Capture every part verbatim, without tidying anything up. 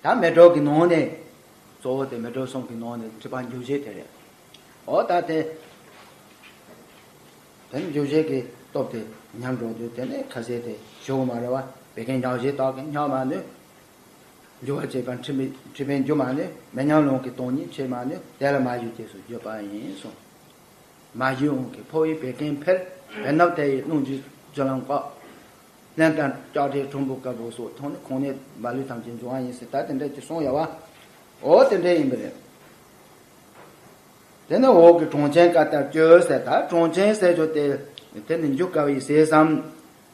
ད་མེ་ཏོག་གི་ནང་ནས། གཙོ་བོ་དེ་མེ་ཏོག་གསུམ་གྱི་ནང་ནས་སྒྲིབ་པ་འཇུག་བྱེད་དེ་རེད། འོ་ད་དེ། དེ་ནི་འཇུག་བྱེད་ཀྱི་སྟོབས་དེ་ཉམས་འགྲོ་དུས་དེ་ནི་ཁ་ཟས་དེ་ཞུགས་མ་རེད་བ། བད་ཀན་ཉམས་བཞེས་དག་གི་ཉམས་མ་ནུས། འཇུ་བ་བྱེད་པ་འཁྲུལ་པའི་འཁྲུལ་པས་འཇུ་མ་ནུས། མེ་ཉམས་རླུང་གི་སྟོང་ཉིད་ཕྱེ་མ་ནུས། དེ་ལ་མ་ཞུགས་ཅེས་སུ་བརྗོད་པ་ཡིན་གསུངས། མ་ཞུགས་འོང་གི་འཕོ་བའི་བད་ཀན་འཕེལ། བེ་སྣབས་དེ་ཡི་རླུང་འཇུ་རྒྱུ་ལམ་བཀག། རླན་དང་ལྕགས་དྲེག་གྲུམ་བུ་དཀར་པོ་སོགས་མཐོང་ནས་ཁོང་ནད་མ་ལུས་ཐམས་ཅད་འཇོམས་པ་ཡིན་ཟེར། ད་དེ་འདྲ་ཅིག་གསུངས་ཡོད་བ། འོ་དེ་འདྲ་ཡིན་པ་རེད། དེ་ནི་འོག་གི་གྲོང་ཆེན་ཀ་ཏར་གྱུར་ཟེར། ད་གྲོང་ཆེན་ཟེར་རྒྱུ་དེ། དེ་ནི་འཇུག་དཀའ་བའི་ཟས་སམ།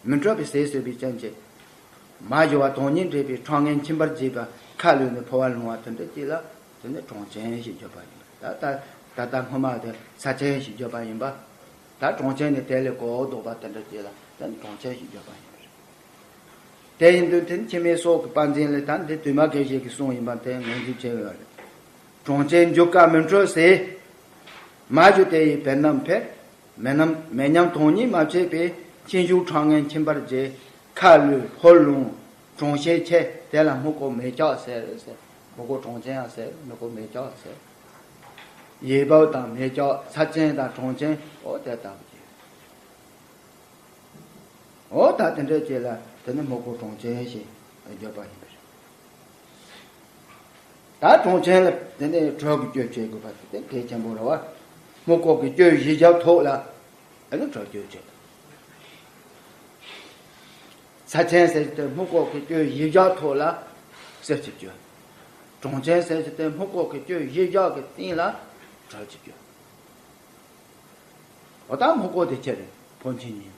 མི་འཕྲོད་པའི་ཟས་ཟོས་པའི་རྐྱེན་གྱིས། མ་ཞུ་བ་དོན་གཉིས་འདྲེས་པའི་ཁྲག་ངན་འཁྱིམ་པར་བྱེད་པ། ཁ་ལུད་ནས་འཕོ་བ་ལོང་བ་དེ་འདྲ་ཅིག་ལ་དེ་ནི་གྲོང་ཆེན་ཞེས་བརྗོད་པ་ཡིན། ད་ད་ད་ལྟ་སྔོན་མ་དེ་ས་ཆེན་ཞེས་བརྗོད་པ་ཡིན་པ། ད་གྲོང་ཆེན་ནི་དེ་ལས་གོ་ལྡོག་པ་དེ་འདྲ་ཅིག་ལ་དེ་ནི་གྲོང་ཆེན་ཞེས་བརྗོད་པ་ཡིན། དེ་ཡིན་དུས་དེ་ནི་འཆི་མེད་སྲོག་གི་དཔལ་འཛིན་ལས། ད་འདི་དུ་མ་དགེ་བཤེས་ཀྱི་གསུང་ཡིན་པ་དེ་ངོས་འཛིན་བྱས་ཡོད་རེད། གྲོང་ཆེན་འཇུག་དཀའ་མི་འཕྲོད་ཟས། མ་ཞུ་དེ་ཡི་བེ་སྣབས་འཕེལ། མེ་ནམ་མེ་ཉམས་དོན་གཉིས་མ་ཕྱེད་པའི། ཁྱིམ་ཞུགས་ཁྲག་ངན་འཁྱིམ་པར་བྱེད། ཁ་ལུད་ཕོ་ལོང་གྲོང་ཤེད་ཆེ། དེ་ལ་སྨུག་པོ་མེ་ལྕགས་ཟེར་ཟེར། སྨུག་པོ་གྲོང་ཆེན་ཡང་ཟེར། སྨུག་པོ་མེ་ལྕགས་ཟེར། ཡེ་བབ་དང་མེ་ལྕགས། ས་ཆེན་དང་གྲོང་ཆེན། འོ་དེ་ལྟ་བུ་ཅིག་འོ་ད་དེ་འདྲ་ཅིག་ལ་དེ་ནི་སྨུག་པོ་གྲོང་ཆེན་ཞེས་བརྗོད་པ་ཡིན་པ་རེད། ད་གྲོང་ཆེན་ལ་དེ་ནི་དྲོད་ཀྱི་སྐྱོན་བྱེད་དགོས་པ་དེ་གལ་ཆེན་པོ་རེད་བ། སྨུག་པོ་གི་སྐྱོན་བཞི་བརྒྱ་ཐོག་ལ་དེ་ནི་དྲོད་སྐྱོན་བྱེད། ས་ཆེན་ཟེར་གྱི་དེ་སྨུག་པོ་གི་སྐྱོན་བཞི་བརྒྱ་ཐོག་ལ་གསེར་གྱི་སྐྱོན། གྲོང་ཆེན་ཟེར་གྱི་དེ་སྨུག་པོ་གི་སྐྱོན་བཞི་བརྒྱ་གི་སྟེང་ལ་དྲོད་ཀྱི་སྐྱོན། འོ་ད་སྨུག་པོ་དེ་ཆེ་རེད། ཕོ་མཆིན་གཉིས།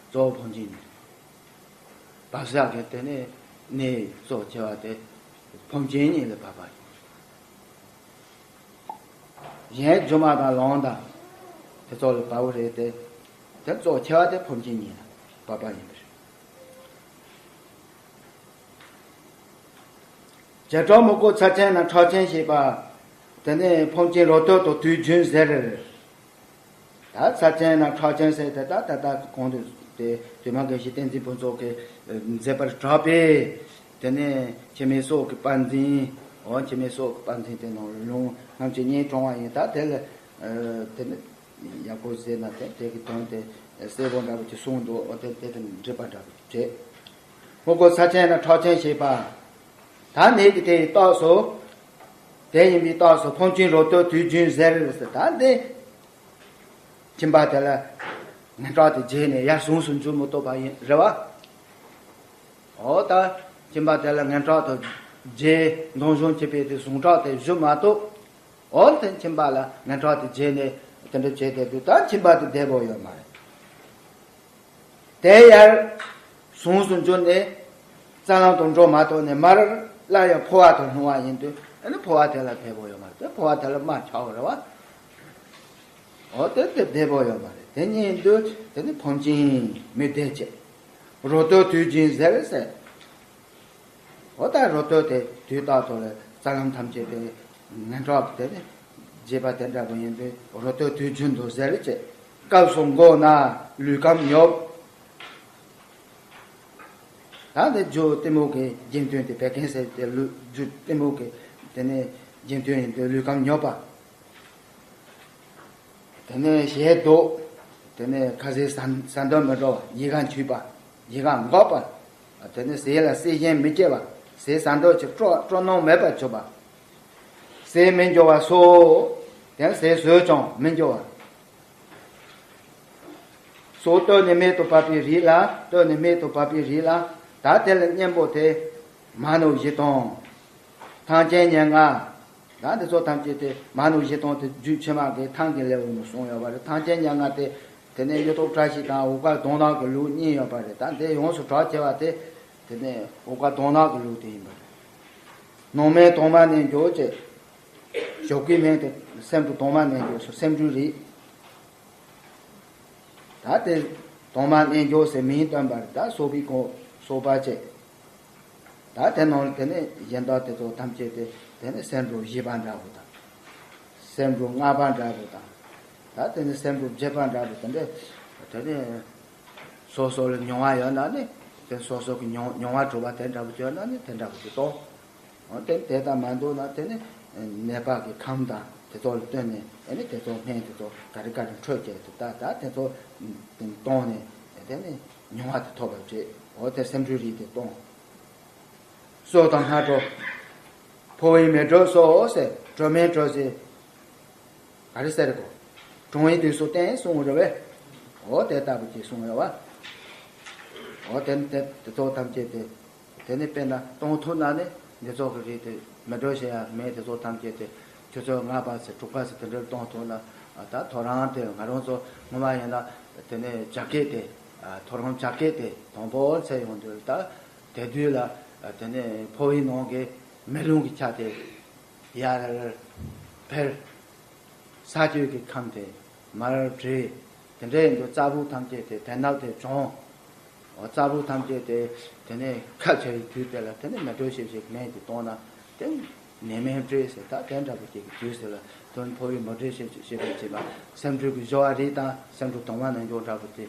གཙོ་བོ་ཕོ་མཆིན་གཉིས་རེད། བབས་ས་གི་དེ་ནས་ནད་གཙོ་ཆེ་བ་དེ་ཕོ་མཆིན་གཉིས་ལ་བབས་པ་ཡིན། གཞན་རྒྱུ་མ་དང་ལོང་དང་དེ་ཚོ་ལ་བབས་པ་རེད་དེ། དེ་གཙོ་ཆེ་བ་དེ་ཕོ་མཆིན་གཉིས་ལ་བབས་པ་ཡིན་པ་རེད། བྱེ་བྲག་སྨུག་པོ་ཚད་ཅན་ན་ཁྲག་ཅན་ཞེས་པ། དེ་ནས་ཕོ་མཆིན་རོ་སྟོད་དང་དུས་རྒྱུན་ཟེར། ད་ཚད་ཅན་ན་ཁྲག་ཅན་ཟེར་དེ་ད་ད་ལྟ་གོང་དུ་དེ་དུ་མ་དགེ་བཤེས་བསྟན་འཛིན་ཕུན་ཚོགས་ཀྱིས་མཛད་པར་གྲགས་པས། དེ་ནས་འཆི་མེད་སྲོག་གི་དཔལ་འཛིན། འོ་འཆི་མེད་སྲོག་གི་དཔལ་འཛིན་དེ་ནང་ལུང་རྣམ་དཔྱོད་སྙིང་དྲོངས་པ་ཡིན། ད་དེ་ལ་དེ་ནི། ཡག་པོ་ཟེར་ན་དེ་དེ་གི་དོན་དེ་གསལ་པོ་འདྲ་བོ་ཅིག་གསུངས་འདུག་འོ་དེ་དེ་དང་འགྲིག་པ་འདྲ་བོ་ཅིག་རེད། སྨུག་པོ་ཚད་ཅན་ན་ཁྲག་ཅན་ཞེས་པ། ད་ནད་ཀྱི་དེ་ཡི་རྟགས་སུ། དེ་ཡིན་པའི་རྟགས་སུ་ཕོ་མཆིན་རོ་སྟོད་དུས་རྒྱུན་ཟེར་ཟེར། ད་འདི་མཆིན་པ་དེ་ལ་ངན་ཁྲག་དེ་རྒྱས་ནས་ཡར་ཟུངས་སུ་འཇུག་མི་ཐུབ་པ་ཡིན་རེད་བ། འོ་ད་མཆིན་པ་དེ་ལ་ངན་ཁྲག་དང་རྒྱས་འདོན་གཞུང་བྱེད་པའི་དེ་ཟུངས་ཁྲག་དེ་བཞུ་མ་ཐུབ། འོ་དེ་མཆིན་པ་ལ་ངན་ཁྲག་དེ་རྒྱས་ནས་དེ་འདྲ་བྱས་བསྡད་དུས་ད་མཆིན་པ་དེ་བདེ་པོ་ཡོད་མ་རེད། དེ་ཡར་ཟུངས་སུ་འཇུག་ནས་རྩ་ལམ་དུ་འགྲོ་མ་ཐུབ་ནས་མར་སླར་ཡང་འཕོ་བ་དུ་ལྷུང་བ་ཡིན་དུས་ཨ་ནི་འཕོ་བ་དེ་ལ་བདེ་པོ་ཡོད་མ་རེད། དེ་འཕོ་བ་དེ་ལ་རྨ་ཆགས་པ་རེད་བ། འོ་དེ་དེ་བདེ་པོ་ཡོད་མ་རེད། དེ་ཉིད་དུ་དེ་ནི་ཕོ་མཆིན་མི་བདེ་བྱེད། རོ་སྟོད་དུས་རྒྱུན་ཟེར་ཟེར། འོ་ད་རོ་སྟོད་དེ་དུས་རྟག་ཏུ་ལ་རྩ་ལམ་ཐམས་ཅད་དེ་ངན་གྲགས་དེ་ནི་རྒྱས་པ་དེ་འདྲ་པོ་ཡིན་པས་རོ་སྟོད་དུས་རྒྱུན་དུ་ཟེར་བྱེད། སྐབས་སུ་མགོ་ན་ལུས་ཁམས་ཉོབ། ད་འདི་རྒྱུ་གཏི་མུག་གི་རྒྱུ་མཐུན་དེ་བད་ཀན་ཟེར་དེ་ལུས་རྒྱུ་གཏི་མུག་གི་དེ་ནི་རྒྱུ་མཐུན་ཡིན་དུས་ལུས་ཁམས་ཉོབ་པ། དེ་ནས་ཞེ་སྡུག་དེ་ནས་ཁ་ཟས་ཟ་ཟ་འདོད་མི་འགྲོ་བ། ཡིད་ཁམས་འཁྱུད་པ། ཡིད་ཁམས་འགོག་པ། དེ་ནས་ཟས་ལ་སྲེད་ཞེན་མི་སྐྱེ་བ། ཟས་ཟ་འདོད་ཀྱི་སྤྲོ་སྤྲོ་སྣང་མེད་པར་གྱུར་པ། ཟས་མི་འགྱུར་བ་སོགས། དེ་ནས་ཟས་ཟོས་ཀྱང་མི་འགྱུར་བ། སོ་སྟོད་ནས་སྨད་དུ་བབས་པའི་རིགས་ལ། སྟོད་ནས་སྨད་དུ་བབས་པའི་རིགས་ལ། ད་དེ་ལ་གཉེན་པོ་དེ་མ་ནུ་བཞི་སྟོང་། ཐང་ཆེན་ཉེར་ལྔ། ད་འདི་ཚོ་ཐམས་ཅད་དེ་མ་ནུ་བཞི་སྟོང་དེ་རྒྱུད་ཕྱི་མ་གི་ཐང་གི་ལེའུ་ནས་གསུངས་ཡོད་པ་རེད། ཐང་ཆེན་ཉེར་ལྔ་དེ་དེ་ནས་གཡུ་ཐོག་བཀྲ་ཤིས་དང་འུག་པ་གདོང་ནག་གི་ལུགས་གཉིས་ཡོད་པ་རེད། ད་འདི་ཡོངས་སུ་གྲགས་ཆེ་བ་དེ་དེ་ནས་འུག་པ་གདོང་ནག་གི་ལུགས་དེ་ཡིན་པ་རེད། ནང་སྨན་དྭངས་མ་གནས་འགྱུར་བཅས། ཞབས་ཀྱི་སྨན་དེ་སེ་འབྲུ་དྭངས་མ་གནས་འགྱུར་སོགས་སེ་འབྲུ་རིགས། ད་དེ་དྭངས་མ་གནས་འགྱུར་ཟེར་མིང་བཏོན་པར་ད་སོགས་པའི་གོང་སོགས་པ་བཅས། ད་དེ་ནང་དེ་ནས་གཞན་དག་དེ་ཚོ་ཐམས་ཅད་དེ་དེ་ནས་སེ་འབྲུ་བཞི་པ་འདྲ་བོ་དང་། སེ་འབྲུ་ལྔ་པ་འདྲ་བོ་དང་། ད་དེ་ནས་སེ་འབྲུ་བརྒྱད་པ་འདྲ་བོ་དེ་འདྲ་དེ་ནས་སོ་སོ་ལ་མྱོང་བ་ཡོད་ན་ནི་དེ་སོ་སོ་གི་མྱོང་མྱོང་བ་གྲུབ་པ་དེ་འདྲ་བོ་ཡོད་ན་ནི་དེ་འདྲ་བོ་དེ་གཏོང་། འོ་དེ་དེ་ལྟར་མ་འདུག་ན་དེ་ནི་ནད་པ་གི་ཁམས་དང་དེ་ཚོ་ལ་ལྟོས་ནས་ཨ་ནི་དེ་ཚོ་སྨན་དེ་ཚོ་ག་རེ་ག་རེ་འཕྲོད་བྱས་ཏེ་ད་ད་དེ་ཚོ་གཏོང་ནས་དེ་ནི་མྱོང་བ་དེ་ཐོབ་པར་བྱེད། འོ་དེ་སེམས་འགྲོས་རིགས་དེ་གཏོང་། སྲོག་དང་སྔ་དྲོ། ཕོ་བའི་མེ་དྲོད་སོགས་ཟེར་དྲོད་མེ་དྲོད་ཟེར། ག་རེ་ཟེར་གོ། གྲོངས་ཡས་དུས་སུ་བསྟེན་གསུངས་རེད་བས། འོ་དེ་ལྟ་བུ་ཅིག་གསུངས་ཡོད་བ། འོ་དེ་དེ་དེ་ཚོ་ཐམས་ཅད་དེ། དེ་ནི་དཔེར་ན་གཏོང་ཐུབ་ན་ནི་འདི་ཚོ་གི་རིགས་དེ་མེ་དྲོད་ཞན་ཡ་མེ་དེ་ཚོ་ཐམས་ཅད་དེ་ཆུ་ཚོད་ལྔ་པ་ཟེར་དྲུག་པ་ཟེར་དེ་འདྲར་གཏོང་ཐུབ་ན། ད་ཐོ་རངས་དེ་ང་རང་ཚོ་སྔོན་མ་ཡིན་ན་དེ་ནི་བྱ་སྐད་དེ། ཐོ་རངས་བྱ་སྐད་དེ་དང་པོ་འཚོལ་ཡོང་དུས་ད་དེ་དུས་ལ་དེ་ནི་ཕོ་བའི་ནང་གི་མེ་རླུང་གི་ཆ་དེ་ཡར་འཕེལ། ས་སྤྱོད་ཀྱི་ཁམས་དེ་མར་བྲོས། དེ་འདྲ་ཡིན་དུས་རྩ་བུག་ཐམས་ཅད་དེ་དེ་ནག་དེ་གྱོང་། འོ་རྩ་བུག་ཐམས་ཅད་དེ་དེ་ནས་ཁ་བྱ་བའི་དུས་དེ་ལ་དེ་ནས་མེ་དྲོད་ཞིབ་ཞིབ་མེད་དེ་གཏོང་ན་དེ་ནད་མེད་བྲོས་ཟེར། ད་དེ་འདྲ་པོ་ཅིག་གི་དུས་ཟེར་ལ་དོན་ཕོ་བའི་མེ་དྲོད་ཞིབ་ཞིབ་ཞིབ་པར་བྱེད་པ་སེམས་འགྲོས་ཀྱི་སྦྱོར་བ་རིགས་དང་སེམས་འགྲོས་དྭངས་མ་རྣལ་འབྱོར་འདྲ་པོ་དེ་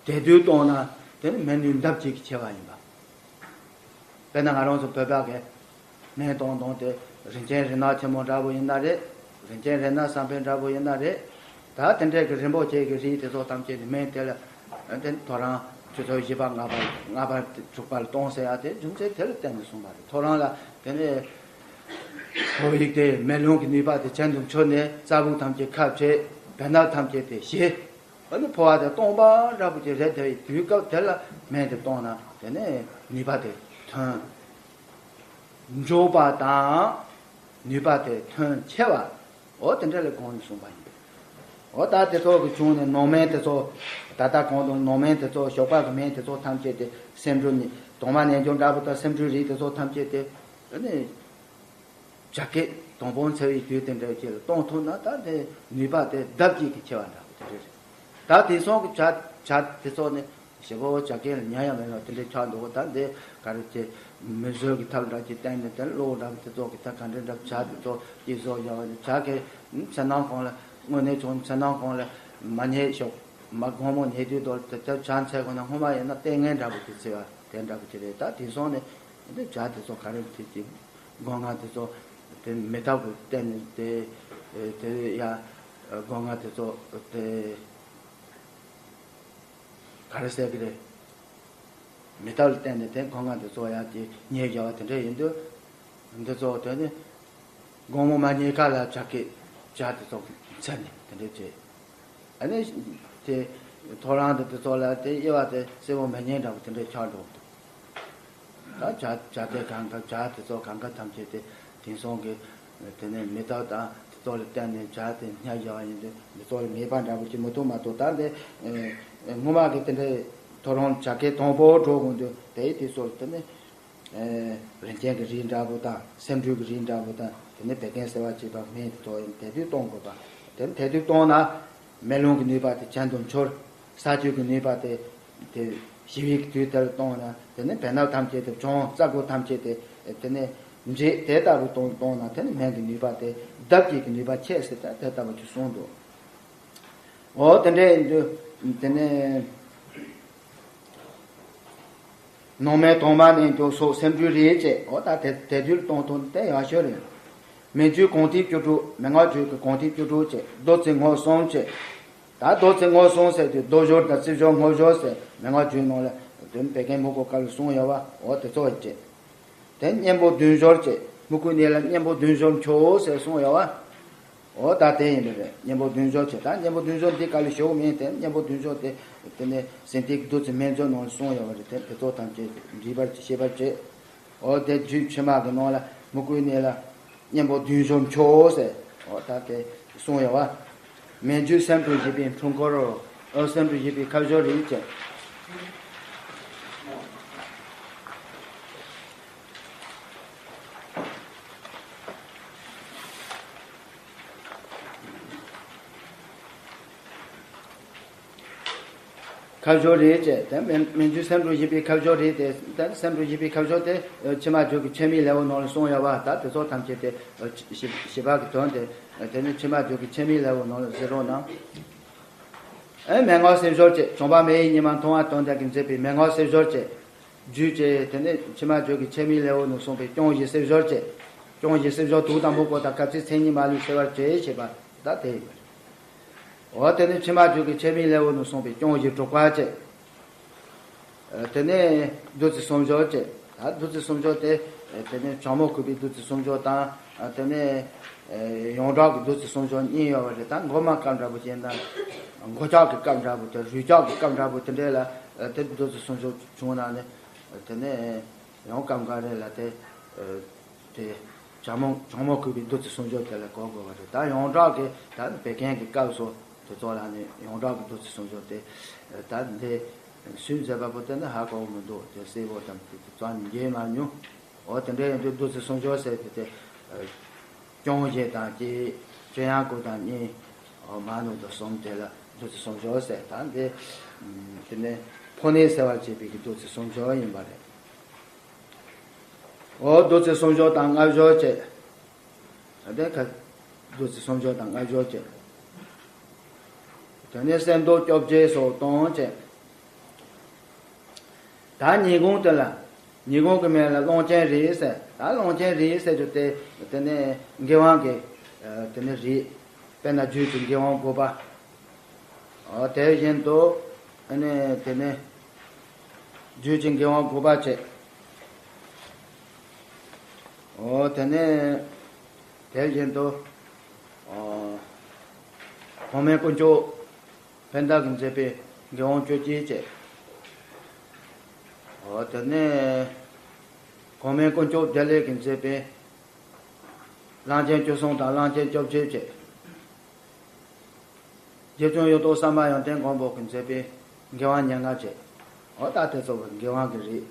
དེ་དུས་གཏོང་ན་དེ་ནི་མེ་ནུས་འདབ་ཅིག་གི་ཆེ་བ་ཡིན་པ། དཔེར་ན་ང་རང་ཚོ་བོད་པ་གི་སྨན་གཏོང་གཏོང་དེ་རིན་ཆེན་རིལ་ནག་ཆེན་མོ་འདྲ་པོ་ཡིན་ན་རེད། རིན་ཆེན་རིལ་ནག་བསམ་འཕེལ་འདྲ་པོ་ཡིན་ན་རེད། ད་དེ་འདྲའི་གི་རིན་པོ་ཆེ་གི་རིགས་དེ་ཚོ་ཐམས་ཅད་ནི་སྨན་དེ་ལ་དེ་ཐོ་རངས་ཆུ་ཚོད་བཞི་པ་ལྔ་པ་ལྔ་པ་དྲུག་པ་ལ་གཏོང་ཟེར་ཡ་དེ་རྒྱུ་མཚན་དེ་ལ་བརྟེན་ནས་གསུངས་པ་རེད། ཐོ་རངས་ལ་དེ་ནས་ཕོ་ཡིག་དེ་མེ་རླུང་གི་ནུས་པ་དེ་གྱེན་དུ་འཕྱུར་ནས་རྩ་བུག་ཐམས་ཅད་ཁ་བྱེ་བེ་ནག་ཐམས་ཅད་དེ་ཞི། ཨ་ནི་ཕོ་བ་དེ་སྟོང་པ་འདྲ་པོ་ཅིག་རེད། དེ་དུས་སྐབས་དེ་ལ་སྨན་དེ་གཏོང་ན་དེ་ནས་ནུས་པ་དེ་ཐོན། མགྱོགས་པ་དང་ནུས་པ་དེ་ཐོན་ཆེ་བ། འོ་དེ་འདྲ་ལས་དགོངས་ནས་གསུངས་པ་ཡིན། འོ་ད་དེ་ཚོ་གི་བྱུང་ནས་ནང་སྨན་དེ་ཚོ་ད་ལྟ་གོང་དུ་ནང་སྨན་དེ་ཚོ་ཞོགས་པ་གི་སྨན་དེ་ཚོ་ཐམས་ཅད་དེ་སེམས་འགྲོས་ནི་དྭངས་མ་རྣལ་འབྱོར་འདྲ་པོ་དང་སེམས་འགྲོས་རིགས་དེ་ཚོ་ཐམས་ཅད་དེ་ཨ་ནི། བྱ་སྐད་དང་པོ་འཚོལ་བའི་དུས་དེ་འདྲ་ཅིག་ལ་གཏོང་ཐུབ་ན་ད་དེ་ནུས་པ་དེ་ལྡབ་གཅིག་གིས་ཆེ་བ་འདྲ་པོ་དེ་རེད། ད་དེང་སང་གི་བྱ་བྱ་དེ་ཚོ་ནི་ཞེ་པོ་བྱ་སྐད་ལ་ཉན་ཡ་མེད་པ་དེ་འདྲ་ཆགས་འདུག་ད་འདི་ག་རེ་ཅེ་མི་བཟོད་ཀྱི་ཐབས་འདྲ་ཅིག་བསྟན་ནས་དེ་གློག་འདྲ་པོ་དེ་ཚོ་གི་ད་ག་འདྲ་འདྲ་བྱ་དེ་ཚོ་སྐྱེ་བཟོ་ཡོང་བ་བྱ་སྐད་མཚན་ནམ་གང་ལ་དངོས་གནས་བྱུང་མཚན་ནམ་གང་ལ་མ་ཉལ་ཞོག་མ་དགོང་མོ་ཉལ་དུས་དོར་དེ་ཚོ་བྱ་འཚོལ་དགོས་ན་སྔོན་མ་ཡིན་ན་ལྟས་ངན་འདྲ་པོ་དེ་ཚེ་བ་དེ་འདྲ་པོ་དེ་རེད། ད་དེང་སང་ནི་འདི་བྱ་དེ་ཚོ་ག་རེ་དེ་ཅིག་སྒོ་ང་དེ་ཚོ་དེ་མེ་ཏོག་གི་སྟེང་ནས་དེ་དེ་ཡ་སྒོ་ང་དེ་ཚོ་དེ་ག་རེ་ཟེར་གི་རེད། མེ་ཏོག་ལ་བརྟེན་ནས་དེ་སྒོ་ང་དེ་ཚོ་ཡ་དེ་ཉལ་བཞག་པ་དེ་འདྲ་ཡིན་དུས་འདི་ཚོ་དེ་ནི་སྒོ་མོ་མ་ཉལ་ཁ་ལ་བྱ་སྐད་བྱ་དེ་ཚོ་འཚོལ་ནས་དེ་འདྲ་བྱས། ཨ་ནི་དེ་ཐོ་རངས་དེ་དེ་ཚོ་ལ་དེ་དབྱེ་བ་དེ་གསལ་པོ་མི་ཉན་འདྲ་པོ་དེ་འདྲ་ཆགས་འགྲོ་འདུག་ད་བྱ་བྱ་དེ་གང་ག་བྱ་དེ་ཚོ་གང་ག་ཐམས་ཅད་དེ་དེང་སང་གི་དེ་ནས་མེ་ཏོག་དང་དེ་ཚོ་ལ་བརྟེན་ནས་བྱ་དེ་ཉལ་བཞག་པ་ཡིན་དུས་འདི་ཚོ་ལ་མེད་པ་འདྲ་པོ་ཅིག་མི་འདུག་མ་གཏོགས་ད་འདི་སྔོན་མ་གི་དེ་འདྲའི་ཐོ་རངས་བྱ་སྐད་དང་པོ་འགྲོ་དགོས་འདུག་དེ་དེ་ཚོ་ལ་དེ་ནས། རིན་ཆེན་གྱི་རིགས་འདྲ་པོ་དང་སེམས་འགྲོས་ཀྱི་རིགས་འདྲ་པོ་དང་དེ་ནས་བད་ཀན་སེལ་བར་བྱེད་པ་སྨན་དེ་ཚོ་ཡང་དལ་དུས་གཏོང་དགོས་པ། དེ་ནས་དལ་དུས་གཏོང་ན་མེ་རླུང་གི་ནུས་པ་དེ་གྱེན་དུ་འཕྱུར། ས་སྤྱོད་ཀྱི་ནུས་པ་དེ་དེ་ཞི་བའི་དུས་དེར་གཏོང་ན་དེ་ནས་བེ་སྣབས་ཐམས་ཅད་དེ་བྱུང་། རྩ་སྒོ་ཐམས་ཅད་དེ་དེ་ནས་འདྲེས། དེ་ལྟ་བུ་གཏོང་གཏོང་ན་དེ་ནས་སྨན་གྱི་ནུས་པ་དེ་ལྡབ་གཅིག་གི་ནུས་པ་ཆེ་ཟེར་ད་དེ་ལྟ་བུ་ཅིག་གསུངས་འདུག་འོ་དེ་འདྲ་ཡིན་དུས་དེ་ནས། ནང་སྨན་དྭངས་མ་རྣལ་འབྱོར་སོགས་སེམས་འགྲོས་རིགས་བཅས། འོ་ད་དེ་དེ་དུས་གཏོང་ཐུབ་དེ་ཡག་ཤོས་རེད། མེ་མཆོད་གང་ཐིག་བཅུ་དྲུག་མན་ངག་བཅུ་གི་གང་ཐིག་བཅུ་དྲུག་བཅས། རྡོ་རྩེ་སྔོ་གསུམ་བཅས། ད་རྡོ་རྩེ་སྔོ་གསུམ་ཟེར་དུས་རྡོ་སྦྱོར་དང་རྩི་སྦྱོར་སྔོ་སྦྱོར་ཟེར་མན་ངག་བཅུའི་ནང་ལ་དོན་བད་ཀན་སྨུག་པོ་དཀར་ལ་གསུངས་ཡོད་པ། འོ་དེ་ཚོ་བཅས། དེ་གཉེན་པོ་བདུན་སྦྱོར་བཅས། སྨུ་གུའི་ནད་ལ་གཉེན་པོ་བདུན་སྦྱོར་མཆོག་ཟེར་གསུངས་ཡོད་པ། འོ་ད་དེ་ཡིན་པ་རེད། གཉེན་པོ་བདུན་སྦྱོར་བྱས། ད་གཉེན་པོ་བདུན་སྦྱོར་འདི་ག་ལ་ཞུགས་མིན་དེ་གཉེན་པོ་བདུན་སྦྱོར་དེ་དེ་ནས་ཟིན་ཏིག་བདུད་རྩི་སྨན་སྦྱོར་ནང་ལ་གསུངས་ཡོད་པ་རེད། དེ་དེ་ཚོ་ཐམས་ཅད་འདྲིས་པར་ཤེས་པར་བྱེད། འོ་དེ་རྒྱུད་ཕྱི་མ་གི་ནང་ལ་སྨུ་གུའི་ནད་ལ་གཉེན་པོ་བདུན་སྦྱོར་མཆོག་ཟེར། འོ་ད་དེ་གསུངས་ཡོད་པ། མེ་མཆོད་སེམས་དང་བཞི་པའི་འཁྲུལ་འཁོར་རོ། འོ་སེམས་དང་བཞི་པའི་ཁ་སྦྱོར་རིགས་བཅས། ཁ་སྦྱོར་རིགས་བཅས། དེ་མེ་མེ་མཆོད་སེམས་དང་བཞི་པའི་ཁ་སྦྱོར་རིགས་དེ། དེ་སེམས་དང་བཞི་པའི་ཁ་སྦྱོར་དེ་ཕྱི་མ་འཇུག་གི་ཆེན་མོའི་ལེའུ་ནང་ལ་གསུངས་ཡོད་པ། ད་དེ་ཚོ་ཐམས་ཅད་དེ་ཞི་ཞི་བ་གི་དོན་དེ་དེ་ནི་ཕྱི་མ་འཇུག་གི་ཆེན་མོའི་ལེའུ་ནང་ལ་གཟིགས་རོགས་གནང་། ཨེ་མན་ངག་སེལ་སྦྱོར་བཅས། བྱམས་པ་མེ་ཡིས་ཉི་མ་མཐོང་བ་དོན་དག་གིས་མཛད་པའི་མན་ངག་སེལ་སྦྱོར་བཅས། རྒྱུད་བཅས་དེ་ནས་ཕྱི་མ་རྒྱུད་ཀྱི་ཆེན་མོའི་ལེའུ་ནས་གསུངས་པའི་སྐྱོང་བཞི་སེལ་སྦྱོར་བཅས། སྐྱོང་བཞི་སེལ་སྦྱོར་དུག་དང་པོ་གོ་དང་སྐབས་ཚིག་མཚན་ཉིད་མ་ལུས་སེལ་བར་བྱེད་ཞེས་པ་ད་དེ་ཡིན་པ་རེད། འོ་དེ་ནས་ཕྱི་མ་རྒྱུད་ཀྱི་ཆེན་མོའི་ལེའུ་ནས་གསུངས་པའི་སྐྱོང་བཞི་དྲུག་པ་བཅས། དེ་ནས་བདུད་རྩི་གསུམ་སྦྱོར་བཅས། ད་བདུད་རྩི་གསུམ་སྦྱོར་དེ་དེ་ནས་བྱང་མོ་གུས་པའི་བདུད་རྩི་གསུམ་སྦྱོར་དང་། དེ་ནས་ཡོངས་གྲགས་ཀྱི་བདུད་རྩི་གསུམ་སྦྱོར་གཉིས་ཡོད་པ་རེད། ད་མགོ་མ་སྐབས་འདྲ་པོ་བྱས་ན། མགོ་ལྕགས་ཀྱི་སྐབས་འདྲ་པོ་དེ་རུས་ལྕགས་ཀྱི་སྐབས་འདྲ་པོ་དེ་འདྲས་ལ་དེ་བདུད་རྩི་གསུམ་སྦྱོར་བྱུང་ན་ནི། དེ་ནས་ཡང་སྐབས་འགའ་རེ་ལ་དེ་དེ་བྱང་མོ་བྱང་མོ་གུས་པའི་བདུད་རྩི་གསུམ་སྦྱོར་དེ་ལ་གོ་དགོས་པ་རེད། ད་ཡོངས་གྲགས་ཀྱི་ད་བད་ཀན་གྱི་སྐབས་སུ་དེ་ཚོ་ལ་ནི་ཡོངས་གྲགས་ཀྱི་བདུད་རྩི་གསུམ་སྦྱོར་དེ། ད་འདི་སུས་མཛད་པ་པོ་དེ་ནི་ཧ་གོ་མི་འདུག་དེ་གསལ་པོ་དང་དེ་དེ་ཙམ་མཇལ་མ་མྱོང་། འོ་དེ་འདྲ་ཡིན་དུས་བདུད་རྩི་གསུམ་སྦྱོར་ཟེར་དེ་དེ། སྐྱོང་བཞི་དང་བཅས་ཅི་ཡང་སྐུ་དང་གཉིས། འོ་མ་ནུ་དང་གསུམ་དེ་ལ་བདུད་རྩི་གསུམ་སྦྱོར་ཟེར། ད་འདི་དེ་ནས་ཕོ་ནད་སེལ་བར་བྱེད་པའི་གི་བདུད་རྩི་གསུམ་སྦྱོར་ཡིན་པ་རེད། འོ་བདུད་རྩི་གསུམ་སྦྱོར་དང་ལྔ་སྦྱོར་བཅས། ད་ལྟའི་ཁ་བདུད་རྩི་གསུམ་སྦྱོར་དང་ལྔ་སྦྱོར་བཅས། དེ་ནས་གསེར་མདོག་སྐྱོབ་བྱེད་སོགས་དང་བཅས། ད་ཉིན་གུང་དེ་ལ་ཉིན་གུང་གི་མིང་ལ་གླང་ཆེན་རིགས་ཟེར། ད་གླང་ཆེན་རིགས་ཟེར་རྒྱུ་དེ་དེ་ནས་མགོན་དབང་གི་དེ་ནས་རིགས། དཔེར་ན་རྒྱུད་ཀྱི་མགོན་དབང་དགུ་པ། འོ་དེ་བཞིན་དུ་ཨ་ནི་དེ་ནས་རྒྱུད་ཀྱི་མགོན་དབང་དགུ་པ་བཅས། འོ་དེ་ནས་དེ་བཞིན་དུ་འོ་གོང་མའི་དཀོན་མཆོག་ཕན་བདག་གིས་མཛད་པའི་མགོན་དབང་བཅོ་བརྒྱད་བཅས། འོ་དེ་ནས་གོང་མའི་དཀོན་མཆོག་བདེ་ལེགས་ཀྱིས་མཛད་པའི་གླང་ཆེན་བཅུ་གསུམ་དང་གླང་ཆེན་བཅོ་བརྒྱད་བཅས། རྗེ་བཙུན་གཡུ་སྟོན་ཟམ་པ་ཡོན་ཏན་མགོན་པོ་གིས་མཛད་པའི་མགོན་དབང་ཉེར་ལྔ་བཅས། འོ་ད་དེ་ཚོ་མགོན་དབང་གི་རིགས།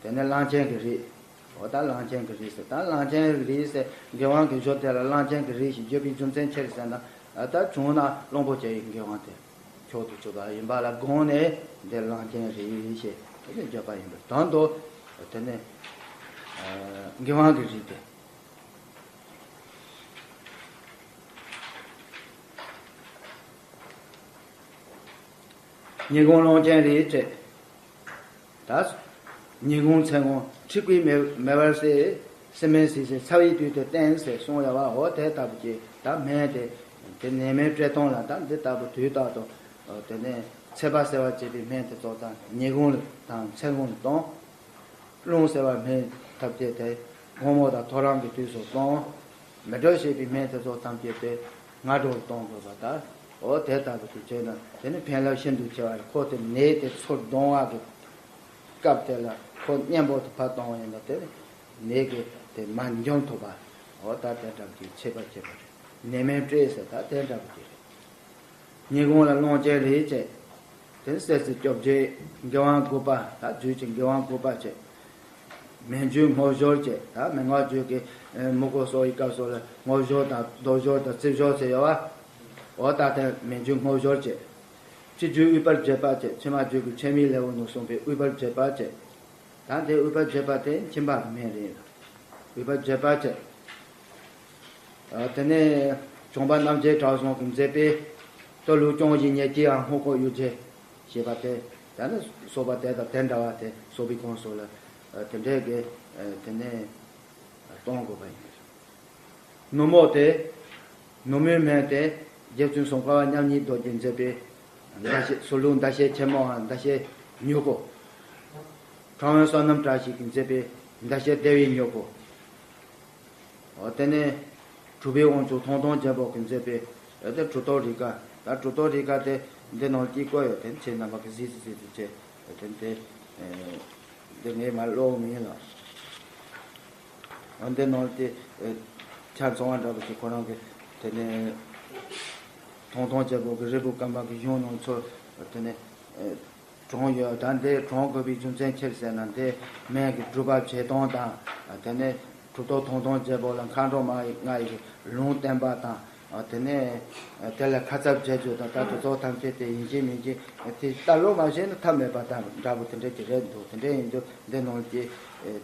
དེ་ནས་གླང་ཆེན་གྱི་རིགས། འོ་ད་གླང་ཆེན་གྱི་རིགས་ཟེར། ད་གླང་ཆེན་གྱི་རིགས་ཟེར་མགོན་དབང་གི་གཞུང་དེ་ལ་གླང་ཆེན་གྱི་རིགས་ཞེས་བརྗོད་པའི་རྒྱུ་མཚན་ཅི་རེད་ཟེར་ན། ད་བྱུང་ན་གླང་པོ་ཆེ་ཡི་མགོན་དབང་དེ་མཆོག་ཏུ་གྱུར་པ་ཡིན་པ་ལ་དགོངས་ནས་འདི་གླང་ཆེན་རིགས་ཞེས་དེ་ནས་བརྗོད་པ་ཡིན་པས། དོན་དུ་དེ་ནས་མགོན་དབང་གི་རིགས་དེ། ཉིན་གུང་གླང་ཆེན་རིགས་བཅས། ད་ཉིན་གུང་མཚན་གུང་ཁྲི་སྐོར་མེ་མེ་བར་སེ། སེ་མེ་སི་སེ་ཚ་བའི་དུས་དེ་བསྟན་ཟེར་གསུངས་ཡོད་པ། འོ་དེ་ལྟ་བུ་ཅིག་ད་སྨན་དེ་དེ་ནད་སྨན་སྤྲད་སྟངས་ལ་ད་འདི་ལྟ་བུ་དུས་རྟག་ཏུ་དེ་ནས་ཚད་པ་སེལ་བར་བྱེད་པའི་སྨན་དེ་ཚོ་དང་ཉིན་གུང་དང་མཚན་གུང་གཏོང་། རླུང་སེལ་བ་སྨན་ཐབས་ཅེས་ཏེ། དགོང་མོ་དང་ཐོ་རངས་ཀྱི་དུས་སུ་གཏོང་། མེ་དྲོད་བྱེད་པའི་སྨན་དེ་ཚོ་ཐམས་ཅད་དེ་སྔ་དྲོར་གཏོང་དགོས་པ་དང་། འོ་དེ་ལྟ་བུ་དུ་བྱས་ན་དེ་ནི་ཕན་རླབས་ཤིན་ཏུ་ཆེ་བ་རེད། ཁོ་དེ་ནད་དེ་ཚུར་གདོང་བ་གི་སྐབས་དེ་ལ་ཁོ་གཉེན་པོ་དེ་ཕར་གཏོང་བ་ཡིན་ན་དེ་ནི་ནད་ཀྱི་དེ་མར་འཇོམས་ཐུབ་པ། འོ་ད་དེ་འདྲ་བ་ཅིག་ཆེ་བ་ཆེ་བ་རེད། ནད་སྨན་སྤྲད་ཟེར་ད་དེ་འདྲ་བ་ཅིག་རེད། ཉིན་གུང་ལ་གླང་ཆེན་རིགས་བཅས། དེ་གསེར་རྩི་བཅོ་བརྒྱད། མགོན་དབང་དགུ་པ། ད་རྒྱུད་ཀྱི་མགོན་དབང་དགུ་པ་བཅས། མན་ཇུ་སྔོ་ཞོར་བཅས། ད་མན་ངག་རྒྱུད་ཀྱི་མུ་གུ་སོགས་ཡི་སྐབས་སོགས་ལ་སྔོ་ཞོར་དང་རྡོ་ཞོར་དང་རྩི་ཞོར་ཟེར་ཡོད་པ། འོ་ད་དེ་མན་ཇུ་སྔོ་ཞོར་བཅས། སྤྱི་རྒྱུད་དབུས་པར་བྱེད་པ་བཅས། ཕྱི་མ་རྒྱུད་ཀྱི་ཆེན་མོའི་ལེའུ་ནས་གསུངས་པའི་དབུས་པར་བྱེད་པ་བཅས། ད་དེ་དབུས་པ་བྱེད་པ་དེ་མཆིན་པ་གི་སྨན་རེད། དབུས་པ་བྱེད་པ་བཅས། ཨ་དེ་ནས་བྱུང་པ་རྣམ་རྒྱལ་གྲགས་བཟང་གིས་མཛད་པའི་སྟོད་ལུགས་སྐྱོང་བཞི་ཉེར་གཅིག་ཡང་སྔོན་འགོག་གཡུལ་རྗེ་ཞེས་པ་དེ། ད་ནི་སོགས་པ་དེ་དང་དེ་འདྲ་བ་དེ་སོགས་པའི་ཁོངས་སུ་ལ་ཨ་དེ་འདྲའི་གི་ཨ་དེ་ནས་གཏོང་དགོས་པ་ཡིན། ནུབ་མོ་དེ། ནུབ་མོའི་སྨན་དེ་རྗེ་བཙུན་སུམ་མཁར་བ་མཉམ་ཉིད་རྡོ་རྗེས་མཛད་པའི་ཟླ་ཤེལ། སྲོ་ལུག་ཟླ་ཤེལ་ཆེན་མོའམ་ཟླ་ཤེལ་མྱུ་གུ། ཁྲ་བོན་བསོད་ནམས་བཀྲ་ཤིས་ཀྱིས་མཛད་པའི་ཟླ་ཤེལ་བདེ་བའི་མྱུ་གུ། འོ་དེ་ནས་གྲུབ་པའི་དབང་ཕྱུག་ཐང་སྟོང་རྒྱལ་པོ་གིས་མཛད་པའི་ཨ་དེ་གྲུབ་ཐོབ་རིགས་ཀ། ད་གྲུབ་ཐོབ་རིགས་ཀ་དེ་འདི་ནང་ལ་གཅིག་བཀོད་ཡོད། དེ་ཁྱེད་རྣམ་པ་གིས་གཟིགས་གཟིགས་གཟིགས་བྱས། དེ་དེ་ཨ་འདི་ངས་མར་ཀློག་མི་ཡིན་ལ། འོ་འདི་ནང་ལ་དེ་ཨ་ཆ་ཚང་བ་འདྲ་པོ་ཞིག་ཁོ་རང་གི་དེ་ནས་ཐང་སྟོང་རྒྱལ་པོ་གི་རིལ་བུ་བསྐམ་པ་གི་གཞུང་ནང་ཚུར་དེ་ནས་ཨ་དྲངས་ཡོད། ད་འདི་དྲངས་དགོས་པའི་རྒྱུ་མཚན་ཅི་ཟེར་ན། འདི་སྨན་གྱི་སྒྲུབ་པ་བྱེད་སྟངས་དང་། དེ་ནས་གྲུབ་ཐོབ་ཐང་སྟོང་རྒྱལ་པོ་ལ་མཁའ་འགྲོ་མ་ལྔ་ཡི་ལུང་བསྟན་པ་དང་། དེ་ནས་དེ་ལ་ཁ་ཚབ་བྱེད་རྒྱུ་དང་། ད་དེ་ཚོ་ཐམས་ཅད་དེ་ཡིན་གཅིག་མིན་གཅིག་དེ་ལྟ་ཀློག་མ་བྱས་ན་ཐབས་མེད་པ་དང་འདྲ་པོ་དེ་འདྲ་ཅིག་རེད་འདུག་དེ་འདྲ་ཡིན་དུས་འདི་ནང་གི་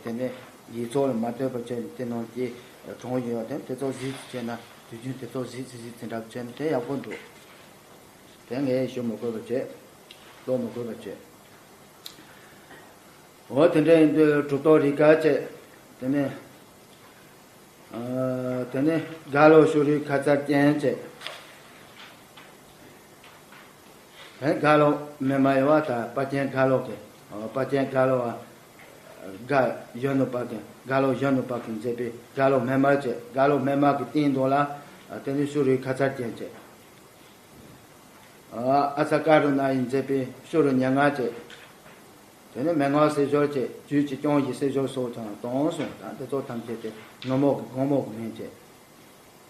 དེ་ནས་ཡིག་ཚོགས་ལ་མ་ལྟོས་པ་བྱས་ནས་དེ་ནང་གི་དྲངས་ཡོད། དེ་དེ་ཚོ་གཟིགས་བྱས་ན། དུས་རྒྱུན་དེ་ཚོ་གཟིགས་གཟིགས་གཟིགས་དེ་འདྲ་བྱས་ན་དེ་ཡག་པོ་འདུག་དེ་ངས་ཞུ་མི་དགོས་པ་བྱས། ཀློག་མི་དགོས་པ་བྱས། འོ་དེ་འདྲ་ཡིན་དུས་གྲུབ་ཐོབ་རིགས་དགའ་བྱས། དེ་ནས་ཨ་དེ་ནས་རྒྭ་ལོ་ཤུ་རུའི་ཁ་ཚར་ཅན་བྱས། ཨེ་རྒྭ་ལོ་སྨན་མ་ཡོད་བ། ད་དཔལ་ཆེན་རྒྭ་ལོ་གི། ཨ་དཔལ་ཆེན་རྒྭ་ལོ་བ། རྒྭ་གཞོན་ནུ་དཔལ་གི། རྒྭ་ལོ་གཞོན་ནུ་དཔལ་གི་མཛད་པའི་རྒྭ་ལོ་སྨན་མ་བྱས། རྒྭ་ལོ་སྨན་མ་གི་སྟེང་དུ་ལ་ཨ་དེ་ནས་ཤུ་རུའི་ཁ་ཚར་ཅན་བྱས། ཨ་ཨ་ཙ་ཀ་རུ་ན་ཡིས་མཛད་པའི་ཤུ་རུ་མྱ་ངན་བྱས། དེ་ནས་མན་ངག་གསེར་ཞོར་བྱས། རྒྱུད་ཀྱི་སྐྱོང་བཞི་གསེར་ཞོར་སོགས་ཀྱང་དང་གསུངས། ད་འདི་ཚོ་ཐམས་ཅད་དེ་ནུབ་མོ་གི་དགོང་མོ་གི་སྨན་བྱས།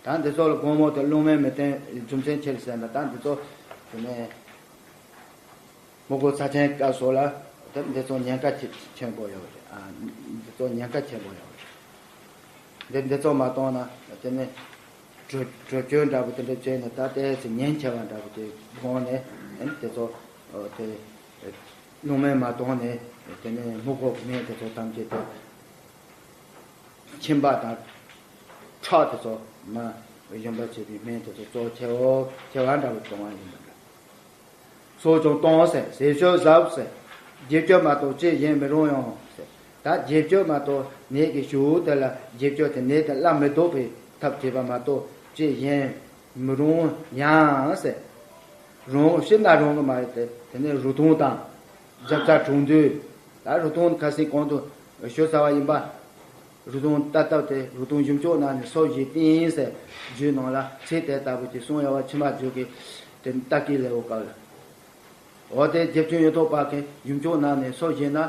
ད་འདི་ཚོ་ལ་དགོང་མོ་དེ་རླུང་སྨན་མི་བསྟེན་རྒྱུ་མཚན་ཅི་རེད་ཟེར་ན། ད་འདི་ཚོ་དེ་ནས་སྨུག་པོ་ཚ་ཆེན་སྐབས་སོགས་ལ་དེ་འདི་ཚོ་ཉེན་ཁ་ཆེ་ཆེན་པོ་ཡོད་རེད། ཨ་འདི་ཚོ་ཉེན་ཁ་ཆེན་པོ་ཡོད་རེད། འདི་འདི་ཚོ་མ་གཏོང་ན་དེ་ནས་དྲོད་དྲོད་སྐྱོན་འདྲ་པོ་དེ་འདྲ་བྱས་ནས། ད་ལྟའི་ཚེ་ཉེན་ཆེ་བ་འདྲ་པོ་དེ་དགོངས་ནས། ཨ་ནི་དེ་ཚོ་ཨོ་དེ་རླུང་སྨན་མ་གཏོང་ནས་དེ་ནས་སྨུག་པོ་གི་སྨན་དེ་ཚོ་ཐམས་ཅད་དེ་མཆིན་པ་དང་ཁྲག་དེ་ཚོ་མ་གཞོམ་པ་བྱེད་པའི་སྨན་དེ་ཚོ་གཙོ་ཆེའོ། ཆེ་བ་འདྲ་པོ་གཏོང་བ་ཡིན་པ་འདྲ། སོགས་ཀྱང་གཏོང་ཟེར། ཟས་སྤྱོད་གཟབ་ཟེར། བརྗེ་སྤྱོད་མ་གཏོགས་ཅི་ཡིན་མི་རུང་ཡང་ཟེར། ད་བརྗེ་སྤྱོད་མ་གཏོགས་ནད་ཀྱི་ཞུ་དེ་ལ་བརྗེ་སྤྱོད་དེ་ནད་དེ་སླར་མི་ལྡོག་པའི་ཐབས་བྱེད་པ་མ་གཏོགས་ཅི་ཡིན་མི་རུང་ཡང་ཟེར། རུང་ཤི་ན་རུང་གི་མ་རེད་དེ། དེ་ནས་རུ་དུང་དང་རྒྱབ་རྩ་གྲོང་རྡོལ། ད་རུ་དུང་ཁ་སང་གོང་དུ་ཞུ་ཚར་བ་ཡིན་པ། རུ་དུང་ལྟ་སྟབས་དེ་རུ་དུང་ཡུམ་ཅོག་ནང་ནས་སོ་བཞི་བསྟན་ཟེར། རྒྱུད་ནང་ལ་ཚིག་དེ་ལྟ་བུ་ཅིག་གསུངས་ཡོད་པ། ཕྱི་མ་རྒྱུད་ཀྱི་དེ་ལྟ་སྐྱེས་ལེའུ་སྐབས་ལ། འོ་དེ་རྒྱབ་ཆུང་ཡོད་ཐོག་པ་གི་ཡུམ་ཅོག་ནང་ནས་སོ་བཞི་ན་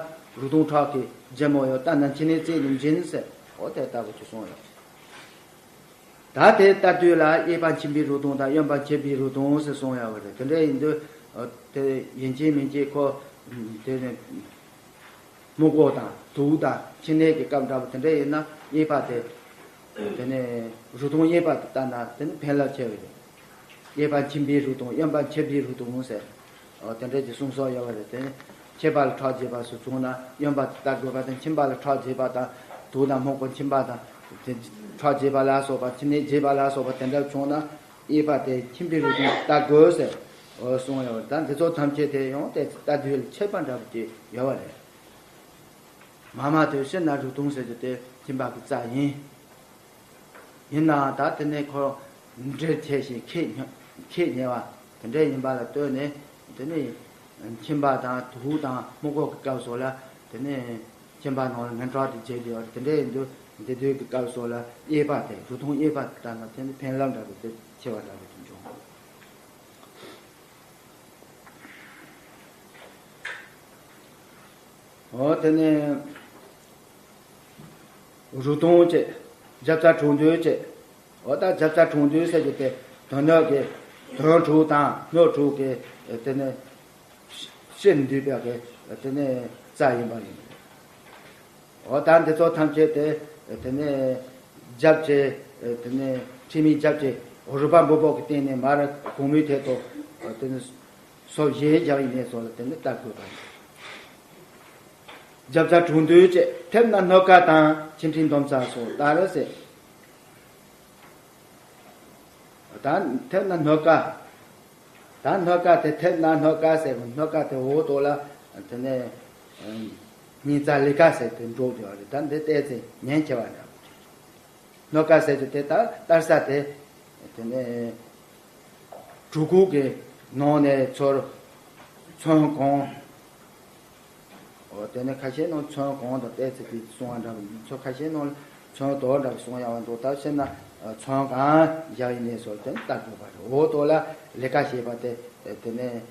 རུ་དུང་ཁྲག་གི་རྒྱལ་མོ་ཡོད། ལྟ་ན་ཕྱི་ནས་རྩེ་ནས་འབྱིན་ཟེར། འོ་དེ་ལྟ་བུ་ཅིག་གསུངས་ཡོད། ད་དེ་ལྟ་དུས་ལ་གཡས་པ་མཆིན་པའི་རུ་དུང་དང་གཡོན་པ་མཆེར་པའི་རུ་དུང་ཟེར་གསུངས་ཡོད་པ་རེད། དེ་འདྲ་ཡིན་དུས་དེ་ཡིན་གཅིག་མིན་གཅིག་ཁོ་དེ་ནས་སྨུག་པོ་དང་དུག་དང་མཆིན་ནད་ཀྱི་སྐབས་འདྲ་པོ་དེ་འདྲ་ཡིན་ན། གཡས་པ་དེ་དེ་ནས་རུ་དུང་གཡས་པ་དེ་ལྟ་ན་དེ་ནི་ཕན་རླབས་ཆེ་བ་རེད། གཡས་པ་མཆིན་པའི་རུ་དུང་གཡོན་པ་མཆེར་པའི་རུ་དུང་ཟེར། ཨོ་དེ་འདྲ་ཅིག་གསུངས་སྲོལ་ཡོད་པ་རེད། དེ་ནི་མཆེར་པ་ལ་ཁྲག་རྒྱས་པ་སོགས་བྱུང་ན་གཡོན་པ་དེ་ལྟ་དགོས་པ་དང་། མཆིན་པ་ལ་ཁྲག་རྒྱས་པ་དང་དུག་དང་སྨུག་པོ་མཆིན་པ་དང་དེ་ཁྲག་རྒྱས་པ་ལ་སོགས་པ། མཆིན་ནད་རྒྱས་པ་ལ་སོགས་པ་དེ་འདྲ་བྱུང་ན་གཡས་པ་དེ་མཆིན་པའི་རུ་དུང་ལྟ་དགོས་ཟེར། ཨོ་གསུངས་ཡོད་པ་རེད། ད་འདི་ཚོ་ཐམས་ཅད་དེ་ཡང་དེ་ལྟ་དུས་ལ་མཆེར་པ་འདྲ་པོ་ཅིག་ཡོད་པ་རེད། མ་མ་དེ་ཤི་ན་རུ་དུང་ཟེར་རྒྱུ་དེ་མཆིན་པ་གི་རྩ་ཡིན། ཡིན་ནའང་ད་དེ་ནས་ཁོ་འདྲེར་ཆེ་ཞིང་ཁེགས་ཉེ་ཁེགས་ཉེ་བ་དེ་འདྲ་ཡིན་པ་ལ་ལྟོས་ནས། དེ་ནས་མཆིན་པ་དང་དུག་དང་སྨུག་པོ་གི་སྐབས་སོགས་ལ་དེ་ནས་མཆིན་པ་ནང་ལ་ངན་ཁྲག་དེ་རྒྱས་ཏེ་ཡོད་རེད། དེ་འདྲ་ཡིན་དུས་འདི་དུས་ཀྱི་སྐབས་སོགས་ལ་གཡས་པ་དེ་རུ་དུང་གཡས་པ་དེ་ལྟ་ན་དེ་ནི་ཕན་རླབས་འདྲ་པོ་དེ་ཆེ་བ་འདྲ་པོ་དེ་འབྱུང་། འོ་དེ་ནས་རུ་དུང་བྱས། རྒྱབ་རྩ་གྲོང་རྡོལ་བྱས། འོ་ད་རྒྱབ་རྩ་གྲོང་རྡོལ་ཟེར་རྒྱུ་དེ་དོན་དག་གི་དོན་དྲུག་དང་སྣོད་དྲུག་གི་དེ་ནས་ཕྱིར་འདུས་པའི་གི་དེ་ནས་རྩ་ཡིན་པ་ཡིན། འོ་ད་འདི་ཚོ་ཐམས་ཅད་དེ་དེ་ནས་རྒྱབ་ཀྱི་དེ་ནས་མཁྲིས་མའི་རྒྱབ་ཀྱི་རུས་པ་འབུར་བོ་གི་སྟེང་ནས་མར་གོང་མའི་ཐད་དུ་དེ་ནས་སོ་བཞི་བཞག་ཡིན་ནས་སོ་ལ་དེ་ནས་ལྟ་དགོས་པ་ཡིན། རྒྱབ་རྩ་གྲོང་རྡོལ་བྱས། མཐེབ་ན་སྣོད་ཀ་དང་། ཆེ་འབྲིང་འདོམ་རྩ་སོགས་ལྟར་ཟེར། ད་མཐེབ་ན་སྣོད་ཀ། ད་སྣོད་ཀ་དེ་མཐེབ་ན་སྣོད་ཀ་ཟེར་བ། སྣོད་ཀ་དེ་འོག་ཏོ་ལ་དེ་ནས་སྙིང་རྩ་ལི་ཀ་ཟེར་དེ་འགྲོ་དེ་བ་རེད། ད་འདི་བལྟས་ཚེ་ཉན་ཆེ་བ་འདྲ། སྣོད་ཀ་ཟེར་རྒྱུ་དེ་ད་ལྟར་ས་དེ་དེ་ནས་གྲུ་གུ་གི་ནང་ནས་ཚུར་ཚོན་གང་། འོ་དེ་ནས་ཁ་ཤས་ནང་ཚོན་གང་དང་བལྟས་ཚེ་དེ་གསུང་བ་འདྲ་བ་འདུག་ཚོ་ཁ་ཤས་ནང་ཚོན་དོ་འདྲ་བ་གསུང་ཡ་བ་འདུག་ད་ཤེ་ན་ཚོན་གང་བཞག་ཡིན་ནས་སོ་དེ་ནི་ལྟ་དགོས་པ་རེད། འོ་དོ་ལ་ལི་ཀ་ཞེས་པ་དེ་དེ་ནས་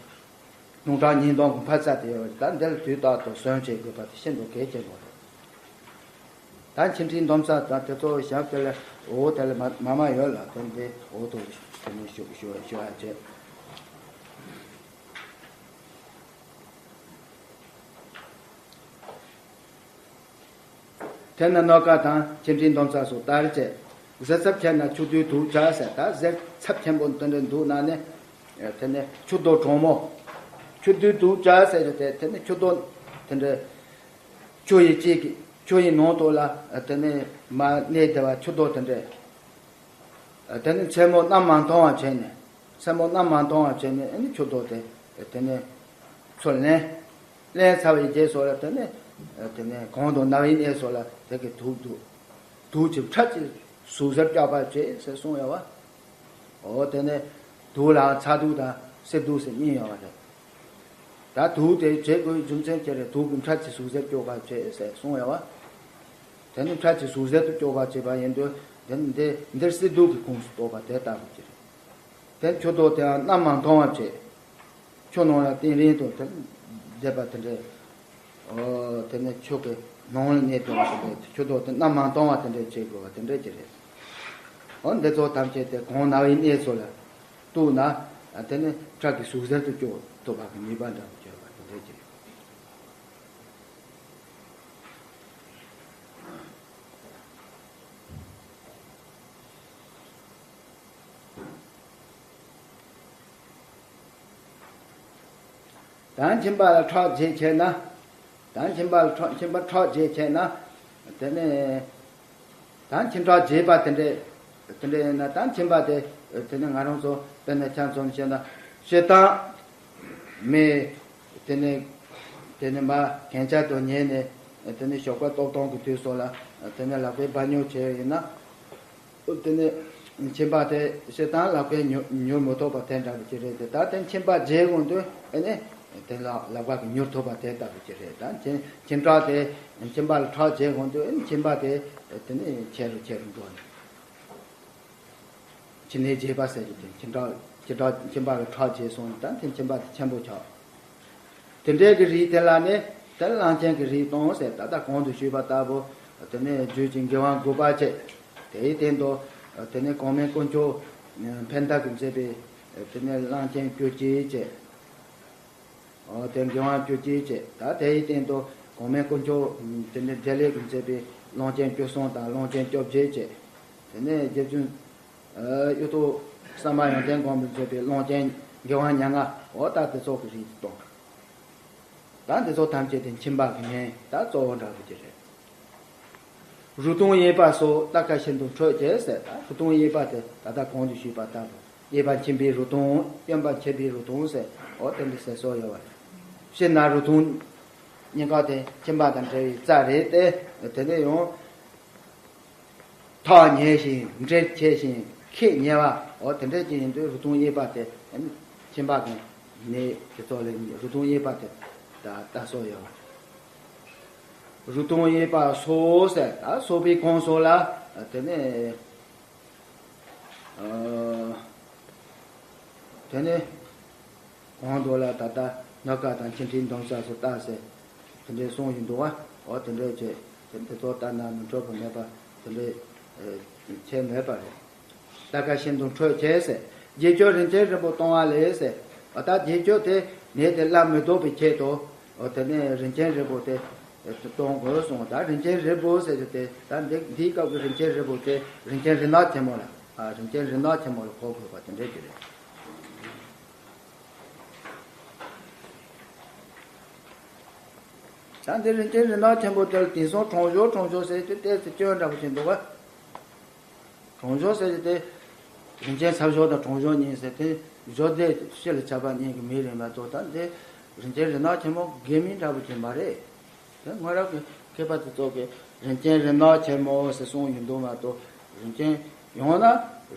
སྣང་གྲགས་གཉིས་སྟོང་གི་འཕར་རྩ་དེ་ཡོད་རེད། ད་འདི་ལ་དུས་རྟག་ཏུ་ཟོན་བྱེད་དགོས་པ་དེ་ཤིན་ཏུ་གལ་ཆེན་པོ་རེད། ད་ཆེ་འབྲིང་འདོམ་རྩ་དང་དེ་ཚོ་ཞབས་དེ་ལ་འོ་དེ་ལ་མ་མ་མ་ཡོད་ལ་དེ་འདི་འོ་དོ་དེ་ནས་ཞུ་ཞུ་ཞུ་ཡ་བྱེད། མཐེབ་ན་སྣོད་ཀ་དང་། ཆེ་འབྲིང་འདོམ་རྩ་སོགས་ལྟར་བྱས། གཟེར་ཚབས་ཆེ་ན་ཆུ་རྡོལ་དུག་བྱ་ཟེར། ད་གཟེར་ཚབས་ཆེན་པོ་འདི་འདྲ་འདུག་ན་ནི་དེ་ནས་ཆུ་རྡོལ་གྲང་མོ། ཆུ་རྡོལ་དུག་བྱ་ཟེར་རྒྱུ་དེ་དེ་ནས་ཆུ་རྡོལ་དེ་འདྲ་ཆུ་ཡི་གཅིག་གི་ཆུ་ཡི་ནང་དུ་ལ་དེ་ནས་མ་གནས་བདེ་བ་ཆུ་རྡོལ་དེ་འདྲ། དེ་ནས་མཚན་མོ་གནམ་མ་མཐོང་བ་བྱས་ནས། མཚན་མོ་གནམ་མ་མཐོང་བ་བྱས་ནས་ཨ་ནི་ཆུ་རྡོལ་དེ་དེ་ནས་ཚུར་ལེན། ལེན་ཚར་བའི་རྗེས་སུ་ལ་དེ་ནས་ དེ་ནས་གོང་དུ་རྣ་བའི་གནས་སོགས་ལ་དེ་གི་དུག་འདུག་དུག་ཅིག་ཁྲག་ཅིག་ཟུག་གཟེར་བཀྱག་པར་བྱེད་ཟེར་གསུངས་ཡོད་བ། འོ་དེ་ནས་དུག་ལའང་ཚ་དུག་དང་བསིལ་དུག་ཟེར་གཉིས་ཡོད་བ་རེད། ད་དུག་དེ་བྱེད་དགོས་རྒྱུ་མཚན་ཅི་རེད། དུག་གི་ཁྲག་ཅིག་ཟུག་གཟེར་བཀྱག་པར་བྱེད་ཟེར་གསུངས་ཡོད་བ། དེ་ནི་ཁྲག་ཅིག་ཟུག་གཟེར་དུ་བཀྱག་པར་བྱེད་པ་ཡིན་དུས་དེ་ནི་འདི་འདིར་བསིལ་དུག་གི་ཁོངས་སུ་གཏོགས་པ་དེ་ལྟ་བུ་ཅི་རེད། དེ་ཆུ་དོག་དེའང་རྣམ་མ་མཐོང་བར་བྱེད། ཆུ་ནང་ལ་གཏན་རིང་དུ་དེ་བསྡད་པ་དེ་འདྲས། ཨོ་དེ་ནས་ཆུ་གི་ནང་ལ་གནས་པའི་བ་དེ་འདྲས། ཆུ་དོག་དེ་རྣམ་མ་མཐོང་བ་དེ་འདྲས་བྱེད་དགོས་པ་དེ་འདྲས་ཀྱི་རེད། ཨོ་འདི་ཚོ་ཐམས་ཅད་དེ་གོང་རྣ་བའི་གནས་སོགས་ལ་གཏུགས་ན་དེ་ནི་ཁྲག་གི་ཟུག་གཟེར་དུ་བཀྱག་ཐུབ་པ་གི་ནུས་པ་འདྲ་བོ་ཡོད་པ་དེ་འདྲས་ཀྱི་རེད། ད་མཆིན་པ་ལ་ཁྲག་འཇིབ་བྱས་ན། ད་མཆིན་པ་ལ་ཁྲག་མཆིན་པ་ཁྲག་འཇིབ་བྱས་ན། དེ་ནས་ད་མཆིན་ཁྲག་འཇིབ་པ་དེ་འདྲས་དེ་འདྲས་ཡིན་ན། ད་མཆིན་པ་དེ་དེ་ནས་ང་རང་ཚོ་དཔེར་ན་ཆ་མཚོན་བྱས་ན་ཞེ་སྡང་མེད། དེ་ནས་དེ་ནས་མ་གན་རྐྱལ་དུ་ཉལ་ནས་དེ་ནས་ཞོགས་པ་ལྟོགས་སྟོང་གི་དུས་སོགས་ལ་དེ་ནས་ལག་པས་འབག་ཉོ་བྱས་ཡིན་ན། དེ་ནས་མཆིན་པ་དེ་ཞེ་སྡང་ལག་པས་ཉོ་ཉོ་མི་ཐུབ་པ་དེ་འདྲ་བོ་ཅིག་རེད་དེ། ད་དེ་མཆིན་པ་འཇིབ་འོང་དུས་ཨེ་ནས་དེ་ལ་ལག་པ་གིས་ཉོ་ཐུབ་པ་དེ་ལྟ་བུ་ཅིག་རེད། ད་མཆིན་མཆིན་ཁྲག་དེ་མཆིན་པ་ལ་ཁྲག་འཇིབ་འོང་དུས་ཨེ་ནས་མཆིན་པ་དེ་དེ་ནས་ཆེ་རུ་ཆེ་རུ་འགྲོ་ནས། མཆིན་ནད་འཇིབ་པ་ཟེར་གྱི་དེ་མཆིན་ཁྲག་མཆིན་ཁྲག་མཆིན་པ་གི་ཁྲག་འཇིབ་སོང་ད་དེ་མཆིན་པ་དེ་ཆེན་པོ་ཆགས། དེ་འདྲའི་གི་རིགས་དེ་ལ་ནི་དེ་གླང་ཆེན་གྱི་རིགས་དང་ཟེར། ད་ལྟ་གོང་དུ་ཞུས་པ་ལྟ་བུ་དེ་ནས་རྒྱུད་ཀྱི་མགོན་དབང་དགུ་པ་བཅས། དེའི་སྟེང་དུ་དེ་ནས་གོང་མའི་དཀོན་མཆོག་འཕན་ཐབས་ཀྱིས་མཛད་པའི་དེ་ནས་གླང་ཆེན་བཅུ་གཅིག་བཅས། དེ་མགོན་དབང་བཅུ་གཅིག་བཅས། ད་དེའི་སྟེང་དུ་གོང་མའི་དཀོན་མཆོག་དེ་ནས་བདེ་ལེགས་ཀྱིས་མཛད་པའི་གླང་ཆེན་བཅུ་གསུམ་དང་གླང་ཆེན་བཅོ་བརྒྱད་བཅས། དེ་ནས་རྗེ་བཙུན་གཡུ་ཐོག་ས་མ་ཡོན་ཏན་སྒོམ་པས་མཛད་པའི་གླང་ཆེན་མགོན་དབང་མྱ་ངན། འོ་ད་དེ་ཚོ་གི་རིགས་དང་། ད་འདི་ཚོ་ཐམས་ཅད་དེ་མཆིན་པ་གི་ནད་ད་གཙོ་བོ་འདྲ་བོ་ཅིག་རེད། རུ་དུང་གཡས་པ་སོགས་རྟ་ཁ་ཤིན་ཏུ་ཁྲོད་ཅེས་ཟེར། ད་རུ་དུང་གཡས་པ་དེ་ད་ལྟ་གོང་དུ་ཞུས་པ་ལྟ་བུ་གཡས་པ་མཆིན་པའི་རུ་དུང་གཡོན་པ་མཆེར་པའི་རུ་དུང་ཟེར། འོ་དེ་འདྲ་ཟེར་སྲོལ་ཡོད་པ་རེད། སྤྱིར་ན་རུ་དུང་གཉིས་ཀ་དེ་མཆིན་པ་དང་འབྲེལ་བའི་རྩ་རེད་དེ། དེ་ནས་ཡང་། ཐག་ཉེ་ཞིང་འབྲེལ་ཆེ་ཞིང་ཁེགས་ཉེ་བ། འོ་དེ་འདྲ་ཅིག་ཡིན་དུས་རུ་དུང་གཡས་པ་དེ་མཆིན་པ་གི་ནད་དེ་ཚོ་ལ་རུ་དུང་གཡས་པ་དེ་ད་ལྟ་སྲོལ་ཡོད་པ། རུ་དུང་གཡས་པ་སོགས་ཟེར། ད་སོགས་པའི་ཁོངས་སོགས་ལ་དེ་ནས་ཨ་དེ་ནས། གོང་དུ་ལ་ད་ལྟ་སྣ་ཁ་དང་མཆིན་མཁྲིས་འདོམ་ས་སུ་ལྟ་ཟེར། དེ་འདྲའི་གསུངས་ཡོད་འདུག་བ། འོ་དེ་འདྲའི་བྱས་དེ་འདི་ཚོ་ལྟ་ན་མི་འཕྲོད་པ་མེད་པ་དེ་འདྲའི་ཆེ་མེད་པ་རེད། རྟ་ཁ་ཤིན་ཏུ་ཁྲོད་ཆེ་ཟེར། བརྒྱད་ཅུ་རིན་ཆེན་རིལ་བུ་གཏོང་བ་ལས་ཟེར། འོ་ད་བརྒྱད་ཅུ་དེ་ནད་དེ་སླར་མི་ལྡོག་པའི་ཆེད་དུ། འོ་དེ་ནས་རིན་ཆེན་རིལ་བུ་དེ་གཏོང་དགོས་གསུངས། ད་རིན་ཆེན་རིལ་བུ་ཟེར་རྒྱུ་དེ་ད་འདི་འདིའི་སྐབས་ཀྱི་རིན་ཆེན་རིལ་བུ་དེ་རིན་ཆེན་རིན་ནག་ཆེན་མོ་ལ། ཨ་རིན་ཆེན་རིན་ནག་ཆེན་མོ་ལ་གོ་དགོས་པ་དེ་འདྲའི་རྒྱུ་རེད། ད་འདི་རིན་ཆེན་རིན་ནག་ཆེན་པོ་དེར་དེང་སང་གྲང་གཞོགས་གྲང་གཞོགས་ཟེར་དུས་ཏོག་ཙམ་སྐྱོན་འདྲ་པོ་ཞིག་འདུག་ག་གྲང་གཞོགས་ཟེར་དུས་དེ་རིན་ཆེན་ཚ་གཞོགས་དང་གྲང་གཞོགས་གཉིས་ཟེར་དེ་གཞོགས་འདེགས་སྤྱི་ལ་ཁྱབ་པ་གཉིས་ཀྱི་མིང་རེད་མ་གཏོགས། ད་འདི་རིན་ཆེན་རིན་ནག་ཆེན་མོ་དགེ་མིང་འདྲ་པོ་ཞིག་མ་རེད། དེ་སྔོན་རབས་ཀྱི་མཁས་པ་དེ་ཚོ་གིས་རིན་ཆེན་རིན་ནག་ཆེན་མོ་ཟེར་གསུངས་ཡོད་འདུག་མ་གཏོགས། རིན་ཆེན་ཡང་ན་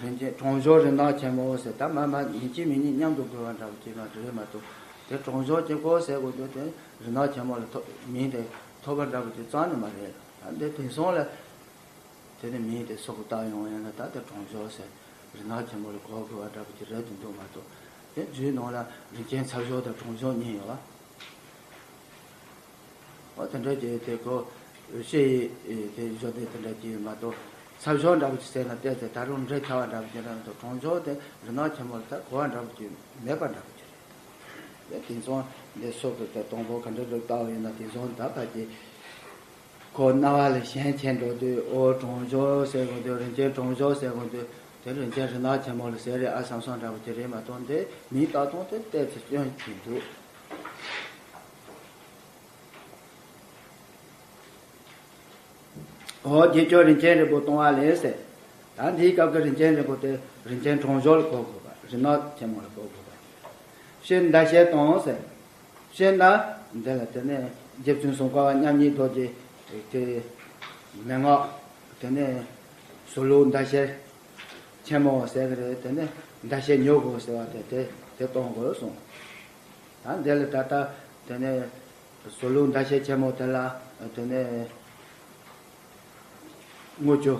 རིན་ཆེན་གྲང་གཞོགས་རིན་ནག་ཆེན་མོ་ཟེར། ད་མ་མ་ཡིན་གཅིག་མིན་གཉིས་མཉམ་དུ་དགོས་པ་འདྲ་བོ་ཅིག་མ་རེད་མ་གཏོགས། དེ་གྲང་གཞོགས་གཅིག་པོ་ཟེར་དགོས་འདུག་དེ་རིན་ནག་ཆེན་མོ་ལ་ཐོ་མིང་དེ་ཐོབ་པ་འདྲ་བོ་ཅིག་རྩ་ནས་མ་རེད། ད་འདི་དེང་སང་ལ་དེ་ནི་མིང་དེ་སོག་པོ་བཏགས་ཡོང་ཡང་ན། ད་དེ་གྲང་གཞོགས་ཟེར་རིན་ནག་ཆེན་མོ་ལ་གོ་དགོས་པ་འདྲ་བོ་ཅིག་རེད་འདུག་མ་གཏོགས། དེ་རྒྱུད་ནང་ལ་རིན་ཆེན་ཚ་གཞོགས་དང་གྲང་གཞོགས་གཉིས་ཡོད་པ། འོ་དེ་འདྲ་ཅིག་དེ་ཁོ་ཤེས་ཡི་དེ་གཞོགས་འདེགས་དེ་འདྲ་ཅིག་མ་གཏོགས། ཚ་གཞོགས་འདྲ་པོ་ཅིག་ཟེར་ན་ཏོག་ཙམ་ད་རུང་འགྲིག་ཚར་བ་འདྲ་པོ་ཅིག་རེད་མ་གཏོགས། གྲང་གཞོགས་དེ་རིན་ནག་ཆེན་མོ་ལ་ད་གོ་བ་འདྲ་པོ་ཅིག་མེད་པ་འདྲ་པོ་ཅིག་རེད། དེ་དེང་སང་འདི་སོག་གི་དེ་དང་པོ་ག་འདྲ་རེད་བལྟ་བ་ཡིན་ན། དེང་སང་ད་ཕལ་ཆེར་ཁོ་རྣ་བ་ལ་ཞེན་ཆེ་འགྲོ་དུས། འོ་གྲང་གཞོགས་ཟེར་དགོས་དུས། རིན་ཆེན་གྲང་གཞོགས་ཟེར་དགོས་དུས། དེ་རིན་ཆེན་རིན་ནག་ཆེན་མོ་ལ་ཟེར་རེད་ཨ་བསམ་བསམ་འདྲ་པོ་ཅིག་རེད་མ་གཏོགས། འདི་མིང་བཏགས་སྟངས་དེ་ཏོག་ཙམ་སྐྱོན་ཅིག་འདུག་འོ་བརྒྱད་ཅུ་རིན་ཆེན་རིལ་བུ་གཏོང་བ་ལས་ཟེར། ད་འདིའི་སྐབས་ཀྱི་རིན་ཆེན་རིལ་བུ་དེ་རིན་ཆེན་གྲང་གཞོགས་ལ་གོ་དགོས་པ། རིན་ནག་ཆེན་མོ་ལ་གོ་དགོས་པ། ཕྱིར་མདའ་བཞེས་དང་ཟེར། ཕྱིར་ན་འདི་ལ་དེ་ནས་ རྗེ་བཙུན་སུམ་མཁའ་བ་མཉམ་ཉིད་རྡོ་རྗེ་དེ་མན་ངག་དེ་ནས་ཟུར་ལུགས་མདའ་ཤེལ་ཆེན་མོ་ཟེར་གི་རེད། དེ་ནས་མདའ་ཤེལ་མྱུ་གུ་ཟེར་བ་དེ་དེ་དེ་གཏོང་དགོས་གསུངས། ད་འདི་ལ་ད་ལྟ་དེ་ནས་ཟུར་ལུགས་མདའ་ཤེལ་ཆེན་མོ་དེ་ལ་དེ་ནས། དངུལ་ཆུ་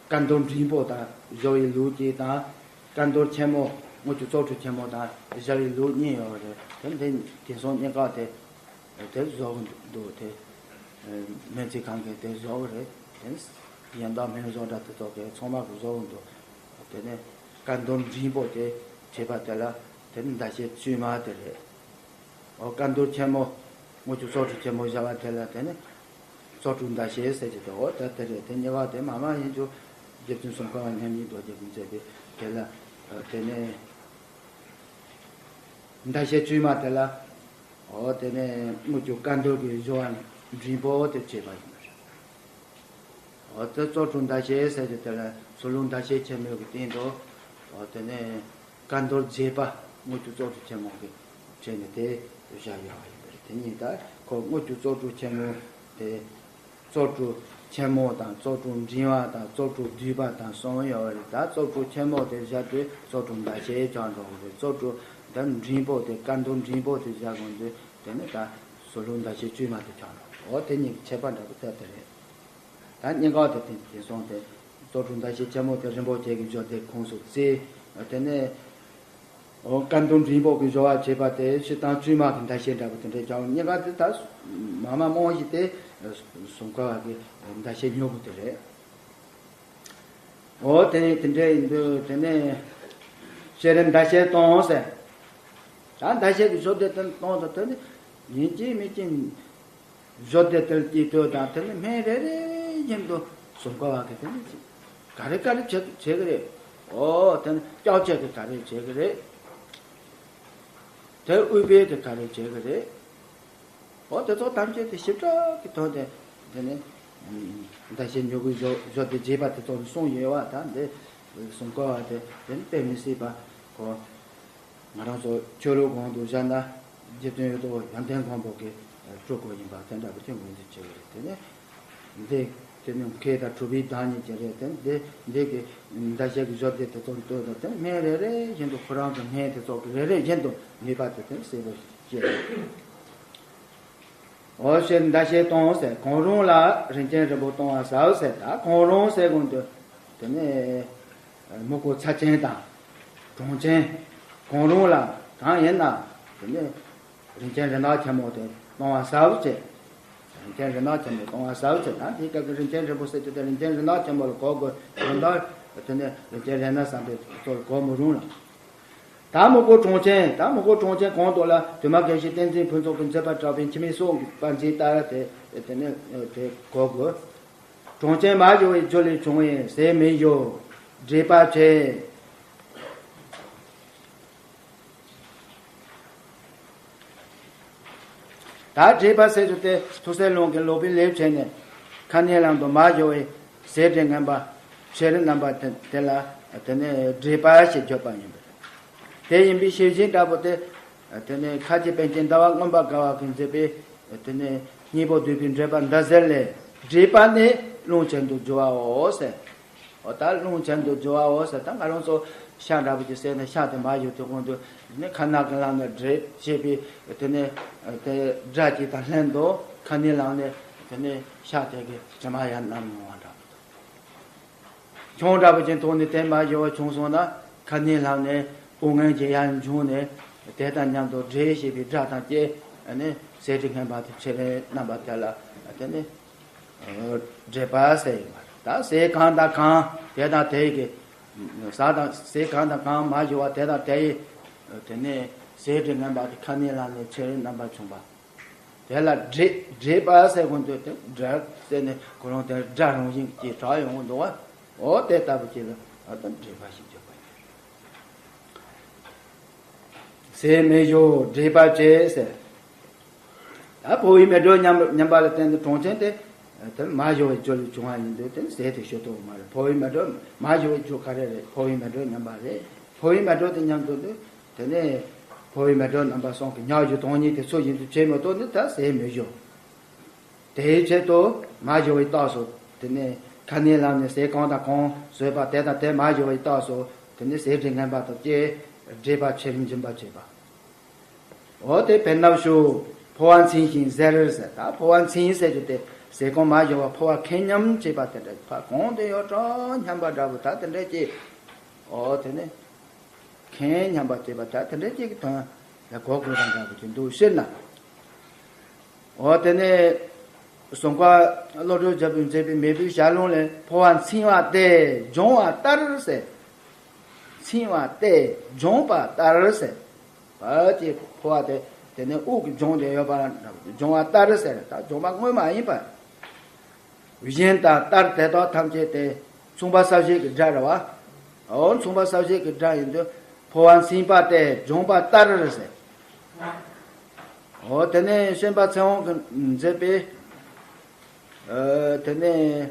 ཀ་འདོར་འབྲིང་པོ་དང་བཞག་པའི་ལུགས་གཅིག་དང་། ཀ་འདོར་ཆེན་མོ་དངུལ་ཆུ་བཙོག་ཕྲུག་ཆེན་མོ་དང་བཞག་པའི་ལུགས་གཉིས་ཡོད་རེད། དེ་འདི་དེང་སང་གཉིས་ཀ་དེ་དེ་བཟོ་གི་འདུག་དེ་སྨན་རྩིས་ཁང་གིས་དེ་བཟོ་གི་རེད། དེ་ཡན་དག་སྨན་བཟོ་འདྲ་དེ་ཚོ་གིས་ཚང་མ་གིས་བཟོ་གི་འདུག་དེ་ནས་ཀ་འདོར་འབྲིང་པོ་དེ་བྱས་པ་དེ་ལ་དེ་ནི་མདའ་ཤེལ་བཙུན་མ་དེ་རེད། འོ་ཀ་འདོར་ཆེན་མོ་དངུལ་ཆུ་བཙོག་ཕྲུག་ཆེན་མོ་བཞག་པ་དེ་ལ་དེ་ནི་བཙོག་ཕྲུག་མདའ་ཤེལ་ཟེར་གྱི་འདུག་འོ་ད་དེ་རེད། དེ་གཉིས་ཀ་དེ་མ་མ་ཡིན་རྒྱུ། རྗེ་བཙུན་སུམ་མཁའ་བ་མཉམ་ཉིད་རྡོ་རྗེ་གིས་མཛད་པའི་དེ་ལ་དེ་ནས་མདའ་ཤེལ་བཙུན་མ་དེ་ལ་འོ་དེ་ནས་དངུལ་ཆུ་ཀ་འདོར་གྱི་བཞག་པ་འབྲིང་པོ་དེ་བྱས་པ་ཡིན་པ་རེད། འོ་དེ་བཙོག་ཕྲུག་མདའ་ཤེལ་ཟེར་གྱི་དེ་ལ་ཟུར་ལུགས་མདའ་ཤེལ་ཆེན་མོ་གི་སྟེང་དུ་འོ་དེ་ནས་ཀ་འདོར་བརྒྱད་པ་དངུལ་ཆུ་བཙོག་ཕྲུག་ཆེན་མོ་གི་བྱས་ནས་དེ་བཞག་ཡོད་པ་ཡིན་པ་རེད། དེ་ཉིད་ད་ཁོ་དངུལ་ཆུ་བཙོག་ཕྲུག་ཆེན་མོ་དེ་བཙོག་ཕྲུག་ཆེན་མོ་དང་བཙོག་ཕྲུག་འབྲིང་བ་དང་བཙོག་ཕྲུག་བསྡུས་པ་དང་གསུམ་ཡོད་པ་རེད། ད་བཙོག་ཕྲུག་ཆེན་མོ་དེ་བཞག་དུས་བཙོག་ཕྲུག་མདའ་ཤེལ་ཆགས་འགྲོ་གི་རེད། བཙོག་ཕྲུག་ད་འབྲིང་པོ་དེ་ཀ་འདོར་འབྲིང་པོ་དེ་བཞག་དགོས་དུས་དེ་ནི་ད་ཟུར་ལུགས་མདའ་ཤེལ་བཙུན་མ་དེ་ཆགས་འགྲོ། འོ་དེ་གཉིས་ཀྱི་ཁྱད་པར་འདྲ་པོ་དེ་དེ་རེད། ད་གཉིས་ཀ་དེ་དེ་དེང་སང་དེ་བཙོག་ཕྲུག་མདའ་ཤེལ་ཆེན་མོ་དེ་རིན་པོ་ཆེ་གི་བཞག་དེ་ཁོངས་སུ་བརྩི། དེ་ནས་འོ་ཀ་འདོར་འབྲིང་པོ་གི་བཞག་པ་བྱས་པ་དེ་སྤྱིར་བཏང་བཙུན་མ་གི་མདའ་ཤེལ་འདྲ་པོ་དེ་འདྲ་ཆགས། གཉིས་ཀ་དེ་ད་མ་མ་རྨང་གཞི་དེ་སུམ་མཁའ་བ་གི་མདའ་ཤེལ་མྱུ་གུ་དེ་རེད། འོ་དེ་ནས་དེ་འདྲ་ཡིན་དུས་དེ་ནས་ཤེལ་རི་མདའ་ཤེལ་སྟོང་ཟེར། ད་མདའ་ཤེལ་གྱི་བཞག་དེ་དེ་སྟོང་དང་དེ་ནི་ཡིན་གཅིག་མིན་གཅིག་བཞག་དེ་དེར་སྐྱེས་དུས་དང་དེ་ནི་སྨན་རེ་རེ་བཞིན་དུ་སུམ་མཁའ་བ་གི་དེ་ནི་ག་རེ་ག་རེ་བྱེད་བྱེད་གི་རེད། འོ་དེ་ནི་སྐྱག་བྱེད་གི་ག་རེ་བྱེད་གི་རེད། དེ་དབུལ་པོའི་གི་ག་རེ་བྱེད་གི་རེད། འོ་དེ་ཚོ་ཐམས་ཅད་དེ་ཞིབ་ཕྲ་གི་ཐོག་ནས་དེ་ནས་མདའ་ཤེལ་མྱུ་གུ་བཞག་བཞག་དེ་བྱས་པ་དེ་ཚོ་གསུངས་ཡོད་པ། ད་འདི་སུམ་མཁའ་བ་དེ་དེ་ནི་དཔེ་མི་སྲིད་པ་ཁོ། ང་རང་ཚོ་ཆོས་ལུགས་གོང་དུ་བཞག་ན་རྗེ་བཙུན་གཡུ་ཐོག་ཡོན་ཏན་མགོན་པོ་གི་སྤྲུལ་སྐུ་ཡིན་པ་དེ་འདྲ་བོ་ཅིག་ངོས་འཛིན་བྱེད་ཀྱི་རེད། དེ་ནས་འདི་དེ་ནི་མཁས་དང་གྲུབ་པའི་བདག་ཉིད་ཀྱི་རེད། དེ་འདི་འདི་གི་མདའ་ཤེལ་གྱི་བཞག་དེ་དེ་ཚོ་ལྟོས་དང་དེ་སྨན་རེ་རེ་བཞིན་དུ་ཁོ་རང་གི་སྨན་དེ་ཚོ་གི་རེ་རེ་བཞིན་དུ་ནུས་པ་དེ་དེ་གསལ་པོ་སྐྱེས་རེད། འོ་ཤེལ་མདའ་ཤེལ་སྟོང་ཟེར། གང་རུང་ལ་རིན་ཆེན་རིལ་བུ་གཏོང་བ་ཟབ་ཟེར། ད་གང་རུང་ཟེར་གོང་དུ་དེ་ནས་མི་དགོས་ཚབས་ཆེན་དང་གྲངས་ཆེན་གང་རུང་ལ་གང་ཡིན་ན་དེ་ནས་རིན་ཆེན་རིན་ཐང་ཆེན་མོ་དེ་གཏོང་བ་ཟབ་ཟེར། རིན་ཆེན་རིན་ཐང་ཆེན་མོ་གཏོང་བ་ཟབ་ཟེར། ད་དེའི་སྐབས་ཀྱི་རིན་ཆེན་རིལ་བུ་ཟེར་དུས་དེ་རིན་ཆེན་རིན་ཐང་ཆེན་མོ་ལ་གོ་དགོས། རིན་ཐང་དེ་ནས་རིན་ཆེན་རིན་ན་བསམ་པའི་ཚོར་གོ་མི་རུང་ལ། ད་མི་དགོས་གྲངས་ཆེན། ད་མི་དགོས་གྲངས་ཆེན་གང་དག་ལ་དུ་མ་དགེ་བཤེས་བསྟན་འཛིན་ཕུན་ཚོགས་ཀྱིས་མཛད་པར་གྲགས་པའི་འཆི་མེད་གསུང་གི་པར་འཛིན་ལྟར་དེ་དེ་ནས་དེ་གོ་དགོས། གྲངས་ཆེན་མ་ཞུ་བའི་རྒྱུ་ལས་བྱུང་བའི་ཟས་མི་ཞུ། འདྲེས་པ་བྱེད། ད་འདྲེས་པ་ཟེར་རྒྱུ་དེ་ཐུགས་སྲས་ལུང་གིས་ལོག་པའི་ལས་བྱས་ནས་ཁ་གནོན་ལམ་དུ་མ་ཞུ་བའི་ཟས་བྲིས་ངན་པ་ཕྱིར་རྣམ་པ་དེ་དེ་ལ་དེ་ནས་འདྲེས་པ་ཞེས་བརྗོད་པ་ཡིན་པས། དེ་ཡིན་པའི་ཤེས་བཞིན་འདྲ་པོ་དེ་དེ་ནས་ཁ་ཆེ་པཎ་ཆེན་ཟླ་བ་མངོན་པར་དགའ་བ་གིས་མཛད་པའི་དེ་ནས་སྙིང་པོ་བསྡུས་པའི་འགྲེལ་པ་འདི་ཟེར་ལས། འདྲེས་པ་ནི་ལུང་ཆེན་དུ་བསྒྱུར་བའོ་ཟེར། འོ་ད་ལུང་ཆེན་དུ་བསྒྱུར་བའོ་ཟེར། ད་ང་རང་ཚོ་ཤ་འདྲ་པོ་ཅིག་བསད་ནས་ཤ་དེ་མ་ཞུ་དུས་གོང་དུ་ནི་ཁ་ནག་གི་ལམ་ནས་འདྲེས་བྱས་པའི་དེ་ནས་དེ་སྒྲ་གཅིག་དང་ལྷན་དུ་ཁ་གནོན་ལམ་ནས་དེ་ནས་ཤ་དེ་གི་དྲི་མ་ཡར་བསྣམས་ཡོང་བ་འདྲ་པོ་འདུག་ཆང་འདྲ་པོ་ཅིག་འཐུང་ནས་དེ་མ་ཞུ་བ་བྱུང་སོང་ན་ཁ་གནོན་ལམ་ནས་དབུགས་ངན་གྱིས་ཡར་འབྱུང་ནས་དེ་དང་མཉམ་དུ་འདྲེས་བྱས་པའི་སྒྲ་དང་བཅས་ནས་ཟས་བྲིས་ངན་པ་དེ་ཕྱིར་རྣམ་པ་དེ་ལ་དེ་ནས། འདྲེས་པ་ཟེར་ཡོད་པ་རེད། ད་ཟས་གང་དང་གང་དེ་དང་དེ་ཡི་གི་ཟས་དང་ཟས་གང་དང་གང་མ་ཞུ་བ་དེ་དང་དེ་ཡི་དེ་ནས་ཟས་བྲིས་ངན་པ་དེ་ཁ་གནོན་ལམ་ནས་ཕྱིར་རྣམ་པར་བྱུང་བ། དེ་ལ་འདྲེས་འདྲེས་པ་ཟེར་གོང་དུ་དེ་འདྲ་ཟེར་ནས་ཁོ་རང་དེ་སྒྲ་རང་བཞིན་གྱིས་གྲགས་ཡོང་གི་འདུག་བ། འོ་དེ་ལྟ་བུ་ཅིག་ལ་ཨ་ད་འདྲེས་པ་ཞེས་བརྗོད་པ་ཡིན། ཟས་མི་ཞུ་འདྲེས་པ་བྱེད་ཟེར། ད་འཕོ་བའི་མེ་སྒྲོན་ཉམས་ཉམས་པ་ལ་བརྟེན་ཏེ་གྲངས་ཅན་དེ་དེ་མ་ཞུ་བའི་རྒྱུ་ལས་བྱུང་བ་ཡིན་དུས་དེ་ཟས་དེ་ཞུ་ཐུབ་མ་རེད། འཕོ་བའི་མེ་སྒྲོན་མ་ཞུ་བའི་རྒྱུ་ག་རེ་རེད། འཕོ་བའི་མེ་སྒྲོན་ཉམས་པ་རེད། འཕོ་བའི་མེ་སྒྲོན་དེ་ཉམས་དུས་དེ་ནས་ འཕོ་བའི་མེ་སྒྲོན་རྣམ་པ་གསུམ་གྱིས་ཉག་གཅིག་དོན་གཉིས་དེ་ཚོ་བཞིན་དུ་བྱེད་མི་ཐུབ་ནི་ད་ཟས་མི་ཞུ། དེའི་ཆེད་དུ་མ་ཞུ་བའི་རྟགས་སུ་དེ་ནས་ཁ་ནས་ལམ་ནས་ཟས་གང་དང་གང་ཟོས་པ་དེ་དང་དེ་མ་ཞུ་བའི་རྟགས་སུ་དེ་ནས་ཟས་དྲི་ངན་པ་དང་བཅས་སྒྲིབ་པ་ཆེར་འབྱིན་པར་བྱེད་པ། འོ་དེ་བེར་ནག་ཞུ། འཕོ་བ་འཚེང་ཞིང་གཟེར་ཟེར། ད་འཕོ་བ་འཚེང་ཟེར་རྒྱུ་དེ་ཟས་གང་མ་ཞུ་བར་འཕོ་བ་ཁེངས་སྙོམས་བྱེད་པ་དེ་འདྲ། ཕར་གང་དུ་ཡོད་གྲོགས་སྙམ་པ་འདྲ་བོ་ད་དེ་འདྲ་ཅིག་འོ་དེ་ནས་ཁེངས་སྙོམས་པ་བྱེད་པ་ད་དེ་འདྲ་ཅིག་གི་དོན་ལ་གོ་དགོས་པ་འདྲ་བོ་ཅིག་འདུག་ཕྱིར་ན། འོ་དེ་ནས་ཟུང་འབྲེལ་བློ་གྲོས་རྒྱལ་པོས་མཛད་པའི་མེས་པོའི་ཞལ་ལུང་ལས། འཕོ་བ་འཚེང་བ་སྟེ་འབྱུང་བ་ལྟར་ཟེར། འཚེང་བ་སྟེ་འབྱུང་བ་ལྟར་ཟེར། བར་གྱི་འཕོ་བ་དེ་དེ་ནས་དབུགས་ཀྱི་འབྱུང་སྟེ་ཡོད་པ་འདྲ་བོ་འབྱུང་བ་ལྟར་ཟེར། ད་འབྱུང་བ་དངོས་མ་ཡིན་པ། བཞིན་དང་ལྟར་དེ་དག་ཐམས་ཅད་དེ་མཚུངས་པ་གསལ་བྱེད་ཀྱི་སྒྲ་རེད་བ། འོ་མཚུངས་པ་གསལ་བྱེད་ཀྱི་སྒྲ་ཡིན་དུས་འཕོ་བ་འཚེང་བ་སྟེ་འབྱུང་བ་ལྟར་ཟེར། འོ་དེ་ནས་ཤན་པ་ཚེ་དབང་གིས་མཛད་པའི་ཨ་དེ་ནས་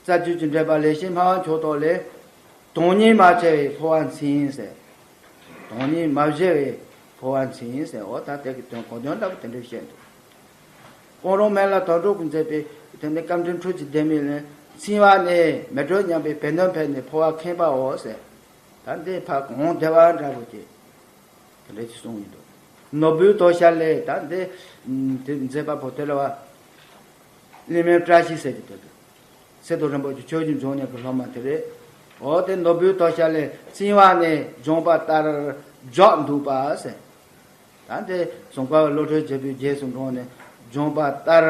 རྩ་རྒྱུད་ཀྱི་འགྲེལ་པ་ལེགས་བཤད་སྨྲ་བ་མཆོག་ཏོ་ལས། དོན་གཉིས་མ་བྱས་པའི་འཕོ་བ་འཚེང་ཟེར། དོན་གཉིས་མ་བྱས་པའི་འཕོ་བ་འཚེང་ཟེར། འོ་ད་དེ་གི་དོན་གོ་དོན་འདྲ་བོ་དེ་འདྲ་བཤད་འདུག་གོང་རོང་སྨན་བླ་དོན་གྲུབ་ཀྱིས་མཛད་པའི་དེ་ནས་སྐར་འབྲིང་འཕྲུལ་གྱི་ལྡེ་མིག་ལས། འཚེང་བ་ནི་མེ་སྒྲོན་མཉམ་པའི་བེར་སྣོད་ཕན་ནི་འཕོ་བ་ཁེངས་པའོ་ཟེར། ད་འདི་ཕར་གོང་བདེ་བ་འདྲ་བོ་ཅིག་དེ་འདྲ་ཅིག་གསུངས་ཡོད་འདུག་ནོར་བུའི་དོ་ཤལ་ལས། ད་འདི་དེ་མཛད་པ་པོ་དེ་རེད་བ། གླིང་སྨན་བཀྲ་ཤིས་ཟེར་གྱི་དེ་དེ། སི་ཏུ་རིན་པོ་ཆེ་ཆོས་ཀྱི་འབྱུང་གནས་ཀྱི་སློབ་མ་དེ་རེད། འོ་དེ་ནོར་བུའི་དོ་ཤལ་ལས། འཚེང་བ་ནི་འབྱུང་བ་ལྟར་འཇོག་འདུག་པ་ཟེར། ད་འདི་ཟུང་འབྲེལ་བློ་གྲོས་རྒྱལ་པོའི་རྗེས་སུ་འབྲངས་ནས་འབྱུང་བ་ལྟར་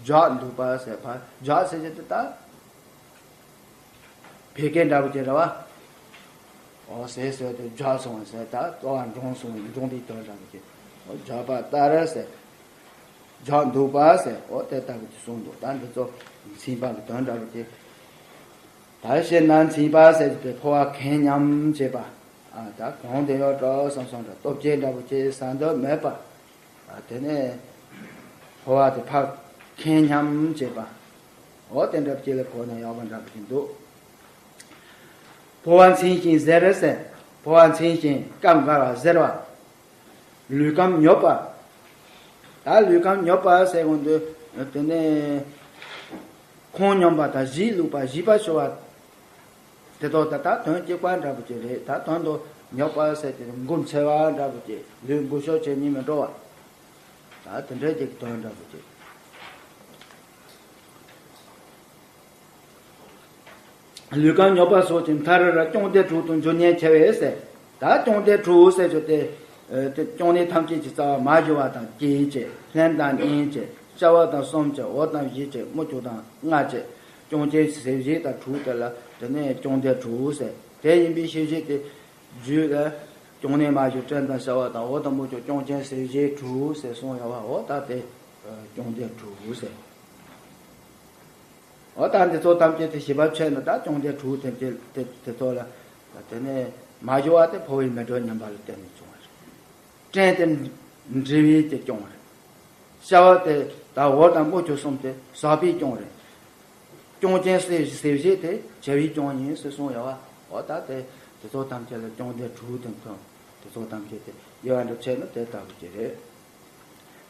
འཇོག་འདུག་པ་ཟེར། ཕར་འཇོག་ཟེར་གྱི་དེ་ད། བད་ཀན་འདྲ་བོ་ཅིག་རེད་བ། འོ་ཟས་ཟོས་ཏེ་འཇག་སོང་ཟེར། ད་ལྟོ་བ་འགྲངས་སོང་། འགྲངས་པའི་དོན་འདྲ་བོ་ཅིག་འོ་འཇག་པ་ལྟར་ཟེར། འཇག་འདུག་པ་ཟེར། འོ་དེ་ལྟ་བུ་ཅིག་གསུངས་འདུག་ད་འདི་ཚོ་འཚེང་བ་གི་དོན་འདྲ་བོ་ཅིག་ད་བཤད་ན་འཚེང་བ་ཟེར་གྱི་དེ་འཕོ་བ་ཁེངས་སྙོམས་བྱེད་པ། ཨ་ད་གང་དུ་ཡོད་གྲོགས་བསམ་བསམ་འདྲ་སྟོབས་ཆེན་འདྲ་བོ་ཅིག་ཟ་འདོད་མེད་པ། ཨ་དེ་ནས་འཕོ་བ་དེ་ཕར་ཁེངས་སྙོམས་བྱེད་པ། འོ་དེ་འདྲ་བྱེད་ལ་གོ་ན་ཡག་པ་འདྲ་བོ་ཅིག་འདུག་འཕོ་བ་འཚེང་ཞིང་གཟེར་ཟེར། འཕོ་བ་འཚེང་ཞིང་སྐབས་འགར་བ་གཟེར་བ། ལུས་ཁམས་ཉོབ་པ། ད་ལུས་ཁམས་ཉོབ་པ་ཟེར་གོ་འདུག་དེ་ནས་ཁོང་སྙོམས་པ་དང་གཞིས་ལུས་པ་གཞིས་པ་ཤོར་བ། དེ་དག་ད་ད་དོན་གཅིག་པ་འདྲ་བོ་ཅིག་རེད། ད་དོན་དུ་ཉོབ་པ་ཟེར་དེ་མགོ་འཚོས་པ་འདྲ་བོ་ཅིག་ལུས་མགོ་གཤོག་ཆེ་གཉིས་མི་འགྲོ་བ། ད་དེ་འདྲའི་ཅིག་དོན་འདྲ་བོ་ཅིག་ལུས་ཁམས་ཉོབ་པ་སོགས་ཀྱི་མཐར་ར་ར་སྐྱོན་དེ་དྲུག་ཏུ་འགྱུར་ཉེན་ཆེ་བས་ཟེར། ད་སྐྱོན་དེ་དྲུག་ཟེར་རྒྱུ་དེ། ཨ་དེ་སྐྱོན་ནི་ཐམས་ཅད་ཀྱི་རྩ་བ་མ་ཞུ་བ་དང་བཅས་བྱས། ལྷན་དང་གཉིས་བྱས། བྱ་བ་དང་གསུམ་བྱས། འོ་དང་བཞི་བྱས། དམུ་ཆུ་དང་ལྔ་བྱས། སྐྱོན་ཅན་ཟས་བཞེས་དང་དྲུག་དེ་ལ་དེ་ནས་སྐྱོན་དེ་དྲུག་ཟེར། དེ་ཡིན་པའི་ཤེས་བྱེད་དེ། རྒྱུད་ལ། སྐྱོན་ནི་མ་ཞུ་སྤྲིན་དང་བྱ་བ་དང་། འོ་དང་དམུ་ཆུ་སྐྱོན་ཅན་ཟས་བཞེས་དྲུག་ཟེར་གསུངས་ཡོད་བ། འོ་ད་དེ། ཨ་སྐྱོན་དེ་དྲུག་ཟེར། འོ་ད་འདི་ཚོ་ཐམས་ཅད་དེ་ཞིབ་པ་ཕྱེ་ན་ད་སྐྱོན་དེ་དྲུག་དེ་དེ་དེ་དེ་ཚོ་ལ། དེ་ནས་མ་ཞུ་བ་དེ་འཕོ་བའི་མེ་སྒྲོན་ཉམས་པ་ལ་བརྟེན་ནས་བྱུང་བ་རེད། སྤྲིན་དེ་འབྲས་བུའི་དེ་སྐྱོན་རེད། བྱ་བ་དེ་ད་འོ་དང་དམུ་ཆུ་གསུམ་དེ་ཟག་པའི་སྐྱོན་རེད། སྐྱོན་ཅན་ཟས་ཟས་བཞེས་དེ་བྱ་བའི་སྐྱོན་ཡིན་ཟེར་གསུངས་ཡོད་བ། འོ་ད་དེ་དེ་ཚོ་ཐམས་ཅད་ལ་སྐྱོན་དེ་དྲུག་དེ་མཚོན། དེ་ཚོ་ཐམས་ཅད་དེ་དབྱེ་བ་འདྲ་ཕྱེ་ན་དེ་ལྟ་བུ་ཅིག་རེད།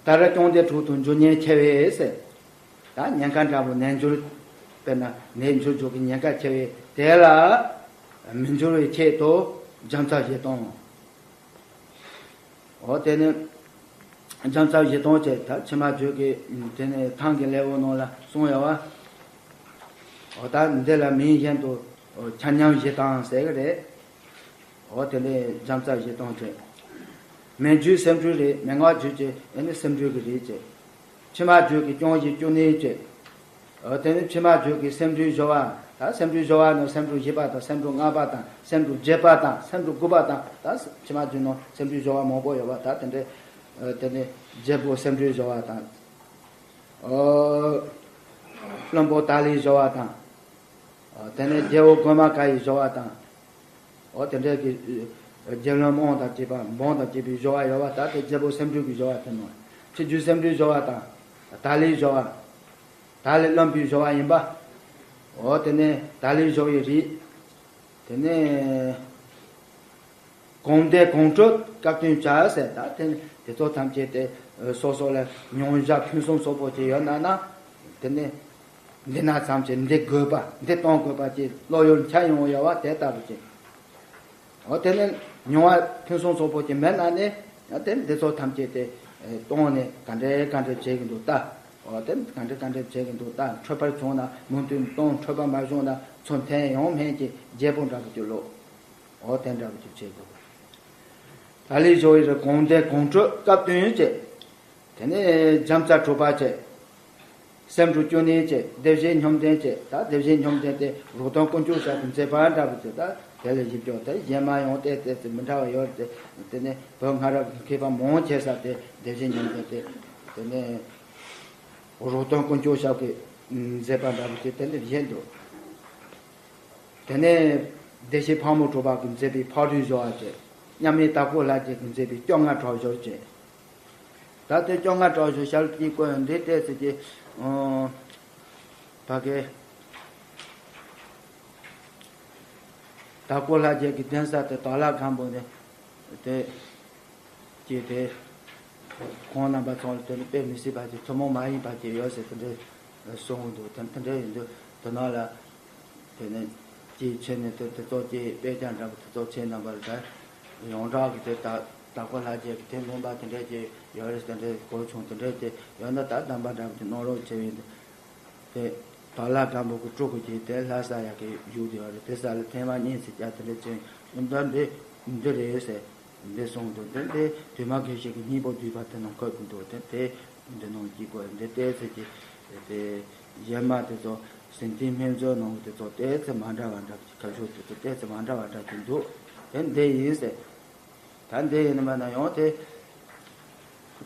ད་ར་སྐྱོན་དེ་དྲུག་ཏུ་འགྱུར་ཉེན་ཆེ་བས་ཟེར། ད་ཉེན་ཁ་འདྲ་བོ་ནད་འབྱུང་། དཔེར་ན་ནད་འབྱུང་འཇུག་གི་ཉེན་ཁ་ཆེ་བས་དེ་ལ་མི་འགྱུར་བའི་ཆེད་དུ་རྒྱ་མཚོ་བཞི་སྟོང་། འོ་དེ་ནི་རྒྱ་མཚོ་བཞི་སྟོང་བྱས། ད་ཕྱི་མ་བརྗོད་ཀྱི་དེ་ནི་ཐང་གི་ལེའུ་ནང་ལ་གསུངས་ཡོད་བ། འོ་ད་འདི་ལ་མིང་གཞན་དུ་ཆ་མཉམ་བཞི་སྟོང་ཟེར་གི་རེད། འོ་དེ་ནས་རྒྱ་མཚོ་བཞི་སྟོང་བྱས། མིང་བརྗོད་སེམས་འགྲོས་རེད། མན་ངག་བརྗོད་ཀྱི་ཨེ་ནི་སེམས་འགྲོས་ཀྱི་རེད་ཅེས། ཕྱི་མ་བརྗོད་ཀྱི་སྐྱོན་བཞི་སྐྱོན་ནས་བྱས། འོ་དེ་ནི་ཕྱི་མ་བརྗོད་ཀྱི་སེམས་འགྲོའི་སྦྱོར་བ། ད་སེམས་འགྲོའི་སྦྱོར་བ་ནི་སེམས་འགྲོ་བཞི་པ་དང་། སེམས་འགྲོ་ལྔ་པ་དང་། སེམས་འགྲོ་བརྒྱད་པ་དང་། སེམས་འགྲོ་དགུ་པ་དང་། ད་ཕྱི་མ་བརྗོད་ནོ་སེམས་འགྲོའི་སྦྱོར་བ་མང་པོ་ཡོད་པ། ད་དེ་འདྲའི་དེ་ནི་རྒྱལ་པོ་སེམས་འགྲོའི་སྦྱོར་བ་དང་། བློན་པོ་ཏཱ་ལའི་སྦྱོར་བ་དང་། དེ་ནས་རྒྱལ་པོ་གོང་མ་ཀ་ཡི་སྦྱོར་བ་དང་། འོ་དེ་འདྲའི་གི་རྒྱལ་བློན་དབང་དང་བཅས་པ་འབངས་དང་བཅས་པའི་སྦྱོར་བ་ཡོད་པ། ད་དེ་རྒྱལ་པོ་སེམས་འགྲོས་ཀྱི་སྦྱོར་བ་དེ་ནང་། ཕྱི་རྒྱུད་སེམས་འགྲོའི་སྦྱོར་བ་དང་། ཏཱ་ལའི་སྦྱོར་བ། ཏཱ་ལའི་བློན་པོའི་སྦྱོར་བ་ཡིན་པ། འོ་དེ་ནས་ཏཱ་ལའི་སྦྱོར་བའི་རིགས། དེ་ནས། གང་འདོད་གང་སྤྲོད་སྐབས་དོན་བྱ་ཟེར། ད་དེ་དེ་ཚོ་ཐམས་ཅད་དེ་སོ་སོ་ལ་མྱོང་བྱ་ཕུན་སུམ་ཚོགས་པོ་ཅིག་ཡོད་ན་ན། དེ་ནས་འདི་ན་ཙམ་གྱི་འདི་དགོས་པ་འདི་གཏོང་དགོས་པ་ཅིག་བློ་ཡུལ་འཆར་ཡོང་ཡོད་བ་དེ་ལྟ་བུ་ཅིག་འོ་དེ་ནས་མྱོང་བ་ཕུན་སུམ་ཚོགས་པོ་ཅིག་མེད་ན་ནི། ཡང་དེ་འདི་ཚོ་ཐམས་ཅད་དེ་གཏོང་ནས་ག་འདྲས་ག་འདྲས་བྱེད་ཀྱི་འདུག་ལྟ། འོ་དེ་ག་འདྲས་ག་འདྲས་བྱེད་ཀྱི་འདུག་ལྟ། འཕྲོད་པར་བྱུང་ན་མུ་མཐུད་གཏོང་། འཕྲོད་པ་མ་བྱུང་ན་ཚུར་འཐེན་ཡང་མེད་ཀྱི་བརྗེ་པོ་འདྲ་པོ་ཅིག་ལོག་འོ་དེ་འདྲ་པོ་ཅིག་བྱེད་དགོས། ད་ལས་ཞོ་ཡི་རེ་གང་འདོད་གང་སྤྲོད་སྐབས་དོན་བྱེད། དེ་ནས་འཇམ་རྩ་གྲུབ་པ་བྱེད། སེམས་རུ་སྐྱོ་ནས་བྱེད། བདེ་གཤེགས་སྙོམས་ལྡན་བྱེད། ད་བདེ་གཤེགས་སྙོམས་ལྡན་དེ་རོགས་དང་དཀོན་མཆོག་ཞབས་ཀྱི་མཛད་པ་འདྲ་པོ་བྱེད། ད་དེ་ལས་ཞིབ་ཀྱང་དེ་གཞན་མ་ཡང་བལྟས་བལྟས་ཚེ་མི་འདྲ་བ་ཡོད་རེད་དེ། དེ་ནས་བོད་སྔ་རབས་ཀྱི་མཁས་པ་མང་ཆེ་ས་དེ་བདེ་གཤེགས་སྙོམས་ལྡན་དེ། དེ་ནས་རོགས་དང་དཀོན་མཆོག་ཞབས་ཀྱི་མཛད་པ་འདྲ་པོ་བྱེད། དེ་ནས་བཞེད་འདུག་དེ་ནས་བདེ་གཤེགས་ཕག་མོ་གྲུ་པ་གིས་མཛད་པའི་ཕག་གྲུའི་བཞུགས་པ་བྱེད། མཉམ་མེད་དྭགས་པོ་ལྷ་རྒྱལ་གྱིས་མཛད་པའི་སྐྱོ་ལྔ་དྲག་ཤུལ་བྱེད། ད་ལྟའི་སྐྱོ་ལྔ་དྲག་ཤུལ་ཞལ་གྱིས་བཀོད་འདི་བལྟས་ཚེ་ཀྱི། ཨོ། ཕ་གི། དྭགས་པོ་ལྷ་རྒྱལ་གྱི་གདན་ས་དེ་དྭགས་ལྷ་སྒམ་པོ་ནས་དེ། ཀྱེ་དེ། ཁོང་རྣམ་པ་ཚོ་ལ་དེ་ནི་དཔེ་མི་སྲིད་པ་ཅིག་ཐུན་མོང་མ་ཡིན་པ་ཅིག་ཡོད་ཟེར་དེ་འདྲའི་གསུངས་འདུག་དེ་དེ་འདྲའི་ཡིན་དུས་དེ་ནང་ལ། དེ་ནས་ཀྱེ་ཁྱེད་ནས་དེ་དེ་ཚོ་ཀྱེ་དཔེ་ཆ་འདྲ་པོ་དེ་ཚོ་ཁྱེད་རྣམ་པར་ད་ཡོངས་གྲགས་ཀྱི་དེ་ད་དྭགས་པོ་ལྷ་རྒྱལ་གྱི་དེ་ལུང་པ་དེ་འདྲའི་ཀྱེ་ཡོད་རེད། དེ་འདྲའི་གོ་བྱུང་། དེ་འདྲའི་ཀྱེ་ཡོད་ན་ད་གདམས་པ་འདྲ་པོ་དེ་གནང་རོགས་བྱས་ཡིན་དུས། དེ་དྭགས་ལྷ་སྒམ་པོ་གི་སྤྲུལ་སྐུ་ཅིག་དེ་ལྷ་ས་ཡ་གི་བཞུགས་བསྡད་ཡོད་རེད། དེ་ས་ལ་ཐེངས་མ་གཉིས་ཙམ་བསྐྱར་དེ་འདྲ་བྱས་ཡོང་དུས་འདི་འདི་རེད་ཟེར་འདི་གསུངས་འདུག་དེ་འདི་དུ་མ་དགེ་བཤེས་ཀྱི་སྙིང་པོ་བསྡུས་པ་དེ་ནང་འཁོད་ཀྱི་འདུག་དེ་དེ་འདི་ནང་གཅིག་གོ་འདི་ཏོག་ཙམ་གྱི་དེ་གཞན་མ་དེ་ཚོ་ཟིན་ཐིག་སྨན་མཛོད་ནང་གི་དེ་ཚོ་ཏོག་ཙམ་མ་འདྲ་བ་འདྲ་གི་ཁ་ཕྱོགས་དེ་ཚོ་ཏོག་ཙམ་མ་འདྲ་བ་འདྲ་གི་འདུག་དེ་འདི་ཡིན་ཟེར། ད་འདི་ཡིན་ན་མ་ན་ཡང་དེ།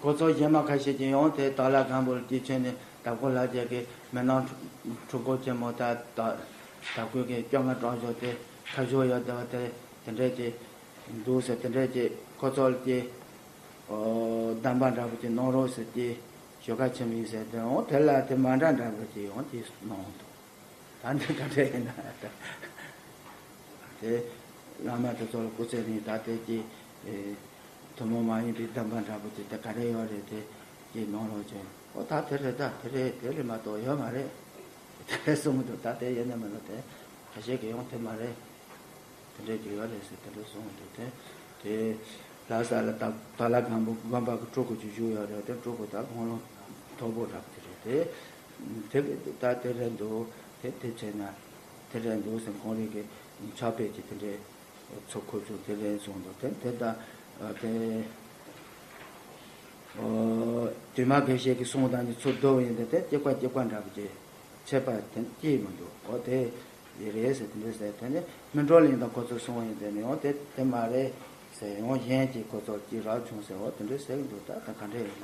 ཁོ་ཚོ་གཞན་མ་ཁ་ཤས་ཀྱིས་ཡང་དེ་དྭགས་ལྷ་སྒམ་པོ་ལ་དེ་ཆེན་ནས་དྭགས་པོ་ལྷ་རྒྱལ་གྱི་མེ་ནང་འཁྲུག་འཁྲུག་སྐོར་ཆེན་མོ་ད་ད་དྭགས་པོ་གི་སྐྱོ་ལྔ་དྲག་ཤུལ་དེ་ཁ་ཕྱོགས་ཡོད་བསྡད་པ་དེ་དེ་འདྲས་ཀྱི་འདུག་ཟེར། དེ་འདྲས་ཀྱི་ཁོ་ཚོ་ལ་ཀྱི་གདམས་པ་འདྲ་པོ་ཅིག་གནང་རོགས་ཟེར་ཀྱི་ཞུ་ཁ་ཆེན་པོ་ཡིན་ཟེར་དེ་འོང་དེ་ལ་དེ་མ་འདྲ་འདྲ་པོ་ཅིག་ཡང་ཅིག་གནང་འདུག་ད་འདི་ག་འདྲ་ཡིན་ན་ད། དེ་བླ་མ་དེ་ཚོ་ལ་སྐུ་ཚེ་རིང་ད་དེ་ཀྱི་ཐུན་མོང་མ་ཡིན་པའི་གདམས་པ་འདྲ་པོ་ཅིག་དེ་ག་རེ་ཡོད་རེད་དེ་ཀྱི་གནང་རོགས་བྱས། ཨོ་ད་དེ་རེད། ད་དེ་རེད། དེ་རེད་མ་གཏོགས་ཡོད་མ་རེད། དེ་རེད་གསུངས་འདུག་ད་དེ་ཡིན་ན་མིན་ན་དེ་ཁ་ཤས་ཀྱིས་ཡང་དེ་མ་རེད། དེ་འདྲས་ཀྱི་ཡོད་རེད་ཟེར་དེ་འདྲས་གསུངས་འདུག་དེ་དེ་ལྷ་ས་ལ་ད་དྭགས་ལྷ་སྒམ་པོ་དགོན་པ་གི་སྤྲུལ་སྐུ་ཅིག་བཞུགས་ཡོད་རེད། དེ་སྤྲུལ་སྐུ་ད་དགུང་ལོ་མཐོ་པོ་རབ་དེ་རེད། དེ་དེ་ད་དེ་རེད་འདུག་དེ་དེ་བྱས་ན་དེ་རེད་འདུག་ཟེར། ཁོང་རང་གི་ཕྱག་དཔེ་ཅིག་དེ་འདྲས་ཚོ་ཁོ་ཚོ་དེ་རེད་གསུངས་འདུག་དེ་དེ་ད་དེ་དུ་མ་དགེ་བཤེས་ཀྱི་གསུང་དང་ནི་ཚུར་བསྡུར་ཡིན་དེ་དེ་གཅིག་པ་གཅིག་པ་འདྲ་པོ་ཅིག་ཁྱད་པར་དེ་སྐྱེས་མི་འདུག་ཨོ་དེ་ཡི་རེད་ཟེར། དེ་འདྲས་ཟེར། དེ་ནས་སྨིན་གྲོལ་གླིང་དང་ཁོ་ཚོ་གསུང་བ་ཡིན་དེ་ནས་ཨོ་དེ་དེ་མ་རེད་ཟེར། ཡང་གཞན་གྱིས་ཁོ་ཚོ་ཅིག་རག་བྱུང་ཟེར། ཨོ་དེ་འདྲས་ཟེར་གི་འདུག་ད་ད་ག་འདྲས་ཡིན་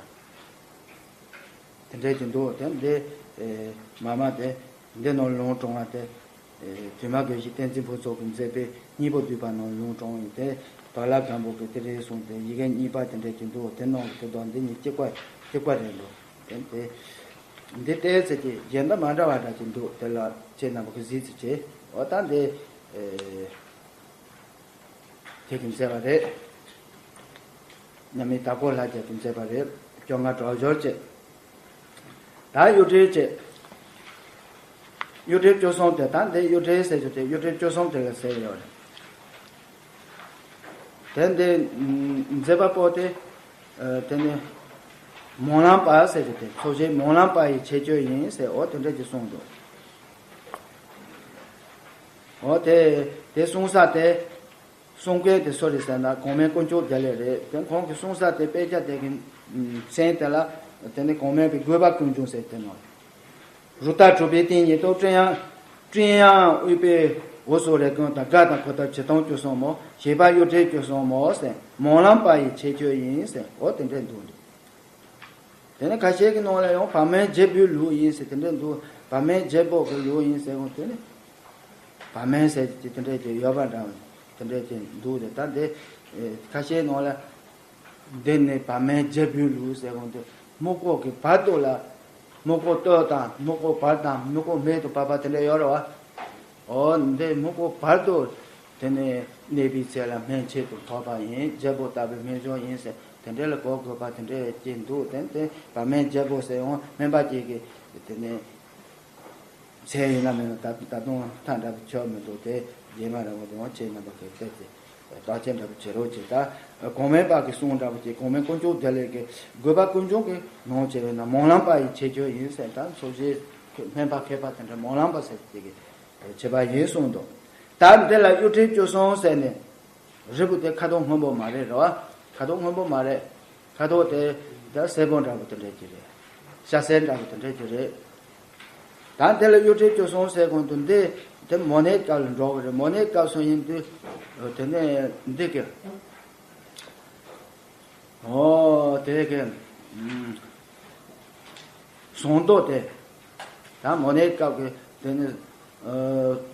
ན་དེ་འདྲས་ཀྱི་འདུག་དེ་འདི་མ་མ་དེ་འདི་ནང་ལུང་དྲངས་པ་དེ་དུ་མ་དགེ་བཤེས་བསྟན་འཛིན་ཕུན་ཚོགས་ཀྱིས་མཛད་པའི་སྙིང་པོ་བསྡུས་པ་ནང་ལུང་དྲངས་ཡིན་ཏེ། དྭགས་ལྷ་སྒམ་པོ་གིས་དེ་རེད་གསུངས་ཏེ་ཡི་གེ་གཉིས་པ་དེ་འདྲས་ཀྱི་འདུག་དེ་ནང་གི་དེ་དང་འདི་གཉིས་གཅིག་པ་གཅིག་པ་རེད་འདུག་དེ་དེ་འདི་ལྟའི་ཚེ་ཀྱི་གཞན་དག་མ་འདྲ་བ་འདྲ་ཅིག་འདུག་དེ་ལ་ཁྱེད་རྣམ་པ་གིས་གཟིགས་ཚེ་ཀྱི་འོ་ད་འདི་ཁྱེད་ཀྱིས་མཛད་པ་རེད། མཉམ་མེད་དྭགས་པོ་ལྷ་རྒྱལ་གྱིས་མཛད་པ་རེད། སྐྱོ་ལྔ་དྲག་ཤུལ་བྱས། ད་གཡུ་སྒྲིག་བྱས། གཡུ་སྒྲིག་བཅུ་གསུམ་དེ་ད་འདི་གཡུ་སྒྲིག་ཟེར་རྒྱུ་དེ་གཡུ་སྒྲིག་བཅུ་གསུམ་དེ་ལ་ཟེར་ཡོད་རེད། དེ་འདི་མཛད་པ་པོ་དེ་དེ་ནི་སྨོན་ལམ་པ་ཟེར་རྒྱུ་དེ་ཚོགས་ཆེན་སྨོན་ལམ་པ་ཡི་ཁྱད་ཆོས་ཡིན་ཟེར། འོ་དེ་འདྲ་ཅིག་གསུངས་འདུག་འོ་དེ་དེ་གསུང་ས་དེ། གསུང་མཁན་དེ་སུ་རེད་ཟེར་ན་གོང་མའི་དཀོན་མཆོག་རྒྱལ་ལེ་རེད། དེ་ཁོང་གི་གསུང་ས་དེ་དཔེ་ཆ་དེ་གི་མཚན་དེ་ལ་དེ་ནི་གོང་མའི་གི་དགོས་པ་ཀུན་འབྱུང་ཟེར་དེ་ནོ། རུ་ཏ་གྲུབ་པའི་སྟེང་ཉིད་དུ་སྤྲིན་དབྱངས་སྤྲིན་དབྱངས་དབུས་པའི་འོད་སོགས་རེ་ཀུན་དང་དགའ་དང་གོ་ཐབས་ཇི་ལྟར་བཅུ་གསུམ་མོ། ཞེས་པ་གཡུ་སྒྲིག་བཅུ་གསུམ་མོ་ཟེར། སྨོན་ལམ་པ་ཡི་ཁྱད་ཆོས་ཡིན་ཟེར། འོ་དེ་འདྲས་འདུག་དེ་ནས་ཁ་ཤས་ཀྱི་ནང་ལ་ཡང་བར་མའི་རྒྱལ་པོའི་ལུགས་ཡིན་ཟེར་དེ་འདྲས་འདུག་བར་མའི་རྒྱལ་པོ་གི་ལུགས་ཡིན་ཟེར་གོ་དེ་ནི། བར་མའི་ཟེར་གྱི་དེ་འདྲས་ཀྱི་ཡོད་པ་འདྲ་བ་དེ་འདྲས་ཀྱི་འདུག་དེ་ད་འདི་ཁ་ཤས་ནང་ལ་འདི་ནི་བར་མའི་རྒྱལ་པོའི་ལུགས་ཟེར་གོ་དེ་སྨུག་པོ་གི་བར་དོ་ལ་སྨུག་པོ་སྟོད་དང་སྨུག་པོ་བར་དང་སྨུག་པོ་སྨད་དུ་བབས་པ་དེ་འདྲས་ཡོད་རེད་བ། འོ་འདི་སྨུག་པོ་བར་དོ། དེ་ནས་གནས་པའི་ཚེ་ལ་སྨན་ཆེད་དུ་ཐོབ་པ་ཡིན། རྒྱལ་པོ་ལྟ་བུའི་སྨན་གཞུང་ཡིན་ཟེར། དེ་འདྲ་ལ་གོ་དགོས་པ་དེ་འདྲ་ཅིག་འདུག་དེ་དེ་བ་སྨན་རྒྱལ་པོ་ཟེར་ཡང་སྨན་པ་ཅིག་གིས་དེ་ནས་མཚན་ཡིན་ན་མིན་ན་ད་ད་དུང་ཐག་འདྲ་པོ་ཆོད་མི་འདུག་དེ་རྗེས་མ་ར་བ་དེ་ཡང་ཁྱེད་རྣམ་པ་གིས་བལྟས་ཏེ་བརྟག་དཔྱད་འདྲ་པོ་བྱེད་རོགས་བྱེད། ད་གོང་སྨན་པ་གི་གསུང་འདྲ་པོ་ཅིག་གོང་སྨན་དཀོན་མཆོག་བདེ་ལེགས་ཀྱི་དགོས་པ་ཀུན་འབྱུང་གི་ནང་བྱས་པས་ན་སྨོན་ལམ་པ་ཡི་ཁྱད་ཆོས་ཡིན་ཟེར། ད་འཚོ་བྱེད་སྨན་པ་མཁས་པ་དེ་འདྲ་སྨོན་ལམ་པ་ཟེར་ཅིག་གིས་བྱེད་པ་ཡིན་གསུངས་འདུག་ད་འདི་ལ་གཡུ་ཁྲི་བཅུ་གསུམ་ཟེར་ནས། རིལ་བུ་དེ་ཁ་དོག་སྔོན་པོ་མ་རེད་རེད་བ། ཁ་དོག་སྔོན་པོ་མ་རེད། ཁ་དོག་དེ་ད་སེར་པོ་འདྲ་པོ་དེ་འདྲ་ཅིག་རེད། ཤ་སེར་འདྲ་པོ་དེ་འདྲ་ཅིག་རེད། ད་འདི་ལ་གཡུ་ཁྲི་བཅུ་གསུམ་ཟེར་གོང་དུ་འདི་དེ་མོ་ནའི་སྐབས་ལ་འགྲོ་གི་རེད། མོ་ནའི་སྐབས་སུ་ཡིན་དུས་དེ་ནས་འདི་གི་ཨོ་དེ་གི་ཟངས་མདོག་དེ། ད་མོ་ནའི་སྐབས་ཀྱི་དེ་ནི་ཨ་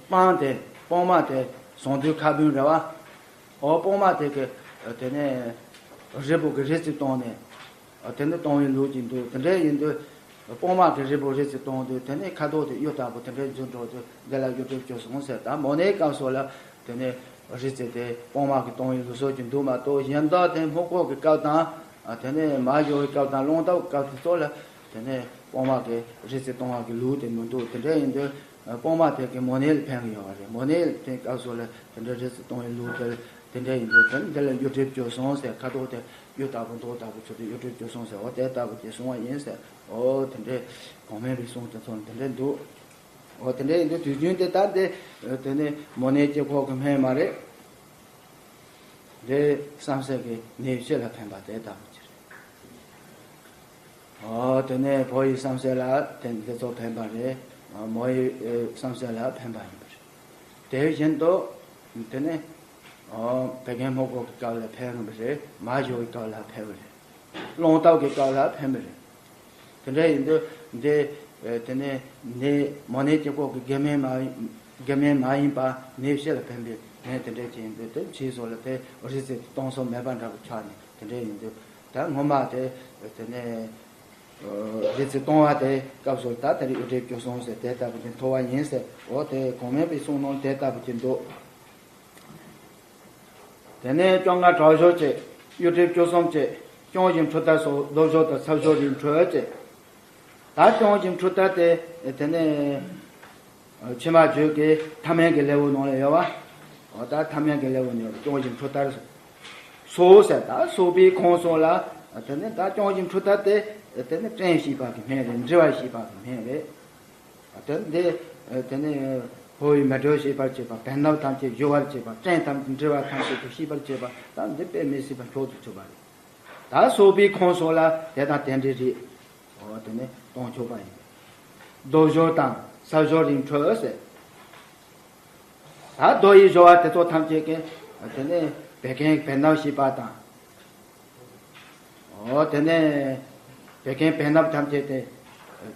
སྤང་དེ་སྤང་མ་དེ་ཟངས་མདོག་ཁ་སྦུབ་རེད་བ། ཨོ་སྤང་མ་དེ་གི་དེ་ནས་རིལ་བུ་གི་རིལ་ཙིག་བཏང་ནས་དེ་ནི་བཏང་བའི་ལུགས་ཀྱི་འདུག་དེ་འདྲ་ཡིན་དུས་སྤང་མ་གི་རིལ་བུ་རིལ་ཙིག་བཏང་དུས་དེ་ནས་ཁ་དོག་དེ་གཡུ་ལྟ་བུ་དེ་འདྲ་འཛུལ་འགྲོ་དུས་འདི་ལ་གཡུ་ཁྲི་བཅུ་གསུམ་ཟེར། ད་མོ་ནའི་སྐབས་སུ་ལ་དེ་ནས་རིལ་ཙིག་དེ་སྤང་མ་གི་བཏང་བའི་ལུགས་སྲོལ་གྱི་འདུག་མ་གཏོགས་གཞན་དག་དེ་སྨུག་པོ་གི་སྐབས་དང་། དེ་ནས་མ་ཡོ་བའི་སྐབས་དང་རླུང་རྟ་བའི་སྐབས་དེ་ཚོ་ལ་དེ་ནས་སྤང་མ་གི་རིལ་ཙིག་གཏོང་བ་གི་ལུགས་དེ་མི་འདུག་དེ་འདྲ་ཡིན་དུས་སྤང་མ་དེ་གི་མོ་ནའི་ལ་ཕན་གི་ཡོད་པ་རེད། མོ་ནའི་དེ་སྐབས་སུ་ལ་དེ་འདྲ་རིལ་ཙིག་གཏོང་བའི་ལུགས་དེ་དེ་འདྲ་ཡིན་དུས་དེ་ནི་འདི་ལ་གཡུ་ཁྲི་བཅུ་གསུམ་ཟེར། ཁ་དོག་དེ་གཡུ་ལྟ་བུ་མདོག་ལྟ་བུ་ཆུ་དེ་གཡུ་ཁྲི་བཅུ་གསུམ་ཟེར། འོ་དེ་ལྟ་བུ་དེ་གསུང་བ་ཡིན་ཟེར། འོ་དེ་འདྲའི་གོང་སྨན་པའི་གསུང་དེ་ཚོ་དེ་འདྲ་འདུག་འོ་དེ་འདྲ་ཡིན་དུས་དུས་རྒྱུན་དེ་ལྟར་དེ་དེ་ནི་མོ་ནའི་དཀྱིལ་འཁོར་གྱི་སྨན་མ་རེད། དེ་བསམ་གཟས་ཀྱི་ནད་གཞི་ལ་ཕན་པ་དེ་ལྟ་བུ་ཅིག་རེད། ཨོ་དེ་ནས་ཕོ་ཡི་བསམ་གཟས་ལ་དེ་འདི་ཚོ་ཕན་པ་རེད། མོ་ཡི་ཨེ་བསམ་གཟས་ལ་ཕན་པ་ཡིན་པ་རེད། དེ་བཞིན་དུ་དེ་ནས་ཨོ་བད་ཀན་སྨུག་པོ་གི་སྐབས་ལ་ཕན་པ་རེད། མ་ཡོ་བའི་སྐབས་ལ་ཕན་པ་རེད། རླུང་རྟ་བའི་སྐབས་ལ་ཕན་པ་རེད། དེ་འདྲ་ཡིན་དུས་འདི་ཨེ་དེ་ནས་ནད་མོ་ནའི་དཀྱིལ་འཁོར་གྱི་རྒྱུ་སྨན་མ་ཡིན་རྒྱུ་སྨན་མ་ཡིན་པ་ནད་གཞི་ལ་ཕན་པའི་ནད་དེ་འདྲ་ཅིག་ཡིན་དུས་དེ་ཕྱིས་སུ་ལ་དེ་རིལ་ཙིག་གཏོང་སྲོལ་མེད་པ་འདྲ་པོ་ཆགས་ནས་དེ་འདྲ་ཡིན་དུས་ད་སྔོན་མ་དེ་དེ་ནས་རིལ་ཙིག་གཏོང་བ་དེ་སྐབས་སུ་ད་དེ་རིང་གཡུ་ཁྲི་བཅུ་གསུམ་ཟེར་དེ་ལྟ་བུ་ཅིག་མཐོ་བ་ཡིན་ཟེར། འོ་དེ་གོང་སྨན་པའི་གསུང་ནང་དེ་ལྟ་བུ་ཅིག་འདུག་དེ་ནས་བཅོ་ལྔ་དྲག་ཞོར་བཅས། གཡུ་ཁྲི་བཅུ་གསུམ་བཅས། སྐྱོང་བཞིན་འཕྲུལ་དར་སོགས་རྡོ་སྦྱོར་དང་ཚ་སྦྱོར་རིགས་འཕྲོད་བཅས། ད་སྐྱོང་བཞིན་འཕྲུལ་དར་དེ་དེ་ནས་ཕྱི་མ་བརྗོད་ཀྱི་ཐ་མལ་གྱི་ལེའུ་ནང་ལ་ཡོད་པ། འོ་ད་ཐ་མལ་གྱི་ལེའུ་ནས་སྐྱོང་བཞིན་འཕྲུལ་དར་སོགས་ཟེར། ད་སོགས་པའི་ཁོངས་སོགས་ལ་དེ་ནས་ད་སྐྱོང་བཞིན་འཕྲུལ་དར་དེ་དེ་ནས་བྲན་ཞེས་པ་གི་སྨན་རེད། འདྲི་བར་ཞེས་པ་གི་སྨན་རེད། དེ་འདི་དེ་ནི་ཕོ་བའི་མེ་དྲོད་ཞི་བར་བྱེད་པ། བད་སྣབས་ཐམས་ཅད་གཞུ་བར་བྱེད་པ། བྲན་ཐམས་ཅད་འདྲི་བ་ཐམས་ཅད་དུ་ཞི་བར་བྱེད་པ། ད་འདི་དཔེ་མི་སྲིད་པ་མཆོག་ཏུ་གྱུར་པ་རེད། ད་སོགས་པའི་ཁོངས་སོགས་ལ་དེ་དང་དེ་འདྲའི་རིགས་འོ་དེ་ནི་གཏོང་ཆོག་པ་ཡིན། རྡོ་སྦྱོར་དང་ཚ་སྦྱོར་རིགས་འཕྲོད་ཟེར། ད་རྡོ་ཡི་སྦྱོར་བ་དེ་ཚོ་ཐམས་ཅད་ཀྱིས་དེ་ནི་བད་ཀན་བད་སྣབས་ཞི་བ་དང་། འོ་དེ་ནས་བད་ཀན་བད་སྣབས་ཐམས་ཅད་དེ་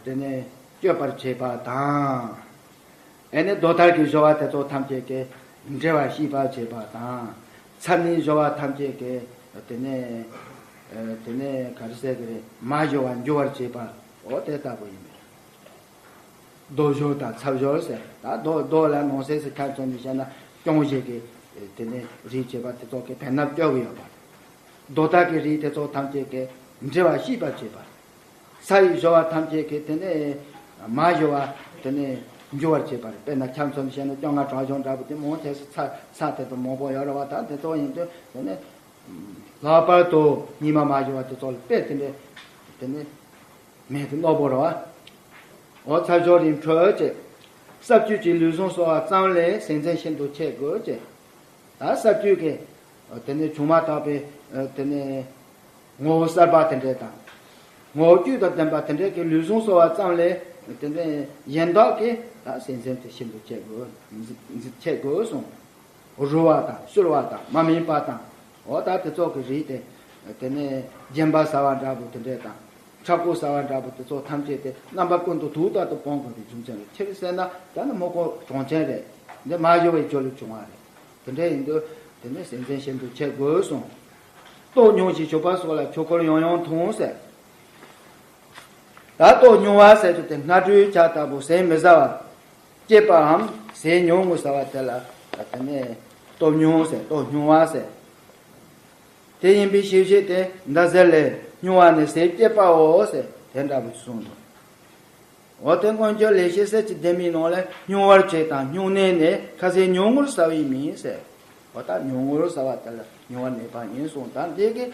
དེ་ནས་གཅོད་པར་བྱེད་པ་དང་། ཨེ་ནས་རྡོ་དར་གྱི་སྦྱོར་བ་དེ་ཚོ་ཐམས་ཅད་ཀྱིས་འབྲེལ་བ་ཞི་བར་བྱེད་པ་དང་། ཚ་ནི་སྦྱོར་བ་ཐམས་ཅད་ཀྱིས་དེ་ནས་དེ་ནས་ག་རེ་ཟེར་གི་རེད། མ་ཡོ་བ་འཇུ་བར་བྱེད་པ། འོ་དེ་ལྟ་བུ་ཡིན་པས། རྡོ་སྦྱོར་དང་ཚ་སྦྱོར་ཟེར། ད་རྡོ་རྡོ་ལ་ནང་གསེས་སུ་ཁ་ཚོན་ནས་བཤད་ན་སྐྱོང་བྱེད་ཀྱི་དེ་ནས་རིགས་བྱེད་པ་དེ་ཚོ་གི་བད་སྣབས་སྐྱོ་གི་ཡོད་པ་རེད། རྡོ་དར་གྱི་རིགས་དེ་ཚོ་ཐམས་ཅད་ཀྱི་འབྲེལ་བ་ཞི་བར་བྱེད་པ་རེད། ཚ་ཡི་སྦྱོར་བ་ཐམས་ཅད་ཀྱི་དེ་ནས་མ་ཡོ་བ་དེ་ནས་འཇུ་བར་བྱེད་པ་རེད། དཔེར་ན་ཁ་ཚོན་ནས་བཤད་ན་སྐྱོ་ང་གྲང་གཞོང་འདྲ་པོ་དེ་མང་ཆེ་ས་ཚ་ཚ་དེ་ཚོ་མང་པོ་ཡོད་རེད་བ། ད་དེ་ཚོ་ཡིན་དུས་དེ་ནས་ལྷག་པར་དུ་ཉི་མ་མ་ཡོ་བ་དེ་ཚོ་ལ་དཔེ་དེ་འདྲས་དེ་ནས། མེད་དུ་གནོད་པོ་རེད་བ། འོ་ཚ་སྦྱོར་རིགས་འཕྲོད་བཅས། ས་བཅུད་ཀྱི་ལུས་ཟུངས་གསོ་བ་ཙམ་ལས་སེམས་ཅན་ཤིན་ཏུ་ཆེ་དགོས་ཀྱི། ད་ས་བཅུད་ཀྱི་དེ་ནས་བྱུང་མ་ཐག་པའི་དེ་ནས་ངོ་བོ་གསར་པ་དེ་འདྲས་དང་། ངོ་བོ་བཅུད་དང་ལྡན་པ་དེ་འདྲས་ཀྱི་ལུས་ཟུངས་གསོ་བ་ཙམ་ལས་དེ་ནས་གཞན་དག་གི་ད་སེམས་ཅན་དེ་ཤིན་ཏུ་ཆེ་དགོས། ཆེ་དགོས་གསུངས། རུལ་བ་དང་བསྲུལ་བ་དང་མ་སྨིན་པ་དང་། འོ་ད་དེ་ཚོ་གི་རིགས་དེ། དེ་ནས་རྒྱན་པ་ཟ་བ་འདྲ་པོ་དེ་འདྲས་དང་། ཁྲག་ཁུ་ཟ་བ་འདྲ་པོ་དེ་ཚོ་ཐམས་ཅད་དེ་རྣམ་པ་ཀུན་ཏུ་དུག་ལྟར་དུ་སྤོང་དགོས་པའི་རྒྱུ་མཚན་རེད། ཆི་རེད་ཟེར་ན་ད་ནི་སྨུག་པོ་གྲང་ཅན་རེད། འདི་མ་ཡོ་བའི་རྒྱུ་ལས་བྱུང་བ་རེད། དེ་འདྲས་ཡིན་དུས་དེ་ནས་སེམས་ཅན་ཤིན་ཏུ་ཆེ་དགོས་གསུངས། ལྟོ་ཉུང་ཞིང་ཕྱུག་པ་སོགས་ལ་ཆོས་འཁོར་ཡང་ཡང་འཐུང་ཟེར། ད་ལྟོ་ཉུང་བ་ཟེར་དུས་དེ་སྔ་དྲོའི་ཆ་ལྟ་བུ་ཟས་མི་ཟ་བར་སྐྱེས་པའམ་ཟས་ཉུང་ངུ་ཟ་བ་དེ་ལ་དེ་ནས་ སྟོབས་ཉུང་ཟེར། སྟོབས་ཉུང་བ་ཟེར། དེ་ཡིན་པའི་ཤེས་བྱེད་དེ་འདའ་ཟེར་ལས་སྨྱུང་བ་ནི་ཟས་བསྐྱེད་པའོ་ཟེར། དེ་འདྲ་བོ་གསུངས་འདུག་འོ་དེ་མངོན་གྱུར་ལེགས་བཤད་གསེར་གྱི་ལྡེ་མིག་ནང་ལས་སྨྱུང་བར་བྱེད་དང་སྨྱུང་གནས་ནི་ཁ་ཟས་ཉུང་ངུར་ཟ་བའི་མིང་ཟེར། འོ་ད་ཉུང་ངུར་ཟ་བ་དེ་ལ་སྨྱུང་བར་གནས་པ་ཡིན་གསུངས། ད་འདི་གི་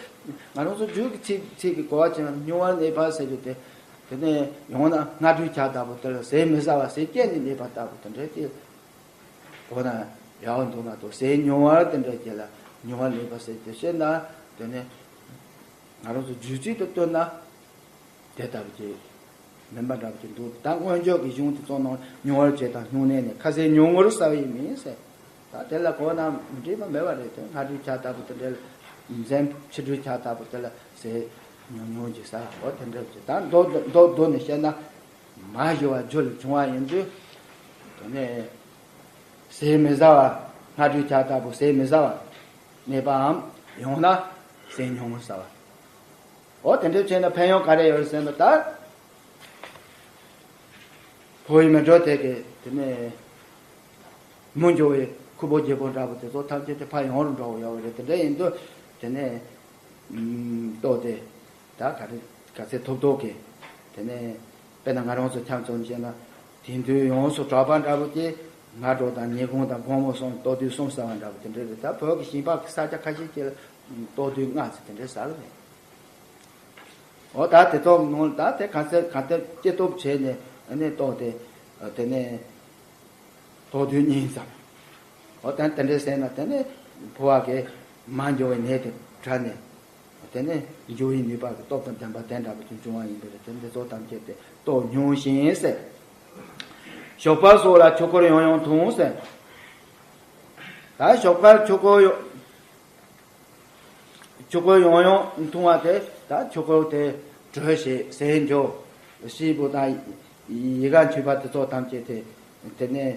ང་རང་ཚོ་རྒྱུད་ཀྱི་ཚིག་ཚིག་གི་གོ་བ་ཅན་སྨྱུང་བར་གནས་པ་ཟེར་རྒྱུ་དེ། དེ་ནས་ཡང་ན་སྔ་དུས་ཆ་ལྟ་བུ་དེ་ལ་ཟས་མི་ཟ་བ་ཟས་བསྐྱེད་ནས་གནས་པ་ལྟ་བུ་དེ་འདྲ་དེ་གོ་ན་ཡག་པོ་འདུག་མ་གཏོགས། ཟས་སྨྱུང་བར་དེ་འདྲ་ཅིག་ལ་སྨྱུང་བར་གནས་པ་ཟེར་དེ་བཤད་ན། དེ་ནས་ང་རང་ཚོ་རྒྱུད་ཚིག་ཏུ་བཏོན་ན་དེ་ལྟ་བུ་ཅིག་མིན་པ་འདྲ་བོ་ཅིག་འདུག་ད་མངོན་བརྗོད་ཀྱི་གཞུང་དེ་ཚོ་ནང་སྨྱུང་བར་བྱེད་དང་སྨྱུང་གནས་ནི་ཁ་ཟས་ཉུང་ངུར་ཟ་བའི་མིང་ཟེར། ད་དེ་ལ་གོ་ན་མི་འགྲིག་པ་མེད་པ་རེད་དེ། སྔ་དུས་ཆ་ལྟ་བུ་དེ་འདྲ་ལ། མཚན་ཕྱི་དུས་ཆ་ལྟ་བུ་དེ་ལ་ཟས་ཉུང་ཉུང་ཅིག་ཟ། འོ་དེ་འདྲ་ཅིག་ད་མདོ་མདོ་མདོ་ནས་བཤད་ན། མ་ཞུ་བ་རྒྱུ་ལས་བྱུང་བ་ཡིན་དུས། དེ་ནས་ཟས་མི་ཟ་བ། སྔ་དུས་ཆ་ལྟ་བུ་ཟས་མི་ཟ་བ་གནས་པའམ། ཡང་ན་ཟས་ཉུང་ངུར་ཟ་བ། འོ་དེ་འདྲ་བྱས་ན་ཕན་ཡོན་ག་རེ་ཡོད་ཟེར་ན། ད་ཕོ་ཡི་མི་འགྲོ་དེ་གི་དེ་ནས་མི་འགྱུར་བའི་ཁུ་བོ་རྒྱལ་པོ་འདྲ་བོ་དེ་ཚོ་ཐམས་ཅད་དེ་ཕར་ཡོང་རུ་འགྲོ་བ་ཡོད་རེད། དེ་འདྲ་ཡིན་དུས་དེ་ནས་ཨུམ་ལྟོ་དེ་ད་ག་རེ་ག་ཚད་ཐོབ་ཐོབ་གི། དེ་ནས་དཔེར་ན་ང་རང་ཚོ་ཁྱམས་ཚོ་བཤད་ན། དེང་དུས་ཡོངས་སུ་གྲགས་པ་འདྲ་བོ་དེ་སྔ་དྲོ་དང་ཉིན་གུང་དང་དགོང་མོ་གསུམ་ལྟོ་དུས་གསུམ་ཟ་བ་འདྲ་བོ་དེ་འདྲ་རེད། ད་བོད་ཀྱི་ཞིང་པ་གི་ས་ཆ་ཁ་ཤས་ཀྱི་ལྟོ་དུས་ལྔ་ཙམ་དེ་འདྲ་ཟ་གི་རེད། འོ་ད་དེ་ཚོ་ནང་ད་དེ་ག་ཚད་ག་ཚད་སྐྱེ་སྟོབས་བྱས་ནས་ཨ་ནི་ལྟོ་དེ་དེ་ནས་ལྟོ་དུས་གཉིས་ཙམ། འོ་ད་དེ་འདྲ་ཟས་ན་དེ་ནས་ཕོ་བ་གི་མ་འགྱུར་བའི་ནད་དེ་དྲག་ནས་དེ་ནས་འགྱུར་བའི་ནུས་པ་གི་སྟོབས་དང་ལྡན་པ་དེ་འདྲ་བ་ཅིག་འབྱུང་བ་ཡིན་པས། དེ་འདི་ཚོ་ཐམས་ཅད་དེ་ལྟོ་སྨྱུང་ཞིང་ཟེར། ཞོགས་པ་སོགས་ལ་ཆོས་འཁོར་ཡང་ཡང་འཐུང་ཟེར། ད་ཞོགས་པར་ཆོས་འཁོར་ཡང་། ཆོས་འཁོར་ཡང་ཡང་འཐུང་བ་དེ་ད་ཆོས་འཁོར་དེ་དྲོད་བྱེད་ཟས་འཇོ། ཤེས་པོ་དང་ཡི་ག་འཆུས་པ་དེ་ཚོ་ཐམས་ཅད་དེ་དེ་ནས་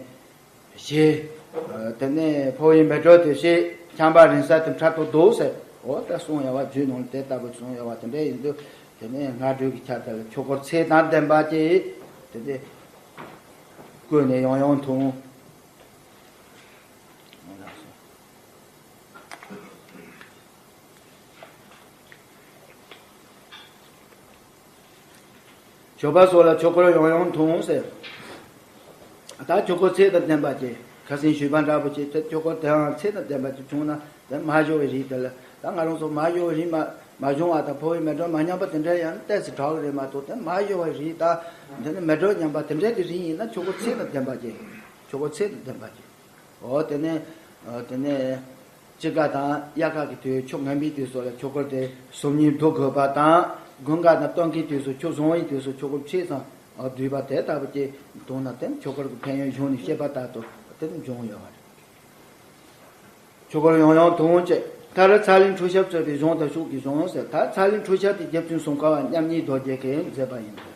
བྱེད། དེ་ནས་ཕོ་ཡི་མེ་དྲོད་དེ་བྱེད། ཆམ་པ་རིང་ས་དེ་འཕྲལ་དུ་ཟློག་ཟེར། འོ་ད་གསུངས་ཡོད་པ། རྒྱུད་ནང་དེ་ལྟ་བུ་གསུངས་ཡོད་པ། དེ་འདྲ་ཡིན་དུས་དེ་ནས་སྔ་དྲོའི་གི་ཆ་དེ་ལ་ཆོས་འཁོར་ཚད་དང་ལྡན་པ་ཅིག་དེ་དེ་བསྐོལ་ནས་ཡང་ཡང་འཐུང་། ཞོགས་པ་སོགས་ལ་ཆོས་འཁོར་ཡང་ཡང་འཐུང་ཟེར། ད་ཆོས་འཁོར་ཚད་དང་ལྡན་པ་ཅིག་ཁ་སང་ཞུས་པ་འདྲ་པོ་ཅིག་དེ་ཆོས་འཁོར་དེའང་ཚད་དང་ལྡན་པ་ཅིག་བྱུང་ན། དེ་མ་ཞུ་བའི་རིགས་དེ་ལ། ད་ང་རང་ཚོ་མ་ཞུ་བའི་རིགས་མ་མ་བྱུང་བ་དང་། ཕོ་བའི་མེ་དྲོད་མ་ཉམས་པ་དེ་འདྲ་ཡང་ཏོག་ཙམ་དྲག་གི་རེད་མ་གཏོགས། དེ་མ་ཞུ་བའི་རིགས་དང་། དེ་ནི་མེ་དྲོད་ཉམས་པ་དེ་འདྲ་གི་རིགས་ཡིན་ན་ཆོས་འཁོར་ཚད་དང་ལྡན་པ་ཅིག་ཆོས་འཁོར་ཚད་དང་ལྡན་པ་ཅིག་འོ་དེ་ནས་དེ་ནས་དཔྱིད་ཀ་དང་དབྱར་ཁ་གི་དུས་ཆུ་ངན་པའི་དུས་སུ་ལ་ཆོས་འཁོར་དེ་གཟུགས་བརྙན་བསྡུ་དགོས་པ་དང་། དགུན་ཁ་དང་སྟོན་ཁའི་དུས་སུ་ཆུ་བཟང་བའི་དུས་སུ་ཆོས་འཁོར་ཕྱེད་ཙམ་བསྡུས་པ་དེ་ལྟ་བུ་ཅིག་འཐུང་ན། དེ་ནི་ཆོས་འཁོར་གྱི་ཕན་ཡོན་གཞུང་ནས་བཤད་པ་ལྟར་དུ་དེ་ནི་འབྱུང་ཡོད་པ་རེད། ཆོས་འཁོར་ཡང་ཡང་འཐུང་བྱེད། མཐར་ཚ་ལུའི་འཁྲུ་ཤབས་གཙོས་པའི་གཞུང་དང་ཤུགས་ཀྱི་གཞུང་ཟེར། ད་ཚ་ལུའི་འཁྲུ་ཤབས་དེ་རྒྱལ་བཙུན་སུམ་མཁར་བ་མཉམ་ཉིད་རྡོ་རྗེ་གིས་མཛད་པ་ཡིན་པས།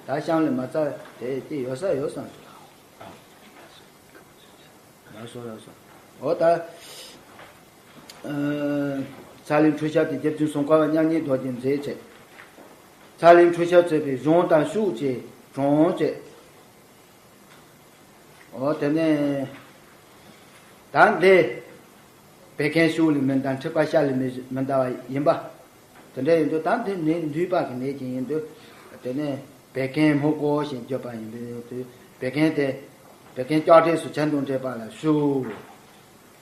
ད་གཤམ་ལ་མ་རྩ་དེ་ཅི་ཡོད་ས་ཡོད་བསམ། ལགས་སོ་ལགས་སོ། འོ་ད། ཚ་ལུའི་འཁྲུ་ཤབས་དེ་རྒྱལ་བཙུན་སུམ་མཁར་བ་མཉམ་ཉིད་རྡོ་རྗེས་མཛད་བྱས། ཚ་ལུའི་འཁྲུ་ཤབས་གཙོས་པའི་གཞུང་དང་ཤུགས་ཀྱིས་དྲངས་བྱས། འོ་དེ་ནས་ད་འདི་བད་ཀན་ཤུགས་ལས་མི་འདའ། མཁྲིས་པ་ཤ་ལས་མི་མི་འདའ་བ་ཡིན་པ། དེ་འདྲ་ཡིན་དུས་ད་འདི་ནད་འདུས་པ་གི་ནད་ཅིག་ཡིན་དུས། དེ་ནས་བད་ཀན་སྨུག་པོ་ཞེས་བརྗོད་པ་ཡིན་དུས། བད་ཀན་དེ་བད་ཀན་ལྕགས་རིས་སུ་གྱེན་དུ་འགྲིལ་བ་ལ་ཤུགས།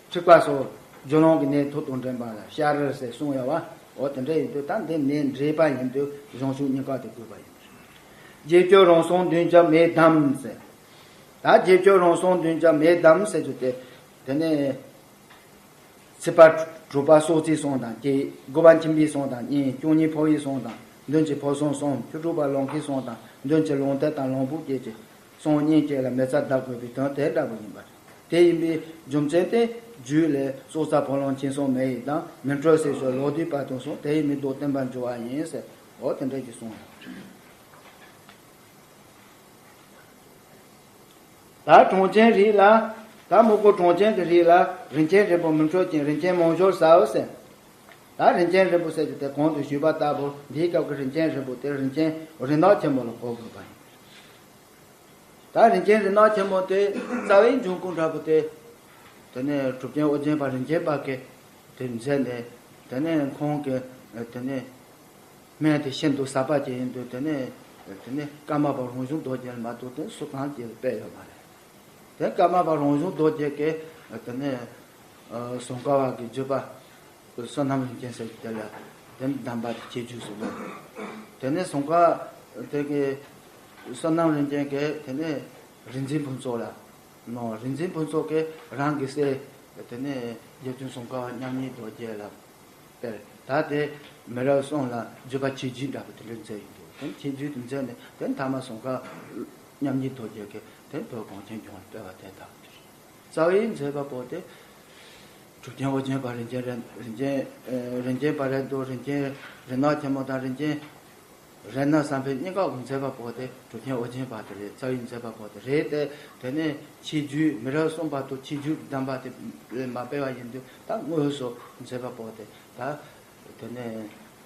མཁྲིས་པ་སོགས་རྒྱུ་ལོང་གི་ནད་ཐུར་དུ་འགྲིལ་བ་ལ་ཤ་རིལ་ཟེར་གསུངས་ཡོད་པ། འོ་དེ་འདྲ་ཡིན་དུས་ད་འདི་ནད་འདྲེས་པ་ཡིན་དུས་གཞུང་ཤུགས་གཉིས་ཀ་དེ་དགོས་པ་ཡིན། བརྗེད་སྤྱོད་རང་སྲོག་མདུན་བསྐྱབས་མེད་དམ་ཟེར། ད་བརྗེད་སྤྱོད་རང་སྲོག་མདུན་བསྐྱབས་མེད་དམ་ཟེར་རྒྱུ་དེ། དེ་ནས་ཚེས་པ་དྲུག་པ་སྲོག་རྩའི་གསུང་དང་གཅིག་དགུ་པ་མཆིན་པའི་གསུང་དང་གཉིས། བཅུ་གཉིས་ཕོ་བའི་གསུང་དང་མདུན་གྱི་ཕོ་གསུང་གསུམ། བཅུ་དྲུག་པ་ལོང་ཁའི་གསུང་དང་མདུན་གྱི་ལོང་ཐལ་དང་ལོང་བུ་བཅས་ཀྱི་གསུང་གཉིས་བཅས་ལ་མེ་བཙའ་བརྡབ་དགོས་པའི་དོན་དེ་འདྲ་པོ་ཡིན་པ་རེད། དེ་ཡིན་པའི་རྒྱུ་མཚན་དེ་རྒྱུད་ལས་སྲོག་རྩ་ཕོ་ལོང་མཆིན་གསུམ་མེ་ཡི་དང་། མི་འཕྲོད་ཟས་སྤྱོད་ལོག་ལྟའི་བར་དུ་གསུངས། དེ་ཡི་མི་ལྡོག་བསྟན་པར་འགྱུར་བ་ཡིན་ཟེར། འོ་དེ་འདྲ་ཞིག་གསུངས། ད་གྲངས་ཅན་རིགས་ལ། ད་སྨུག་པོ་གྲངས་ཅན་གྱི་རིགས་ལ་རིན་ཆེན་རིལ་བུ་མི་འཕྲོད་ཅིང་རིན་ཆེན་མང་ཤོས་ཟའོ་ཟེར། ད་རིན་ཆེན་རིལ་བུ་ཟེར་རྒྱུ་དེ་གོང་དུ་ཞུས་པ་ལྟ་བུ་འདིའི་སྐབས་ཀྱི་རིན་ཆེན་རིལ་བུ་དེ་རིན་ཆེན་རིན་ནག་ཆེན་མོ་ལ་གོ་དགོས་པ་ཡིན། ད་རིན་ཆེན་རིན་ནག་ཆེན་མོ་དེ་རྩ་བའི་འབྱུང་ཁུངས་འདྲ་པོ་དེ། དེ་ནས་གྲུབ་ཆེན་ཨོ་རྒྱན་པ་རིན་ཆེན་པ་གིས་དེ་མཛད་ནས། དེ་ནས་ཁོང་གིས་དེ་ནས་སྨན་དེ་ཤིན་ཏུ་ཟབ་པ་ཅིག་ཡིན་དུས། དེ་ནས་དེ་ནས་ཀརྨ་པ་རང་བྱུང་རྡོ་རྗེ་ལ་མ་གཏོགས་དེ་སུ་གང་གིས་སྤེལ་ཡོད་མ་རེད། དེ་ཀརྨ་པ་རང་བྱུང་རྡོ་རྗེ་གིས་དེ་ནས་ཨ་ཟུང་དཀར་བ་གི་བརྒྱུད་པ་བསོད་ནམས་རིན་ཆེན་ཟེར་གྱི་དེ་ལ་དེ་གདམས་པ་དེ་ཁྱད་ཆོས་སུ་ལོག་དེ་ནས་ཟུང་དཀར་དེ་གི་བསོད་ནམས་རིན་ཆེན་གྱིས་དེ་ནས་རིག་འཛིན་ཕུན་ཚོགས་ལ་གནང་། རིག་འཛིན་ཕུན་ཚོགས་ཀྱིས་རང་གི་སྲས་དེ་ནས་རྗེ་བཙུན་ཟུང་དཀར་བ་མཉམ་ཉིད་རྡོ་རྗེ་ལ་སྤེལ། ད་དེ་མི་རབས་གསུམ་ལ་བརྒྱུད་པ་ཁྱད་ཆོས་འདྲ་པོ་དེ་འདྲ་མཛད་ཡོད་འདུག་དེ་ཁྱད་ཆོས་དེ་མཛད་ནས་དེ་མཐའ་མ་ཟུང་དཀར་བ་མཉམ་ཉིད་རྡོ་རྗེ་གིས་དེ་བོད་གངས་ཅན་ལྗོངས་ལ་སྤེལ་བ་དེ་ལྟ་བུ་དེ་རེད། རྩ་བའི་མཛད་པ་པོ་དེ་གྲུབ་ཆེན་ཨོ་རྒྱན་པ་རིན་ཆེན་རེད། རིན་ཆེན་ཨ་རིན་ཆེན་པ་རེད་འདུག་རིན་ཆེན་རིག་སྔགས་ཆེན་མོ་དང་རིན་ཆེན་རཏྣ་བསམ་འཕེལ་གཉིས་ཀ་གི་མཛད་པ་པོ་དེ་གྲུབ་ཆེན་ཨོ་རྒྱན་པ་དེ་རེད། རྩ་བའི་མཛད་པ་པོ་དེ་རེད་དེ། དེ་ནས་ཁྱད་ཆོས་མི་རབས་གསུམ་པ་དང་ཁྱད་ཆོས་གདམས་པ་དེ་ལས་མ་སྤེལ་བ་ཡིན་དུས། ད་དངོས་སུ་མཛད་པ་པོ་དེ་ད་དེ་ནས་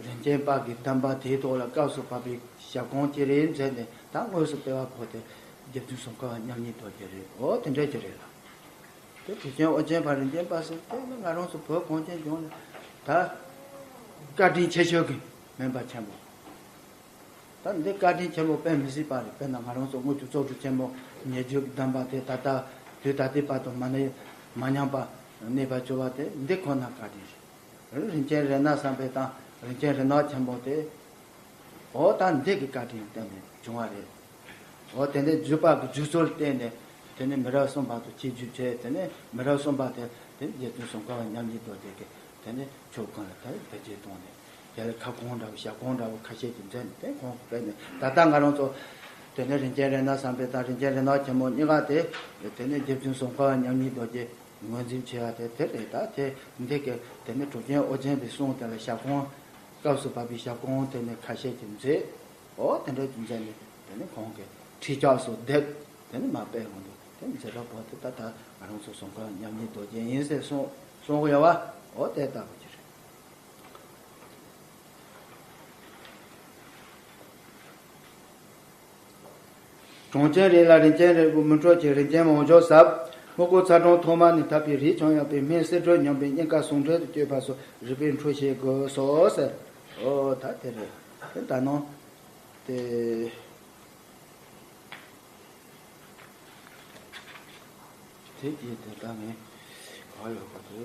རིན་ཆེན་པ་གི་གདམས་པ་དེའི་ཐོག་ལ་སྐབས་སུ་བབས་པའི་ཞབས་དཀོན་ཅིག་རེད་མཛད་ནས། ད་དངོས་སུ་སྤེལ་བ་པོ་དེ་རྗེ་བཙུན་ཟུང་དཀར་བ་མཉམ་ཉིད་རྡོ་རྗེ་རེད། འོ་དེ་འདྲ་ཅིག་རེད་ལ། དེ་གྲུབ་ཆེན་ཨོ་རྒྱན་པ་རིན་ཆེན་པ་ཟེར་དེ་ནི་ང་རང་ཚོ་བོད་གངས་ཅན་ལྗོངས་ལ་ད་བཀའ་དྲིན་ཆེ་ཤོས་ཀྱི་སྨན་པ་ཆེན་པོ། ད་འདི་བཀའ་དྲིན་ཆེན་པོ་དཔེ་མི་སྲིད་པ་རེད། དཔེར་ན་ང་རང་ཚོ་དངོས་ཀྱི་གཙོ་གྲུབ་ཆེན་མོ་ཉེ་བརྒྱུད་ཀྱི་གདམས་པ་དེ་ད་ལྟ་དུས་ད་ལྟའི་བར་དུ་མ་ནས་མ་ཉམས་པ་གནས་པར་གྱུར་པ་དེ་འདི་ཁོ་ན་བཀའ་དྲིན་རེད། རིན་ཆེན་རཏྣ་བསམ་འཕེལ་དང་རིན་ཆེན་རིག་སྔགས་ཆེན་མོ་དེ། འོ་ད་འདི་གི་བཀའ་དྲིན་བརྟེན་ནས་བྱུང་བ་རེད། འོ་དེ་ནས་བརྒྱུད་པ་གི་བརྒྱུད་སྲོལ་བརྟེན་ནས་དེ་ནས་མི་རབས་གསུམ་པ་དང་ཁྱད་ཆོས་བྱས། དེ་ནས་མི་རབས་གསུམ་པ་དེ་དེ་རྗེ་བཙུན་ཟུང་དཀར་བ་མཉམ་ཉིད་རྡོ་རྗེ་གིས་དེ་ནས་ཆོས་ཁོང་ལ་དེ་བེད་སྤྱོད་བཏང་ནས། དེ་ལ་ཁ་སྐོང་འདྲ་བོ་ཞབས་དཀོན་འདྲ་བོ་ཁ་ཤས་ཀྱིས་མཛད་ནས་དེ་ཁོང་གིས་སྤེལ་ནས། ད་ལྟ་ང་རང་ཚོ་དེ་ནས་རིན་ཆེན་རཏྣ་བསམ་འཕེལ་དང་རིན་ཆེན་རིག་སྔགས་ཆེན་མོ་གཉིས་ཀ་དེ་དེ་ནས་རྗེ་བཙུན་ཟུང་དཀར་བ་མཉམ་ཉིད་རྡོ་རྗེ་ངོས་འཛིན་བྱས་པ་དེ་དེ་རེད། ད་དེ་འདི་གི་དེ་ནས་གྲུབ་ཆེན་ཨོ་རྒྱན་པའི་གསུང་དེ་ལ་ཞབས་དཀོན། སྐབས་སུ་བབས་པའི་ཞབས་དཀོན་དེ་ནས་ཁ་ཤས་ཀྱིས་མཛད། འོ་དེ་འདྲ་ཅིག་མཛད་ནས་དེ་ནས་ཁོང་གིས་ཁྲིད་ལྕགས་སུ་བསྡེབས། དེ་ནས་མར་སྤེལ་འོང་དུས་དེ་མཛད་པ་པོ་དེ་ད་ལྟ་ང་རང་ཚོ་ཟུང་དཀར་མཉམ་ཉིད་རྡོ་རྗེ་ཡིན་ཟེར་གསུང་གསུང་གི་ཡོད་པ། འོ་དེ་ལྟ་བུ་ཅིག་རེད། གྲོང་ཁྱེར་རེ་ལ་རིན་ཆེན་རིལ་བུ་མུན་ཁྲོད་ཀྱི་རིན་ཆེན་འོད་ཞོ་ཟབ། སྨུག་པོ་ཚ་གྲང་ཐོག་མ་ནས་ཐར་པའི་རིགས་ཀྱང་ཡོད་པའི་སྨན་བསིལ་དྲོད་སྙོམས་པའི་སྙིང་ག་ཟུང་འབྲེལ་དུ་སྤྱོད་པ་སོགས་རིག་པའི་འཕྲོ་ཞིག་དགོས་སོ་ཟེར། འོ་ད་དེ་རེད། དེ་ད་ནང་དེ། དེ་རྗེས་དེ་ལྟ་ངས་ག་ཡོད་པ་དེ།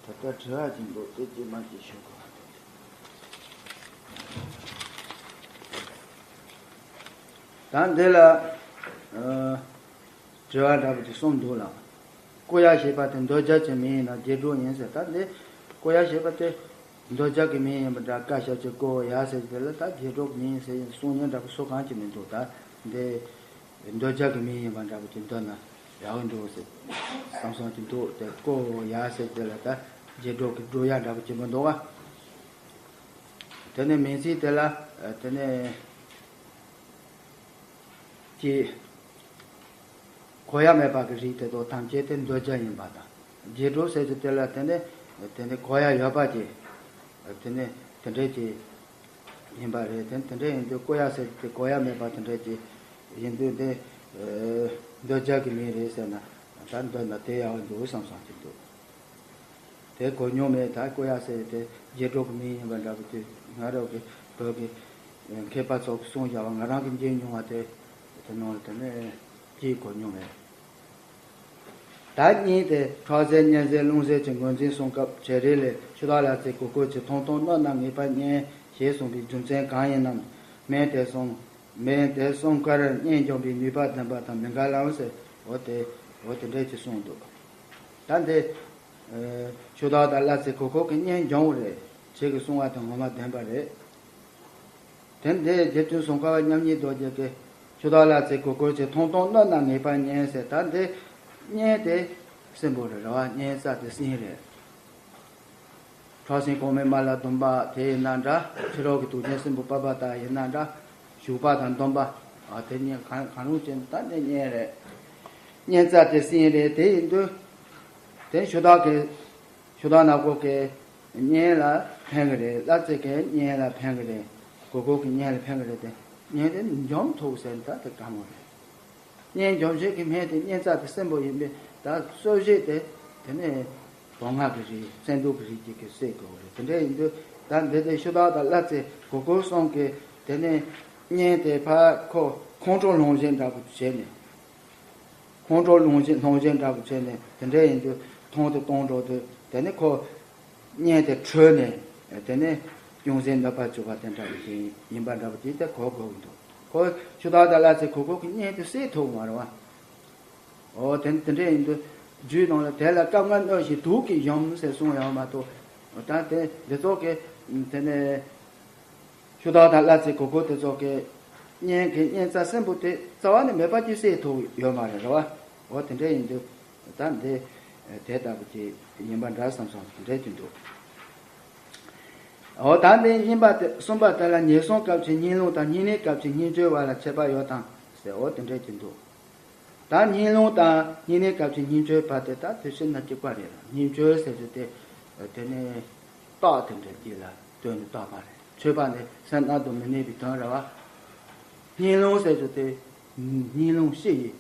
ད་ལྟ་དྲི་བ་ཅིག་འདུག་དེ་རྗེས་མ་ཅིག་ཞུ་དགོས་པ་དེ། ད་འདི་ལ་ཨ་དྲི་བ་འདྲ་པོ་དེ་གསུམ་འདུག་ལ། ཀོ་ཡ་ཞེས་པ་དེ་འདོད་རྒྱལ་གྱི་མིང་ཡིན་ན་རྗེས་འགྲོ་ཡིན་ཟེར། ད་འདི་ཀོ་ཡ་ཞེས་པ་དེ། འདོད་རྒྱལ་གྱི་མིང་ཡིན་པ་འདྲ། ཀ་ཞབས་ཀྱུ་ཀོ་ཡ་ཟེར་གྱི་དེ་ལ་ད་རྗེས་འགྲོ་གི་མིང་ཟེར་ཡིན་གསུང་མཁན་འདྲ་པོ་སུ་གང་ཅི་མི་འདུག་ད་འདི་འདོད་རྒྱལ་གྱི་མིང་ཡིན་པ་འདྲ་པོ་ཅིག་འདོད་ན་ཡག་གི་འདུག་ཟེར་བསམ་བསམ་གྱི་འདུག་དེ་ཀོ་ཡ་ཟེར་གྱི་དེ་ལ་ད་རྗེས་འགྲོ་གི་འགྲོ་ཡ་འདྲ་པོ་ཅིག་མི་འདུག་ག་དེ་ནས་མིང་ཚིག་དེ་ལ་དེ་ནས་ཀྱི། གོ་ཡ་མེད་པ་གི་རིགས་དེ་དག་ཐམས་ཅད་དེ་འདོད་རྒྱལ་ཡིན་པ་དང་། རྗེས་འགྲོ་ཟེར་གྱི་དེ་ལ་དེ་ནི་དེ་ནི་གོ་ཡ་ཡོད་པ་ཅིག་དེ་ནི་དེ་འདྲས་ཅིག་ཡིན་པ་རེད། དེ་དེ་འདྲས་ཡིན་དུས་ཀོ་ཡ་ཟེར་གྱི་དེ་གོ་ཡ་མེད་པ་དེ་འདྲས་ཅིག་ཡིན་དུས་དེ་འདོད་རྒྱལ་གྱི་མིང་རེད་ཟེར་ན་ད་འདོད་ན་དེ་ཡག་འདུག་བསམ་བསམ་གྱི་འདུག་དེ་གོ་མྱོང་མེད། ད་ཀོ་ཡ་ཟེར་དེ་རྗེས་འགྲོ་གི་མིང་ཡིན་པ་འདྲ་པོ་དེ་ང་རང་གི་བོད་ཀྱི་མཁས་པ་ཚོ་གིས་གསུངས་བཞག་པ་ང་རང་གིས་མཇལ་མྱོང་བ་དེ་དེ་ནང་ལ་དེ་ནས་ཅིག་གོ་མྱོང་མེད། ད་གཉིས་ཏེ་ཁྲག་ཟས་གཉན་ཟས་རླུང་ཟས་ཀྱི་ངོས་འཛིན་གསུང་སྐབས་བྱེད་རིགས་ལས་ཆུ་དྭགས་ལ་རྩི་གོ་ཁོལ་གྱི་ཐུང་ཐུང་སྣོད་ནང་ངེས་པར་གཉན་ཞེས་གསུངས་པའི་རྒྱུ་མཚན་གང་ཡིན་ནམ། སྨན་དེ་གསུམ། སྨན་དེ་གསུམ་ཀར་གཉན་འཇོམས་པའི་ནུས་པ་ལྡན་པ་དང་མི་འགལ་ལམ་ཟེར། འོ་དེ་འོ་དེ་འདྲས་ཀྱི་གསུངས་འདུག་ད་འདི་ཆུ་དྭགས་དང་གླ་རྩི་གོ་ཁོལ་གྱིས་གཉན་འཇོམས་རེད། ཁྱེད་ཀྱིས་གསུང་བ་དེ་ངོ་མ་བདེན་པ་རེད། དེ་འདི་རྗེ་བཙུན་སུམ་མཁའ་པ་མཉམ་ཉིད་རྡོ་རྗེ་གིས་ཆུ་དྭགས་གླ་རྩི་གོ་ཁོལ་གྱི་ཐུང་ཐུང་སྣོད་ནང་ངེས་པར་གཉན་ཟེར། ད་འདི་གཉན་དེ་སྲིན་པོ་རེད། རེད་བ། གཉན་རྩ་དེ་སྲིན་རེད། ཁྲག་སྲིན་གོང་མའི་མ་ལ་གདོན་པ་དེ་ཡིན་ན་འདྲ། ཕྱི་རོལ་གྱི་དུག་ཅན་སྲིན་པོ་པ་པ་ཏ་ཡིན་ན་འདྲ། ཞུགས་པ་དང་གདོན་པ། ཨ་དེ་གཉན་གང་གང་རུང་ཅན་ད་འདི་གཉན་རེད། གཉན་རྩ་དེ་སྲིན་རེད། དེ་ཡིན་དུས་དེ་ཆུ་དྭགས་ཀྱི་ཆུ་དྭགས་ནག་པོ་གི་གཉན་ལ་ཕན་གི་རེད། གླ་རྩི་གི་གཉན་ལ་ཕན་གི་རེད། གོ་ཁོལ་གྱི་གཉན་ལ་ཕན་གི་རེད། དེ་གཉན་དེ་འཇོམས་ཐུབ་ཟེར་ན་ད་དེ་དཀའ་མོ་རེད། གཉན་འཇོམས་བྱེད་ཀྱི་སྨན་དེ་གཉན་རྩ་དེ་སྲིན་པོ་ཡིན་པས་ ད་གསོལ་བཞེས་དེ་དེ་ནས་བོང་ང་གི་རིགས་བཙན་དུག་གི་རིགས་ཅིག་གིས་བསད་དགོས་རེད། དེ་འདྲ་ཡིན་དུས་ད་འདི་དེ་ཤུ་དག་དང་གླ་རྩི་གོ་གོལ་གསུམ་གྱིས་དེ་ནས་གཉན་དེ་ཕར་ཁོ་ཁོང་ཁྲོ་ལངས་བཞིན་འདྲ་པོ་བྱས་ནས། ཁོང་ཁྲོ་ལངས་བཞིན་ལངས་བཞིན་འདྲ་པོ་བྱས་ནས་དེ་འདྲ་ཡིན་དུས་ཐུང་དུ་གཏོང་འགྲོ་དུས་དེ་ནས་ཁོ་གཉན་དེ་ཁྲོས་ནས་དེ་ནས་ཅུང་ཟད་ནུབ་པ་བཅུག་པ་དེ་འདྲ་པོ་ཅིག་ཡིན་པ་འདྲ་པོ་ཅིག་དེ་གོ་དགོས་ཀྱི་འདུག་ཁོ་ཤུ་དག་དང་གླ་རྩི་གོ་གོལ་གྱིས་གཉན་དེ་བསད་ཐུབ་མ་རེད་བ། འོ་དེ་དེ་འདྲ་ཡིན་དུས་རྒྱུད་ནང་ལ་དེ་ལ་སྐབས་ལྔ་གནོད་ཅིང་དུག་གིས་ཞོམ་ཟེར་གསུངས་ཡོད་མ་གཏོགས། ད་དེ་འདི་ཚོ་གི་དེ་ནས་ཤུ་དག་དང་གླ་རྩི་གོ་གོལ་དེ་ཚོ་གི་གཉན་གྱི་གཉན་རྩ་སྲིན་པོ་དེ་རྩ་བ་ནས་མེད་པ་ཅིག་བསད་ཐུབ་ཡོད་མ་རེད། རེད་བ། འོ་དེ་འདྲ་ཡིན་དུས་ད་འདི་དེ་ལྟ་བུ་ཅིག་ཡིན་པ་འདྲ་བསམ་སོང་། དེ་འདྲ་ཅིག་འདུག་འོ་ད་འདི་གཉིས་པ་དེ་གསུམ་པ་དེ་ལ་ངན་སོང་སྐབས་ཀྱི་གཉིད་ལོང་དང་གཉིད་ལེན་སྐབས་ཀྱི་གཉིད་འགྱུར་བ་ལ་ཁྱད་པར་ཡོད་དམ་ཟེར། འོ་དེ་འདྲ་ཅིག་འདུག་ད་གཉིད་ལོང་དང་གཉིད་ལེན་སྐབས་ཀྱི་གཉིད་འགྱུར་བ་དེ་ད་དུས་ཕྱིན་ན་གཅིག་པ་རེད་ལ། གཉིད་འགྱུར་ཟེར་རྒྱུ་དེ་དེ་ནས་རྟགས་དེ་འདྲ་ཅིག་ལ་ལྟོས་ནས་བཏགས་པ་རེད། འཆོལ་བ་ནི་སེམས་རྣལ་དུ་མི་གནས་པའི་དོན་རེད་བ། གཉིད་ལོང་ཟེར་རྒྱུ་དེ་གཉིད་ལོང་ཤི་ཡི།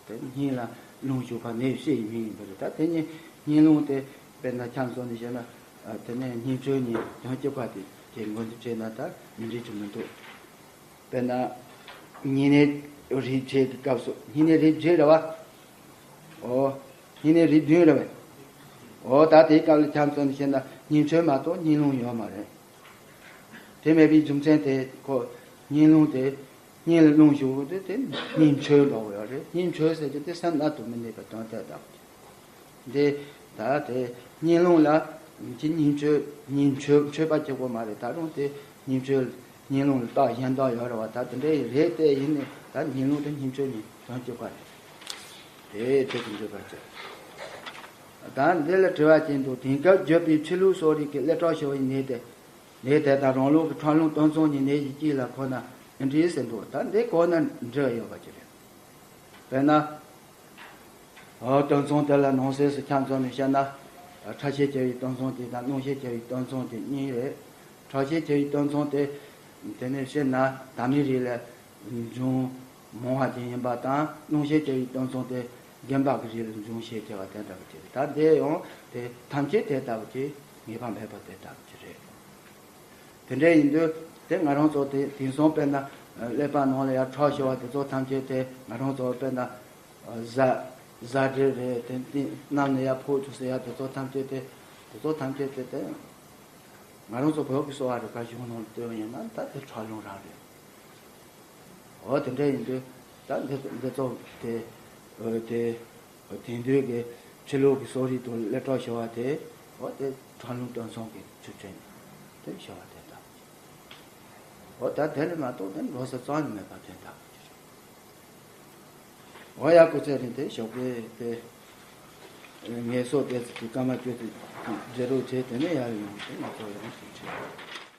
དེ་གཉིད་ལ་ལོང་ཞུགས་པ་ནི་ཤི་ཡི་མིང་ཡིན་པ་རེད། ད་དེ་ནི་གཉིད་ལོང་དེ་དཔེར་ན་ཁྱམས་སོང་ནས་བཤད་ན་དེ་ནས་གཉིད་འཆོལ་གཉིད་ཡང་གཅིག་པ་དེ་དེ་ངོས་འཛིན་བྱས་ན་ད་མི་འགྲིག་གི་མི་འདུག་དཔེར་ན་བསྙེན་གནས་རིགས་བརྒྱད་ཀྱི་སྐབས་སུ། བསྙེན་གནས་རིགས་བརྒྱད་རེད་བ། འོ། བསྙེན་གནས་རིགས་བདུན་རེད་བས། འོ་ད་དེའི་སྐབས་ལ་ཁྱམས་སོང་ནས་བཤད་ན་གཉིད་འཆོལ་མ་གཏོགས་གཉིད་ལོང་ཡོད་མ་རེད། དེ་མེད་པའི་རྒྱུ་མཚན་དེ་ཁོ་གཉིད་ལོང་དེ་གཉིད་ལ་ལོང་ཞུགས་དེ་དེ་གཉིད་འཆོལ་འགྲོ་གི་ཡོད་རེད། གཉིད་འཆོལ་ཟེར་རྒྱུ་དེ་སེམས་རྣལ་དུ་མི་གནས་པའི་དོན་དེ་དང་། འདི་ད་དེ་གཉིད་ལོང་ལ་གཉིད་འཆོལ་གཉིད་འཆོལ་འཆོལ་པ་གཅིག་པོ་མ་རེད། ད་རུང་དེ་གཉིད་འཆོལ་གཉིད་ལོང་ལ་རྟགས་གཞན་དག་ཡོད་རེད་བ། ད་དེ་འདྲའི་རེད། དེ་ཡིན་ནས་ད་གཉིད་ལོང་དང་གཉིད་འཆོལ་གཉིས་དོན་གཅིག་པ་རེད། དེ་དེ་དེ་འདྲ་བ་ཅིག་ད་འདི་ལ་དྲི་བ་ཅིག་འདུག་དེང་སྐབས་བརྒྱུད་པའི་ཕྱི་ལུགས་གསོ་རིག་གི་ཀླད་ཁྲག་ཤོར་བའི་ནད་དེ། ནད་དེ་དང་རང་ལུགས་ཀྱི་ཁྲག་རླུང་སྟོང་མཚུངས་ཀྱི་ནད་གཞི་གཅིག་ལ་གོ་ན་ཨེ་འགྲིག་ཟེར་འདུག་ད་འདི་གོ་ན་འགྲིག་ཡོད་པ་ཅིག་རེད། དཔེར་ན། འོ་སྟོང་མཚུངས་དེ་ལ་ནང་གསེས་སུ་ཁྱབ་མཚོན་ནས་བཤད་ན། ཁྲག་ཤས་ཆེ་བའི་སྟོང་མཚུངས་དེ་དང་རླུང་ཤས་ཆེ་བའི་སྟོང་མཚུངས་དེ་གཉིས་རེད། ཁྲག་ཤས་ཆེ་བའི་སྟོང་མཚུངས་དེ། དེ་ནས་བཤད་ན་དར་མའི་རིགས་ལ་འབྱུང་མང་བ་ཅན་ཡིན་པ་དང་། རླུང་ཤས་ཆེ་བའི་སྟོང་མཚུངས་དེ་རྒན་པ་གི་རིགས་ལ་འབྱུང་ཤས་ཆེ་བ་དེ་འདྲ་བ་ཅིག་རེད། ད་དེ་ཡང་དེ་ཐམས་ཅད་དེ་ལྟ་བུ་ཅིག་ངེས་པ་མེད་པ་དེ་ལྟ་བུ་ཅིག་རེད། དེ་འདྲ་ཡིན་དུས་དེ་ང་རང་ཚོ་དེ་དེང་སང་དཔེར་ན་ཀླད་པ་ནང་ལ་ཡར་ཁྲག་ཤོར་བ་དེ་ཚོ་ཐམས་ཅད་དེ་ང་རང་ཚོ་དཔེར་ན་གཟའ་གཟའ་སྒྲིལ་རེད། དེ་དེ་གནམ་ནས་ཡར་ཕོག་ཐུག་ཟེར་ཡ་དེ་ཚོ་ཐམས་ཅད་དེ་དེ་ཚོ་ཐམས་ཅད་དེ་དེ་ང་རང་ཚོ་བོད་ཀྱི་གསོ་བ་རིག་པ་གཞུང་ནང་ལ་ལྟོས་པ་ཡིན་ན་ད་དེ་ཁྲག་རླུང་རང་རེད། འོ་དེ་འདྲ་ཡིན་དུས་ད་འདི་འདི་ཚོ་དེ་འོ་དེ་དེང་དུས་ཀྱི་ཕྱི་ལུགས་ཀྱི་གསོ་རིག་ཏུ་ཀླད་ཁྲག་ཤོར་བ་དེ་འོ་དེ་ཁྲག་རླུང་སྟོང་མཚུངས་ཀྱི་ཆུ་ཆེན་དེ་ཤོར་བ་དེ་དང་། འོ་ད་དེ་ལས་མ་གཏོགས་དེ་འགྲོ་ས་རྩ་ནས་མེད་པ་དེ་དག་གི་རེད། འོ་ཡ་སྐུ་ཚེ་རིང་དེ་ཞོགས་པའི་དེ་ངལ་གསོ་དེ་ཚོ་གི་སྐར་མ་བཅུ་ཙམ་བརྗེ་རོགས་བྱས། དེ་ནས་ཡར་ཡོང་དེ་ང་ཚོ་ཡོང་ཞིག་བྱེད།